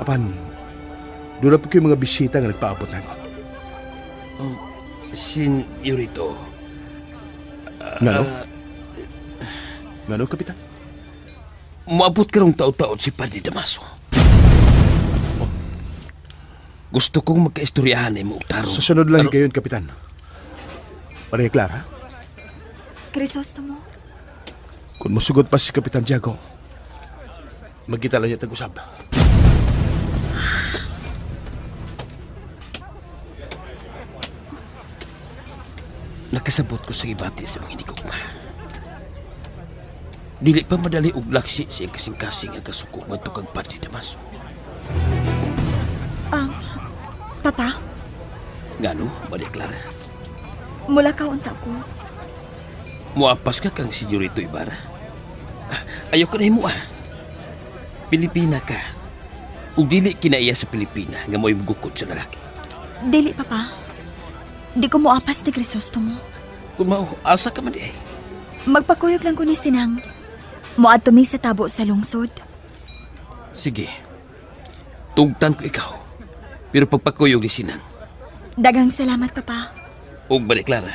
Apan, doon na po kayo mga bisita nga nagpaabot na ako. Oh, senyorito. Ngano? Ngano, Kapitan? Moabot karong taon-taon si Padre Damaso. Oh. Gusto kong magkaistoryahan ay mo tarong. Sa sunod lang higayon, Kapitan. Maria Clara? Crisostomo? Kung musugot pa si Kapitan Tiago, magkita lang niya tag-usab. Nakasabot ko sa ibati sa mga hinigugma. Dili pa madali og laksi sa iyang kasing-kasing ang kasuko ngadto kang Padre Damaso. Papa? Ngano, Maria Clara? Mula ka unta ko. Muapas ka kang Senyorito Ibarra. Ayaw ka na himo ah. Pilipina ka. Ug dili kinaiya sa Pilipina nga mo'y mugukod sa lalaki. Dili, Papa. Di ko muapas ni Crisostomo. Kung mao, asa ka man di ay. Magpakuyog lang ko ni Sinang. Moadto mi sa tabo sa lungsod. Sige. Tugtan ko ikaw. Pero pagpakuyog ni Sinang. Daghang salamat, Papa. Ug Maria Clara.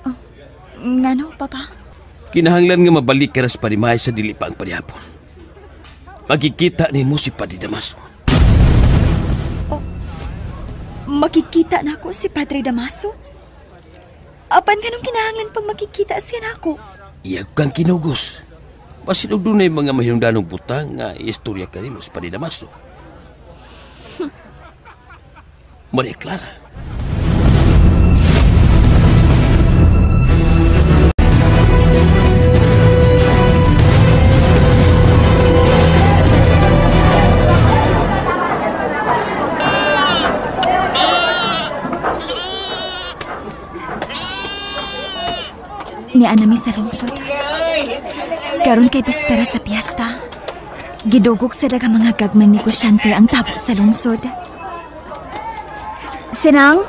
Oh, ngano, Papa? Kinahanglan nga mabalik ka sa panimay sa dili pa ang panihapon. Magkikita nimo si Padre Damaso. Oh, makikita na ako si Padre Damaso? Apan ganong kinahanglan pag makikita siya na ako? Iyag kang kinugos. Basin og dunay mga mahimdanong butang nga istorya kanimo si Padre Damaso. Maria Clara. Ni Anami sa lungsod. Karon kay bispera sa piyesta. Gidugog sa daghang mga gagmay negosyante ang tabo sa lungsod. Sinang?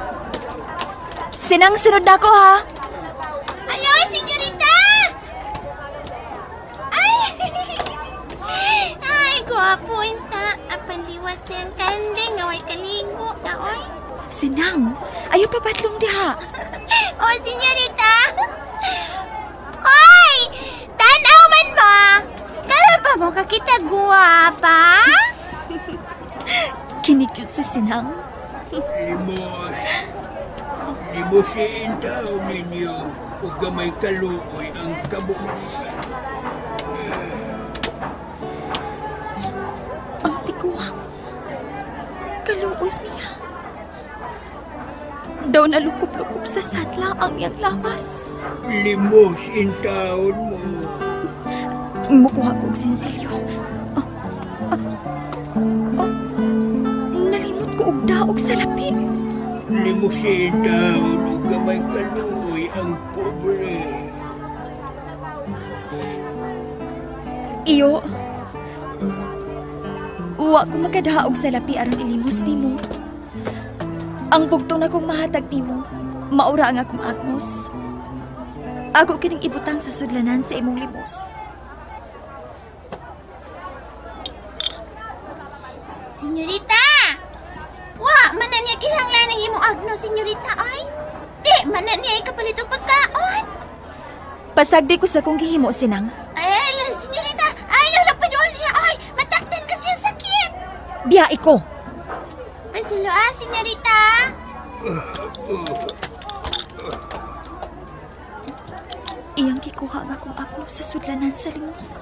Sinang, sunod na ako ha! Hello, senyorita! Ay! Ay, gwapo inta. Ay, kalingo na, oy. Sinang, ayaw pa badlong diha. Oh, senyorita. Oy! Tanaw man mo! Karon pa mo kakita guwapa? Kinikyut si Sinang. Limos. Limusin tao ninyo o gamay kaluoy ang kabus. Ang tiguang. Kaluoy niya. Daw nalukob-lukob sa sadla ang iyang lawas. Limos in taon mo. Mukuha kong sinsilyo. Nalimot ko og daog sa lapi. Limusin taon o gamay kaluoy ang pobre. Iyo. Wa ko makadaog sa lapi aron ilimos nimo. Ang bugtong na kong mahatag nimo, maura ang akong agnos. Ako kining ibutang sa sudlanan sa imong limos. Senyorita! Wa, man na niya kinahanglan ang imong agno, senyorita, ay. Di, man na niya ikapalit og pagkaon. Pasagdi ko sa kong gihimo, Sinang. Ay, senyorita, ayaw lang padool niya, ay. Mataktan kasi ang sakit. Biyae ko. Pasulo, ah, senyorita. Iyang kikuha ang akong agno sa sudlanan sa limos.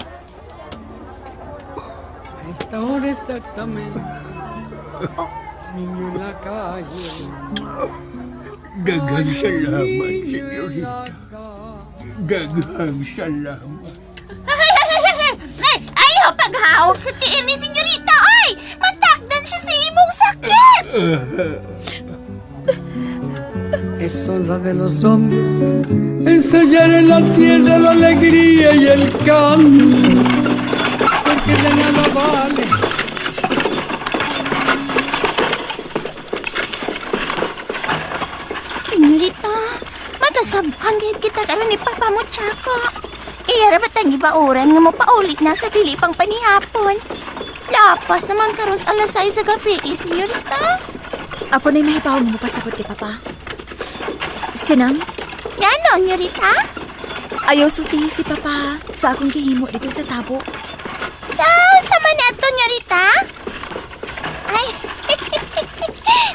A esta hora exactamente, niño en la calle. Daghang salamat, senyorita. Daghang salamat. Ay, ayaw paghawak sa tiil ni senyorita, ay! Matakdan siya sa imong sakit! Es honra de los hombres ensayar en la tierra la alegría y el canto, porque de nada vale. Senyorita, magasabang gid kita karon ni Papa mo, Chaco. Iya ra batang gibauran nga mopaulit na sa dili pang panihapon. Lapas naman karon sa alas 6 sa gabi, eh, senyorita. Ako na'y mahibaw mo pasabot kay Papa. Sinang? Ngano, senyorita? Ayaw sultihi si Papa sa akong gihimo dito sa tabo. Sa man ato, senyorita? Ay,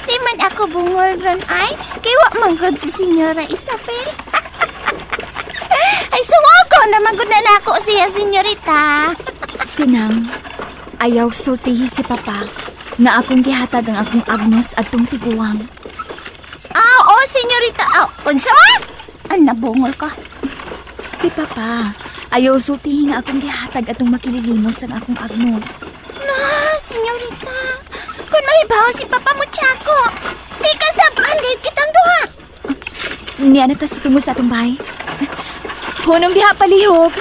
di man ako bungol ron, ay. Kay wa man gud si Senyora Isabel. Ay, sungogo na man gud na nako siya, senyorita. Sinang, ayaw sultihi si Papa nga akong gihatag ang akong agnos adtong tiguang. Ah, oo, senyorita. Ah, unsa? An nabungol ka. Si Papa, ayaw sultihi nga akong gihatag atong makililimos ang akong agnos. Na, senyorita. Kung mahibaw si Papa mo, Chaco, di ka sabaan gayud kitang duha. Niya na ta sa tungo sa atong bahay. Hunong diha palihog.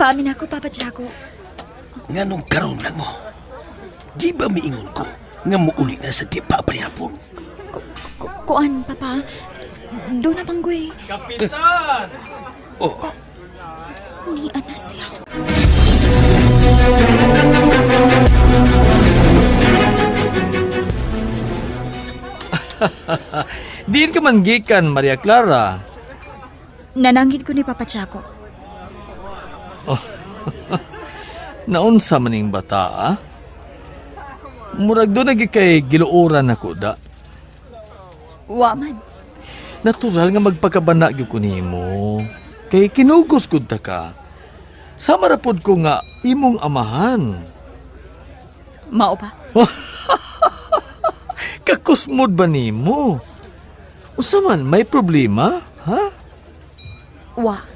Paamin ako, Papa Tiago. Nganong karon lang mo? Di ba miingon ko nga muulit na sa di pa panihapon? Kuan, Papa. Doon na manggoy. Kapitan! Oo. Ni ana siya. Diin ka man gikan, Maria Clara. Nanangin ko ni Papa Tiago. Oh. Naunsa maning bata, ah? Murag doon nagi kay giluoran ako da. Wa man. Natural nga magpakabana gyud ko nimo. Kay kinugos gud ta ka. Sama ra pod ko nga imong amahan. Mao ba? Kakusmod ba nimo? Unsa man may problema, ha? Wa.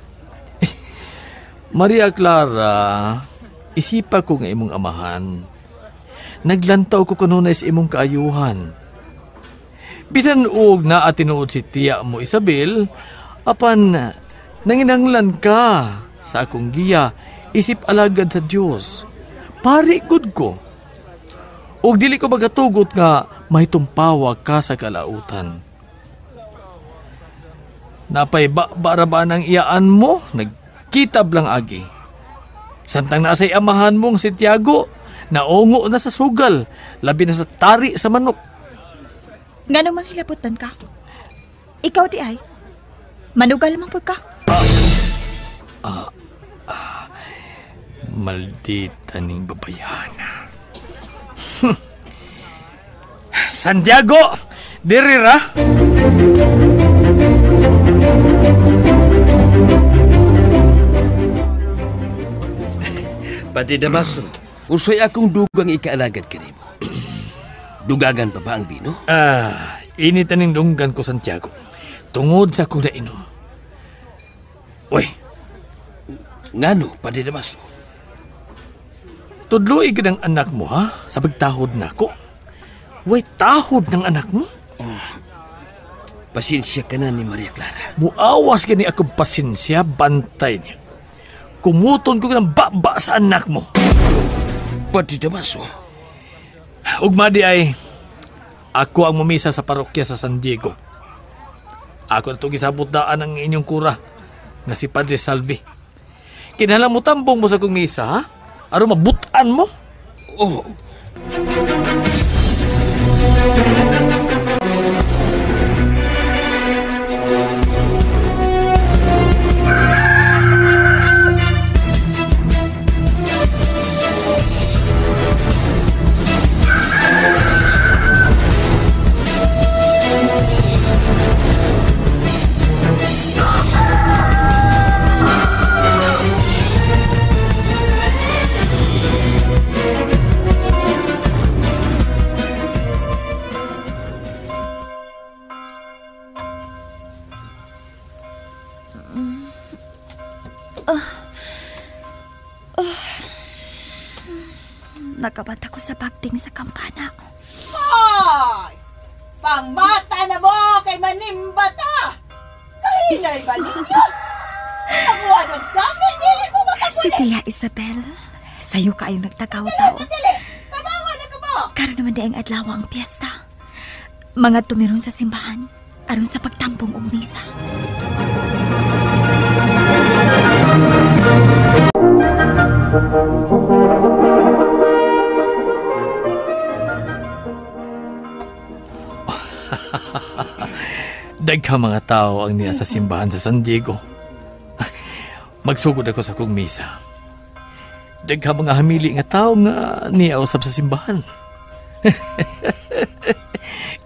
Maria Clara, isipa ko nga imong amahan. Naglantaw ko kanunay sa imong kaayuhan. Bisan og naa tinuod si tiya mo, Isabel, apan nanginanglan ka sa akong giya, isip alagad sa Dios. Pari gud ko. Ug dili ko magatugot nga mahitumpawa ka sa kalautan. Napay ba ra ba ng iyaan mo? Nagkitab lang agi. Samtang naasay amahan mong si Tiago, naungo na sa sugal, labi na sa tari sa manok. Nganong manghilabot man ka? Ikaw di ay. Manugal man pud ka. Maldita ning babayana. Santiago, diri ra. Pati Damaso, unsay akong dugang ikaalagad kanimo? Dugagan pa ba ang bino? Init aning dunggan ko, Santiago. Tungod sa akong nainom. Uy! Ngano, Padre Damaso? Tudloi gid ang anak mo, ha? Sa pagtahod nako. Way tahod ng anak mo? Pasensya ka na ni Maria Clara. Muawas gani akong pasensya, bantay niya. Kumuton ko ng baba sa anak mo. Padre Damaso. Ugma di ay, ako ang mumisa sa parokya sa San Diego. Ako na itong gisabot daan ang inyong kura nga si Padre Salvi. Kinahanglan mo tambong mo sa kong misa, ha? Aron mabutan mo? Oh. Nagkabata ko sa pagting sa kampana. Hoy! Pangmata na mo kay manimbata! Kahinay ba ninyo? Nakuha ng sabi, dili mo makapuli! Si Tia Isabel, sayo kaayong nagtagaw-tao. Dili! Pamawa na ka mo! Karon naman di ang adlaw ang piyesta. Mga tumiron sa simbahan, aron sa pagtampong og misa. Daghang mga tao ang niya sa simbahan sa San Diego. Magsugod ako sa kong misa. Daghang mga hamili nga tao nga niya usab sa simbahan.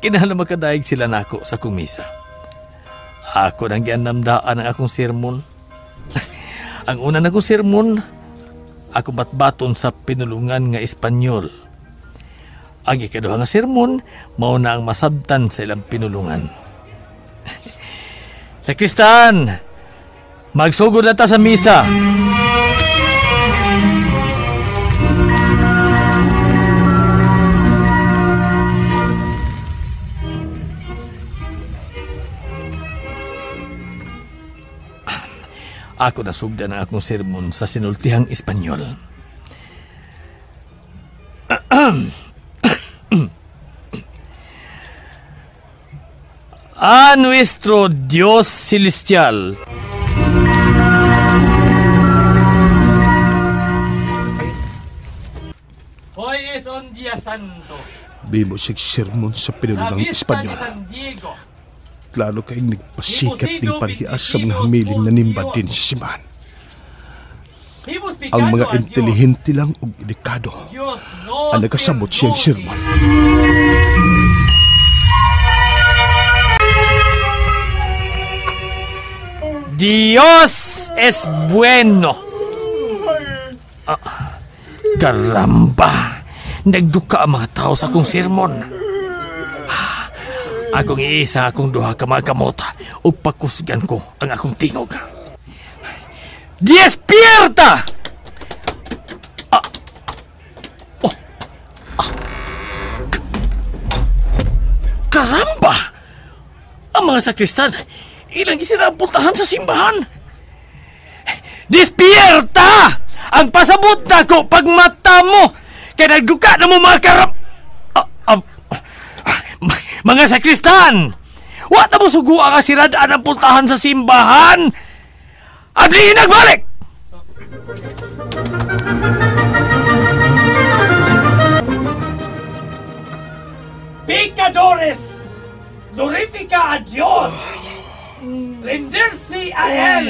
Kinahanglan makadaig sila nako sa kong misa. Ako nang gianamdaan ang akong sermon. Ang una na kong sermon, ako batbaton sa pinulungan nga Espanyol. Ang ikaduha nga sermon, mao na ang masabtan sa ilang pinulungan. Sakristan, magsugod na ta sa misa. Ako nasugdan ang akong sermon sa sinultihang Espanyol. A nuestro Dios Celestial. Hoy es un día santo. Bimo siyang sermon sa pinulungang Espanyol. Klaro kay nagpasikat ng parihas sa mga hamiling na nimba din sa simbahan. Ang mga intelihente lang og edukado ang nagkasabot siyang sermon. Dios es bueno. Karamba! Nagduka ang mga tao sa akong sermon. Akong iisa akong duha ka mga kamot ug pakusgan ko ang akong tingog. Despierta! Karamba! Ang mga sakristan, ilang isira ang puntahan sa simbahan. Despierta! Ang pasabot nako pagmata mo. Kay nagduka na mo mga mga sakristan. Wa na mo suguan nga siradaan ang puntahan sa simbahan. Ablihin nagbalik! Pecadores, glorifica a Dios. Rendirse a Él.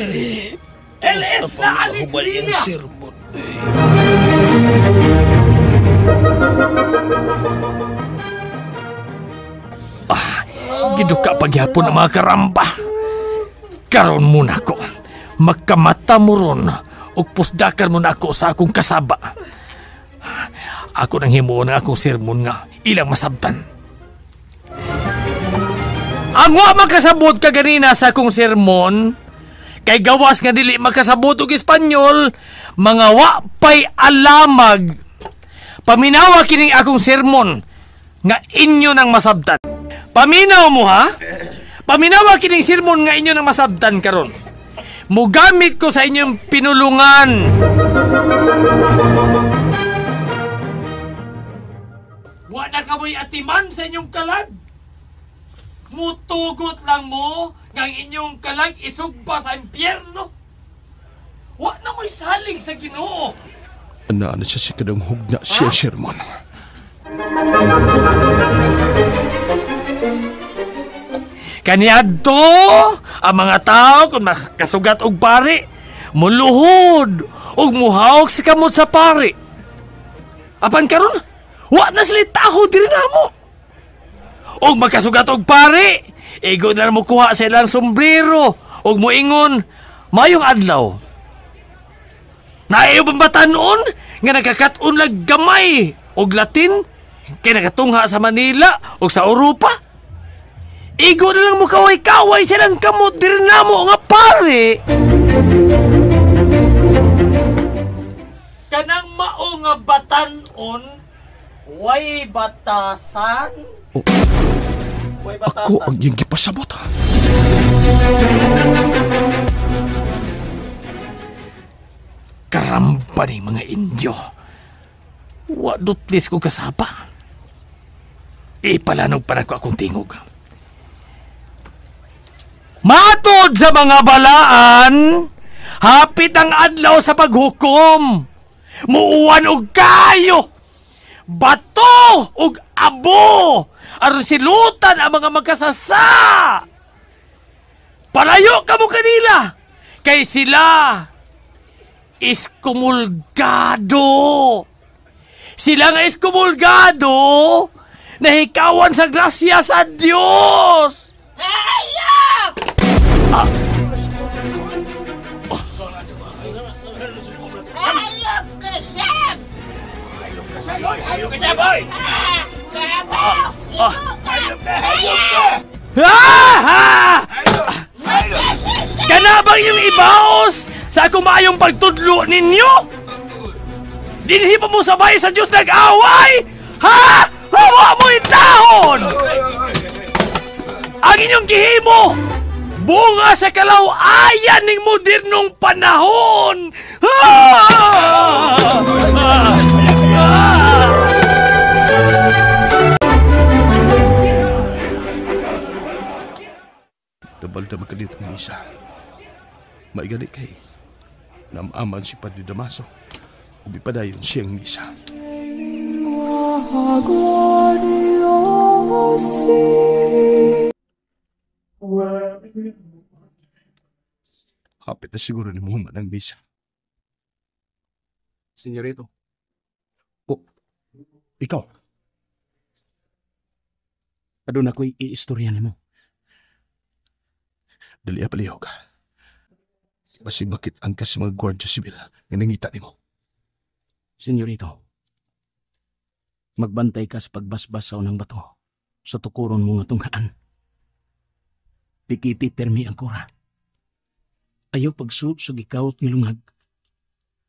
Él es la alegría. Giduka pagyapon ang mga karamba. Karon muna ko, magkamata mo ron ug pusdakan mo na ako sa akong kasaba. Ako nang himuon ang akong sermon nga ilang masabtan. Ang wa makasabot ka ganina sa akong sermon, kay gawas nga dili makasabot og Espanyol, mga wa pay alamag. Paminawa kining akong sermon nga inyo nang masabtan. Paminaw mo ha? Paminawa kining sermon nga inyo nang masabtan karon. Mugamit ko sa inyong pinulungan. Wa na kamoy atiman sa inyong kalag. Mutugot lang mo nga ang inyong kalag isugba sa impyerno. Wa na mo'y salig sa Ginoo. Ana na siya si kadang hugna siya sermon. Kaniadto ang mga tao kung makasugat og pari, muluhod og muhawak sa kamot sa pari. Apan karon, wa na sila taho diri namo. Og makasugat og pari, igo na mo kuha sa ilang sombrero og moingon, mayong adlaw. Naiyo bang batanon nga nagkakat-on lag gamay og Latin kay nakatungha sa Manila og sa Europa? Igo na lang mo kaway-kaway silang kamot diri namo nga pare. Kanang mao nga batanon, way batasan. Oh, way batasan. Ako ang iyong gipasabot. Karamba ni mga Indio. Wa dutlis ko kasaba. Ipalanog pa na ko akong tingog. Matod sa mga balaan, hapit ang adlaw sa paghukom. Muuwan og kayo, bato og abo, aron silutan ang mga magkasasa. Palayo kamo kanila, kay sila iskumulgado. Sila nga iskumulgado, nahikawan sa grasya sa Dios. Hayop! Hayop ka, Sam! Hayop ka, Sam! Hayop ka, Sam! Hayop ka! Hayop ka! Kana bang yung ibaos sa akong maayong pagtudlo ninyo? Dinhi pa mo sabay sa Diyos nag-away? Ha? Hawa mo itahon! Ang inyong gihimo, bunga sa kalawayan ng modernong panahon! Dabal-dabal ka dito ang misa. Maigani kay namaman si Padre Damaso. Ubi pa dayon siyang misa. Hapit na siguro ni Muhammad ang misa. Senyorito. Oh, ikaw. Aduna ko'y iistorya nimo. Dali palihog ka. Basi bakit ang kas mga gwardiya sibil nga nangita nimo. Senyorito, magbantay ka sa pagbasbas sa unang bato sa tukuron mo nga tunghaan. Pikiti permi ang kura. Ayaw pagsuot sa gikawot ni lungag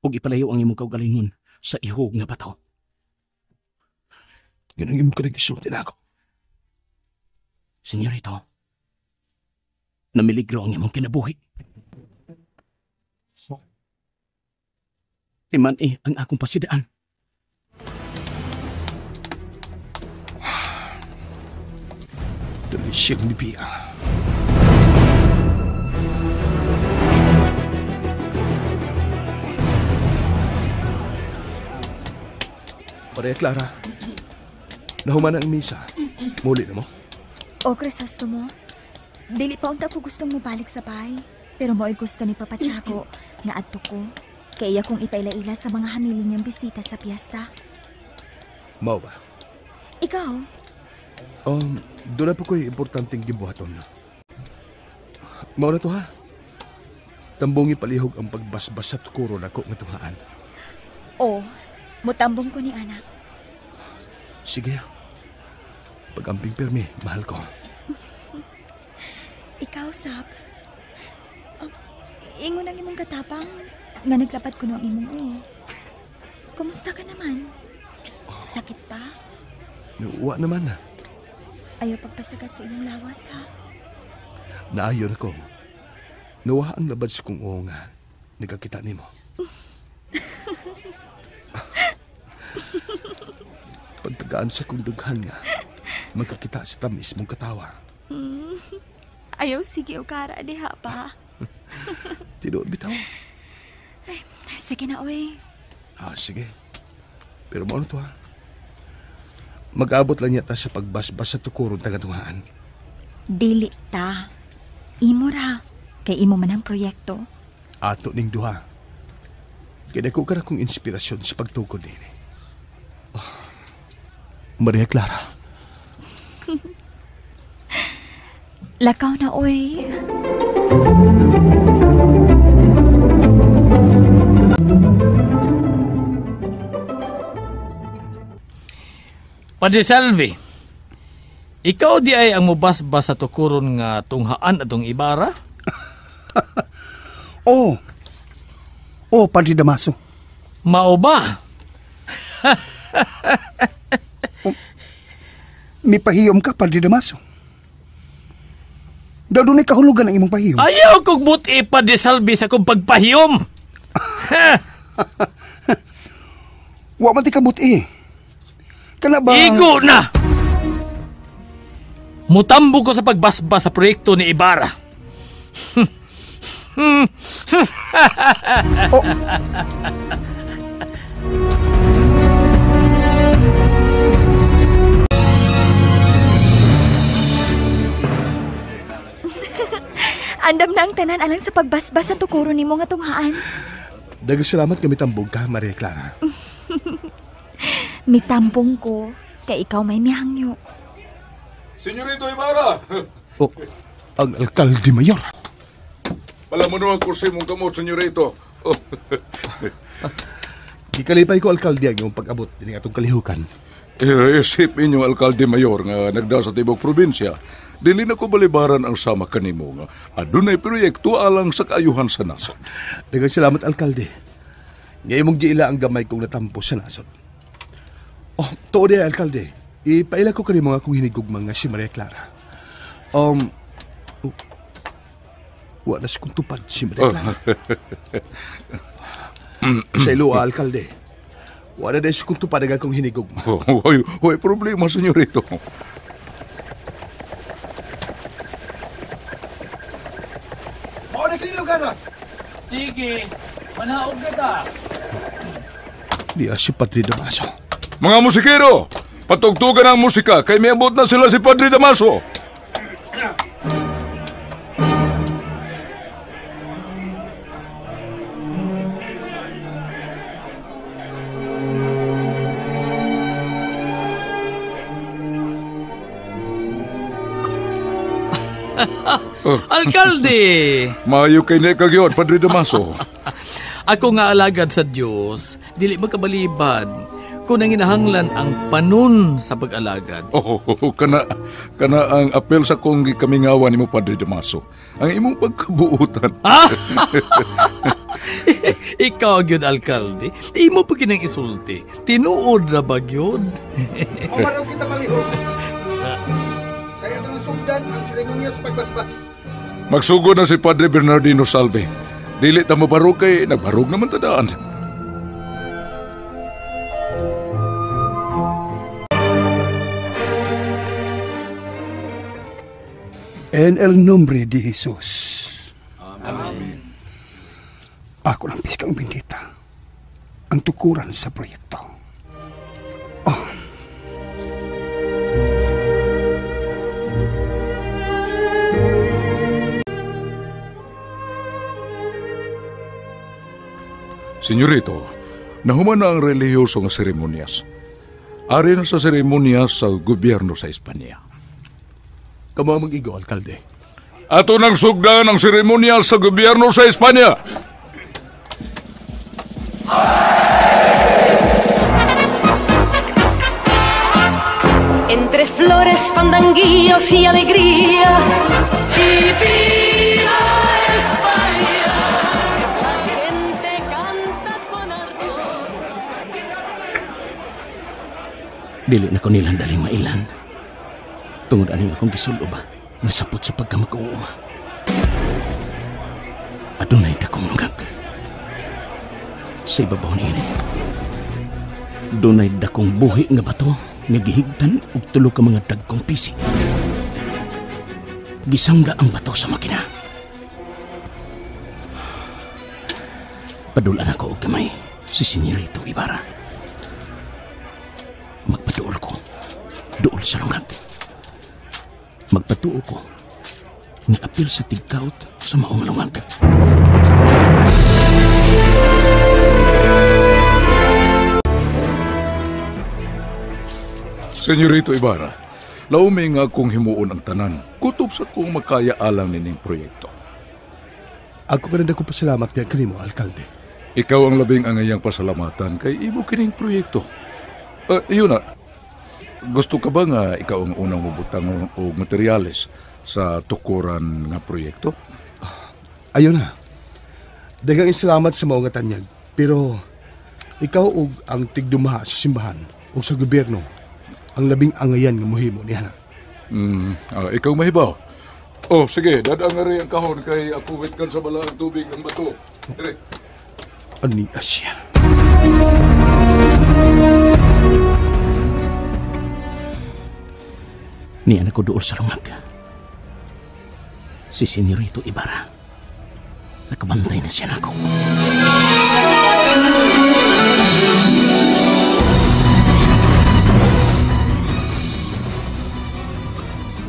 ug ipalayo ang imong kaugalingon sa ihog nga bato. Ganang imong ka nag-isulti na ako. Senyorito, namiligro ang imong kinabuhi. Timan ang akong pasidaan. Siyang mibiya. Maria Clara, nahuman ang misa. Muli na mo? O, Crisostomo, dili pa unta ko gustong mobalik sa bahay. Pero mo'y gusto ni Papa Chaco nga adto ko. Kaya iya kong ipaila-ila sa mga hamilin niyang bisita sa piyesta. Mao ba? Ikaw? Doon na po ko'y importanteng gibuhaton. Mao na to ha. Tambungi palihog ang pagbasbas sa tukuro na ko nga tunghaan. O, mutambong ko ni anak. Sige. Pag-amping pirmi, mahal ko. Ikaw, Sab. Ingon ang imong katapang nga naglapat ko ang imong ulo. Kumusta ka naman? Sakit pa? Wa naman. Ayaw pagpasagat sa imong lawas, ha? Naayon ako. Nawa ang labad sa kong oo nga nagkakita nimo. Pagkagaan sa kong dughan nga, magkakita sa tamis mong katawa. Ayaw, sige o kara, diha pa. Tinuod bitaw. Ay, sige na, oy. Ah, sige. Pero maano to, ha? Mag-abot lang yata sa pagbasbas sa tukuron taga-tunghaan. Dili ta. Imo ra. Kay imo man ang proyekto. Ato ning duha. Kaya ko ka na kong inspirasyon sa pagtukod nini. Oh, Maria Clara. Lakaw na, oy. Padre Salvi, ikaw di ay ang mubasbas sa tukuron nga tunghaan atong Ibarra? Oh. Oh, Padre Damaso. Mao ba? Oh, mipahiyom ka, Padre Damaso. Daw dunay kahulugan ang imong pahiyom. Ayaw kog buti, Padre Salvi, sa kong pagpahiyom. Wa man ti kabuti. Kana ba? Igo na! Mutambo ko sa pagbasbas sa proyekto ni Ibarra. Oh. Andam na ang tanan alang sa pagbasbas sa tukuro nimo nga tunghaan. Daghang salamat nga mitambong ka, Maria Clara. Mitambong ko kay ikaw may mihangyo. Senyorito Ibarra! Oh, ang alkalde mayor. Palamuno ang kursi mong kamot, senyorito. Oh. Gikalipay ko, alkalde, ang iyong pag-abot din atong kalihukan. Isip inyong alkalde mayor nga nagda sa tibok probinsya. Dili na ko balibaran ang sama kanimo nga adunay proyekto alang sa kaayuhan sa nasod. Daghang salamat, alkalde. Nga imong giila ang gamay kong natampo sa nasod. Oh, tuod ay, alkalde. Ipaila ko kanimo nga akong hinigugma nga si Maria Clara. Oh, wa na si kong tupad si Maria Clara. Sa ilo, alkalde. Wa na si kong tupad ang akong hinigugma. Oh, way problema, senyorito. Mao na kini lugar. Sige, manaog na ta. Diya si Padre Damaso. Mga musikero, patugtugan ang musika kay miabot na sila si Padre Damaso. Alkalde! Maayo kay ni kagyon, Padre Damaso. Ako nga alagad sa Dios, dili magkabalibad kung nanginahanglan ang panon sa pag-alagad. Oh, kana ang apel sa kong gikamingawan nimo, Padre Damaso. Ang imong pagkabuutan. Ikaw gyud, alkalde, imo pa kinang isulti. Tinuod ra ba gyud? Omaraw kita palihog. Kaya itong sugdan ang seremonya sa pagbasbas. Magsugod na si Padre Bernardino Salve. Dili ta mabarog kay nagbarog naman tadaan. En el nombre de Jesus. Amen. Ako ng piskang bendita ang tukuran sa proyekto. Oh. Senyorito, nahuman na ang relihiyoso nga seremonyas. Ari na sa seremonyas sa gobyerno sa Espanya. Kamo ang mag-igo, alkalde. Ato nang sugdan ang seremonyas sa gobyerno sa Espanya. Entre flores, fandanguillos y alegrías. Y viva España. La gente canta con ardor. Dili na ko nilang daling mailan. Tungod aning akong gisulob, nasapot sa pagkamakauma. Adunay dakong lungag. Sa ibabaw ni ini, dunay dakong buhi nga bato nga gihigtan og tulo ka mga dagkong pisi. Gisangga ang bato sa makina. Padulan ako og gamay si Senyorito Ibarra. Magpaduol ko, duol sa lungag. Magpatuo ko nga apil sa tigkaot sa maong lungag. Senyorito Ibarra, laumi nga akong himuon ang tanan. Kutob sa kong makaya alang nining proyekto. Ako ka rin akong pasalamat kaya kanimo, alkalde. Ikaw ang labing angayang pasalamatan kay imo kining proyekto. Yun na. Gusto ka ba nga ikaw ang unang mubutang og materyales sa tukuran nga proyekto? Ayun na. Daghang salamat sa maong tanyag. Pero ikaw og ang tigdumaha sa simbahan o sa gobyerno ang labing angayan nga mohimo niya. Ikaw mahibaw. Oh, sige, dadang nga rin ang kahon kay ako witkan sa balaang tubig ang bato. Dire. Ani siya. Niya na ko dool sa lungag. Si Senyorito Ibarra. Nakabantay na siya nako.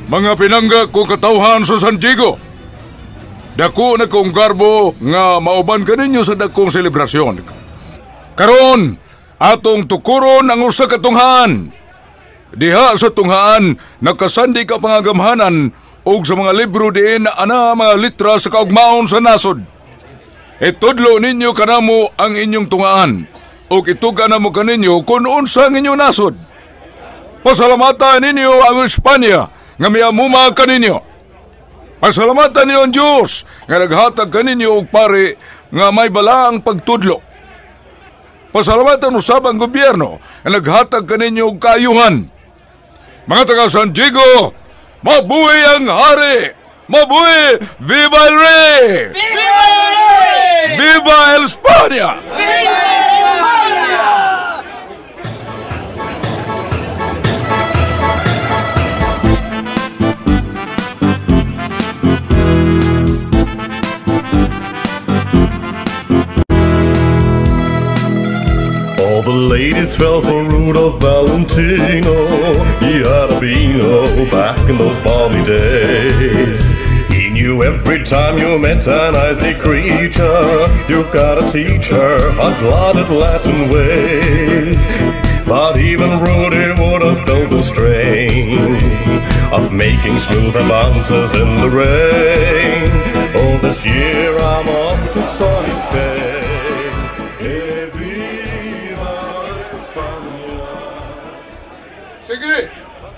Mga pinangga ko katawhan sa San Diego. Dako na kong garbo nga mauban kaninyo sa dakong selebrasyon. Karon, atong tukuron ang usa ka tunghaan. Diha sa tunghaan, nakasandi ka pangagamhanan og sa mga libro diin ana mga litra sa kaugmaon sa nasod. Itudlo ninyo kanamo ang inyong tunghaan og ituga namo kaninyo kung unsa ang inyong nasod. Pasalamatan ninyo ang Espanya nga miamuma kaninyo. Pasalamatan ninyo ang Diyos nga naghatag kaninyo og pare nga may balaang pagtudlo. Pasalamatan usab ang gobyerno nga naghatag kaninyo og kaayuhan. Mga taga San Diego, mabuhi ang hari! Mabuhi! Viva el Rey! Viva el Rey! Viva el España! Viva España! All the ladies fell for Rudolph Valentino. He had a beano back in those balmy days. He knew every time you met an icy creature, you gotta teach her hot-blooded Latin ways. But even Rudy would have felt the strain of making smooth advances in the rain. Oh, this year I'm off to sunny Spain. Sige,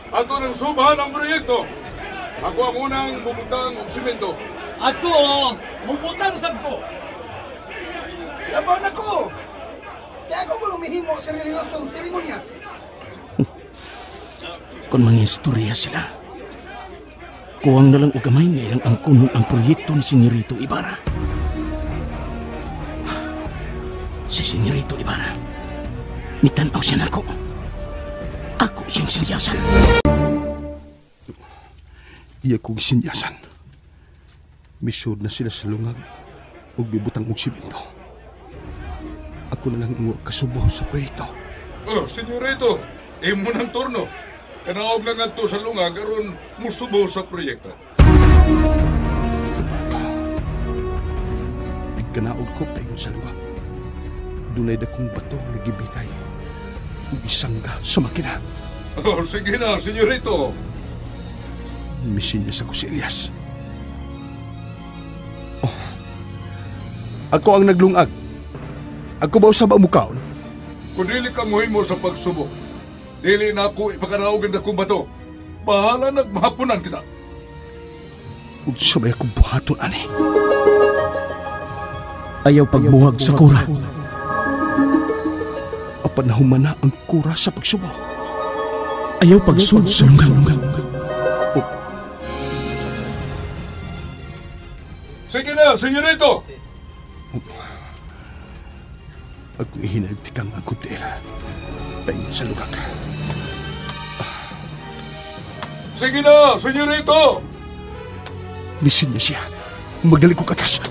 ato ng subahan ang proyekto. Ako ang unang mubutang og simento. Ako, mubutang sab ko. Labaw na ko. Kaya ako mo lumihimo sa reliyosong seremonyas. Kung mga istorya sila, kuwang na lang og gamay nga ilang angkunon ang proyekto ni Senyorito Ibarra. Si Senyorito Ibarra, mitan-aw siya nako. Ako siyang sinyasan. Iya kong sinyasan. Misud na sila sa lungag ug bibutang og simento. Ako na lang ang kasubo sa proyekto. Oh, senyorito, imo ng turno. Kanaog na ngadto sa lungag aron musubo sa proyekto. Kanaog ko paingon sa lungag. Dunay dakong bato nga gibitay ug isangga sa makina. Oh, sige na, senyorito. Misinyas ako si Elias. Oh. Ako ang naglungag. Ako ba usab ang mukaon? Kung dili ka muhimo sa pagsubo, dili na ako ipakanaog ang dakong bato. Bahala nagmahaponan kita. Unsa may akong buhaton ani? Ayaw pagbuhag sa kura. Apan nahuman na ang kura sa pagsubo. Ayaw pagsud sa lungag. Oh. Sige na, senyorito! Ako ihinagtikang ang kutil. Paingon sa lugag. Sige na, senyorito! Bisin niya siya. Magaling ko katas.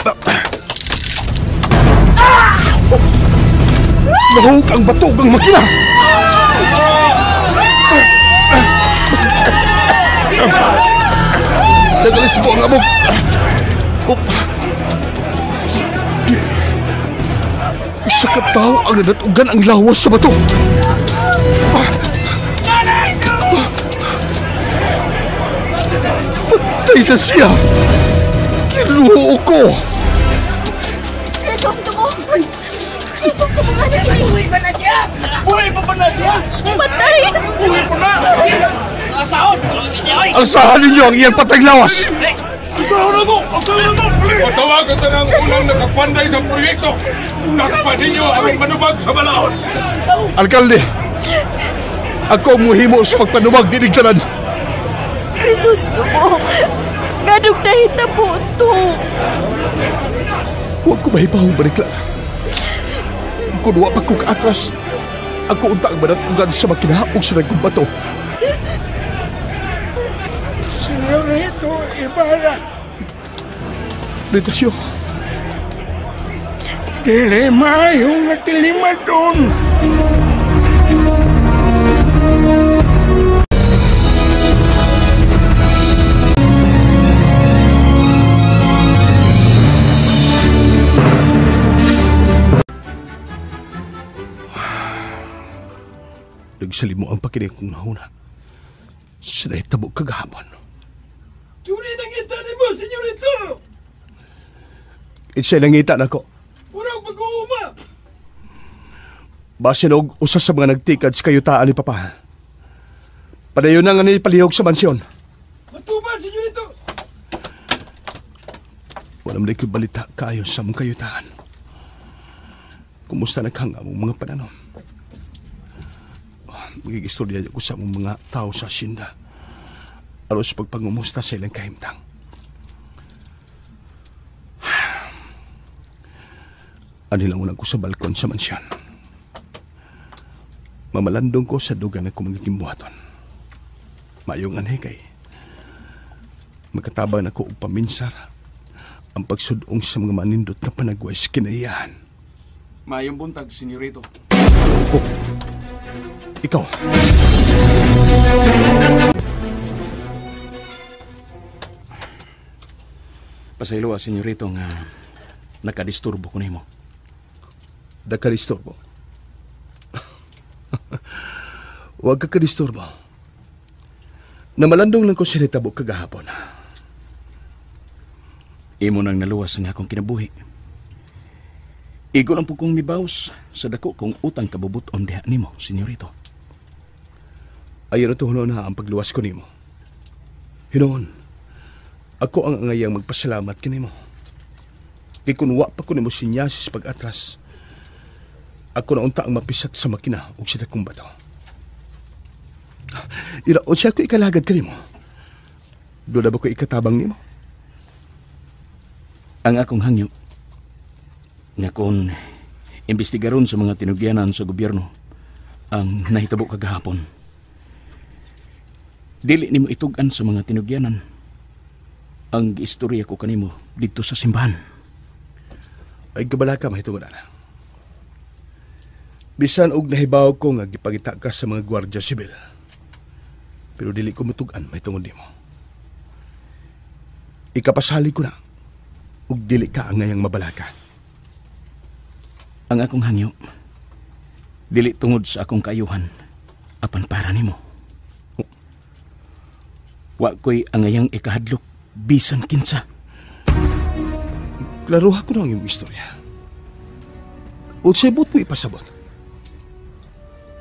Nahug ang bato ang makina! Nagalis mo ang amog! Oh. Isa ka tao ang nanatugan ang lawas sa bato! Patay na siya! Kinuho ko! Crisostomo! Crisostomo nga na! Buhay pa na siya! Buhay pa ba na siya? Patay! Buhay pa na! Asaon! Alsahan ninyo ang iyang patay lawas! Asaon na to! Asaon na to! Patawagan na ang unang nakapanday sa proyekto! Takpan ninyo ang manubag sa balaod! Alkalde! Ako ang muhimo sa pagpanubag dinig tanan! Crisostomo! Nganong nahitabo to? Huwag ko mahibawang balikla. Kung wa pa ko kaatras, ako unta ang manatugan sa makina o sa nagkong bato. Senyorito Ibarra. Detasyo. Dili maayo nga tilimadon. Nagsalimo ang pakinig kong nahuna. Sa nahitabo kagahapon. Tunay nangita ni mo, senyorito! Insay nangita na ko. Murang pag-uuma! Basin og usa sa mga nagtikad sa kayutaan ni Papa. Padayon na nga ni palihog sa mansyon. Matuman, senyorito! Wala man ko'y balita kaayo sa mong kayutaan. Kumusta naghanga mong mga pananom? Magigistorya ko sa mong mga tao sa asyenda. Aros pagpangumusta sa ilang kahimtang. Anilang unang ko sa balkon sa mansyon. Mamalandong ko sa dugan na kumagiging buhaton. Mayong anhe kay makatabang na ko og paminsar ang pagsudong sa mga manindot na panagway sa kinaiyahan. Mayong buntag, senyorito. Oh, ikaw. Pasaylo, senyorito, nga nakadisturbo ko nimo. Nakadisturbo? Huwag ka kadisturbo. Namalandong lang ko sinitabo kagahapon. Imo nang naluwas nga akong kinabuhi. Igo lang po kong mibaws sa dako kong utang kabubuton diha nimo, senyorito. Ayaw na tuhunon na ang pagluwas ko nimo. Hinoon, ako ang angayang magpasalamat kanimo. Kay kun wa pa ko nimo sinyasis pag-atras, ako na unta ang mapisat sa makina ug sa dakong bato. Ira, o siya ko ikalagad kanimo. Doon na ba ko ikatabang nimo? Ang akong hangyo, nga kung imbestigaron sa mga tinugyanan sa gobyerno ang nahitabo kagahapon, dili nimo itug-an sa mga tinugyanan Ang istorya ko kanimo dito sa simbahan. Ay kabalaka mahitungod ana. Bisan og nahibaw ko nga gipangita ka sa mga gwardiya sibil. Pero dili ko mutug-an mahitungod nimo. Ikapasali ko na ug dili ka angayang mabalaka. Ang akong hangyo dili tungod sa akong kaayuhan apan para nimo. Wa ko'y angayang ikahadlok bisan kinsa. Klaruha ko na ang iyong istorya. Unsay buot mo ipasabot?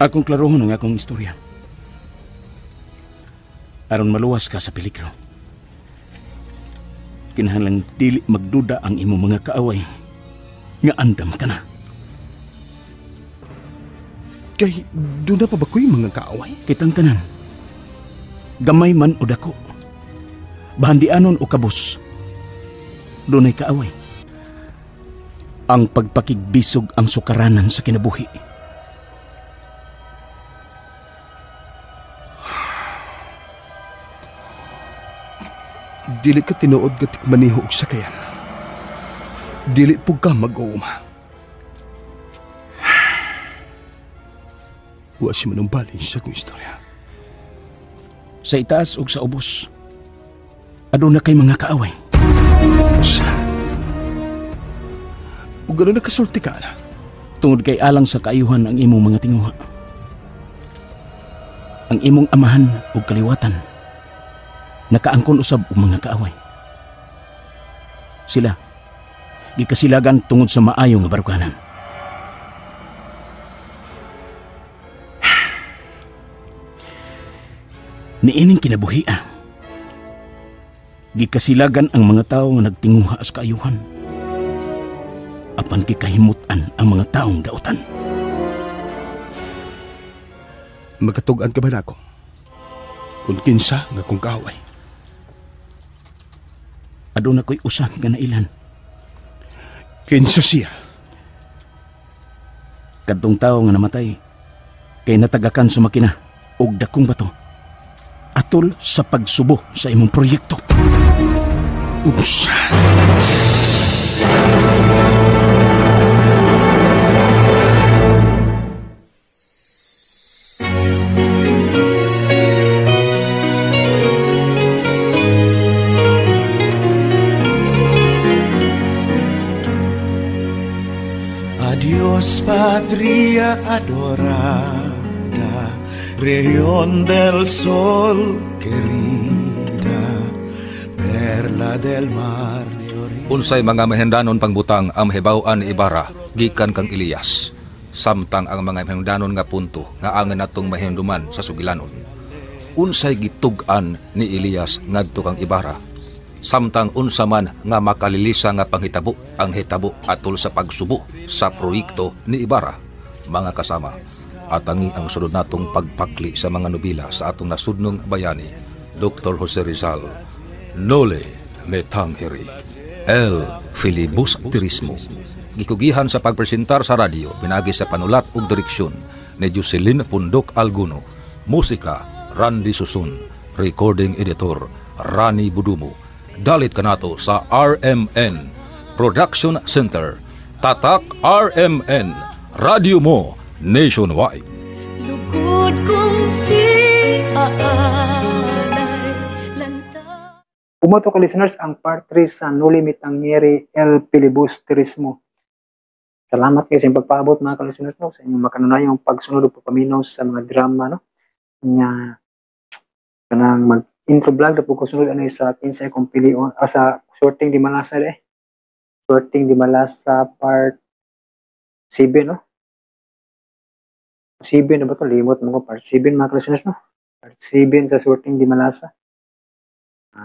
Akong klaruhon ang akong istorya. Aron maluwas ka sa peligro. Kinahanglan dili magduda ang imong mga kaaway nga andam ka na. Kay doon na pa ba ko'y mga kaaway? Kitang tanan. Gamay man o dako. Bahandianon o kabus. Dunay kaaway. Ang pagpakigbisog ang sukaranan sa kinabuhi. Dili ka tinuod gatik maniho og sakayan. Dili pug ka mag-uuma. Wa si manumbalik sa akong istorya. Sa itaas ug sa ubos, aduna kay mga kaaway. Sa? Ug ano nakasulti ka na? Tungod kay alang sa kaayuhan ang imong mga tinguha. Ang imong amahan ug kaliwatan nakaangkon usab og mga kaaway. Sila gikasilagan tungod sa maayo nga baruganan. Niining kinabuhia, gikasilagan ang mga tao nga nagtinguha sa kaayuhan. Apan gikahimutan ang mga taong dautan. Makatug-an ka ba nako? Kung kinsa nga kong kaaway. Aduna ko'y usa nga nailan. Kinsa siya? Kadtong tawo nga namatay kay natagakan sa makina og dakong bato atol sa pagsubo sa imong proyekto. Unsa? Adiós, patria adorada, región del sol querida, perla del mar de Oriente. Unsay mga mahinungdanon pangbutang ang mahibaw-an ni Ibarra gikan kang Elias, samtang ang mga mahinungdanon nga punto nga angan natong mahinumduman sa sugilanon. Unsay gitug-an ni Elias ngadto kang Ibarra, samtang unsa man nga makalilisa nga panghitabo ang hitabo atol sa pagsubo sa proyekto ni Ibarra. Mga kasama, atangi ang sunod natong pagpakli sa mga nobela sa atong nasudnong bayani, Dr. Jose Rizal, Noli Me Tangere, El Filibusterismo. Gikugihan sa pagpresentar sa radyo, pinagi sa panulat ug direksyon ni Jocelyn Pundok Alguno, musika Randy Susun, recording editor Rani Budumo. Dalit kanato sa RMN Production Center, Tatak RMN, Radio Mo Nationwide. Lugod kong iaalay lanta. Pumoto ka listeners ang part 3 sa Noli Me Tangere El Filibusterismo. Salamat kayo sa inyong pagpaabot mga ka-listeners no, sa inyong makanunayong pagsunod o pagpaminaw sa mga drama no. Nga kanang mag intro vlog na po ko sunod ano sa kinsay kong pilion sa Sorting di Malasa eh. Sorting di Malasa part 7 no. 7 na ba ito? Limot mo ko. Part 7 mga ka-listeners no. Part 7 sa Sorting di Malasa.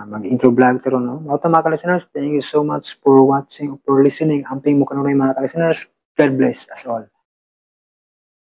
Mag-intro vlog pero no. Mga mga ka-listeners, thank you so much for watching or for listening. Amping mo kanunay mga ka-listeners. God bless us all.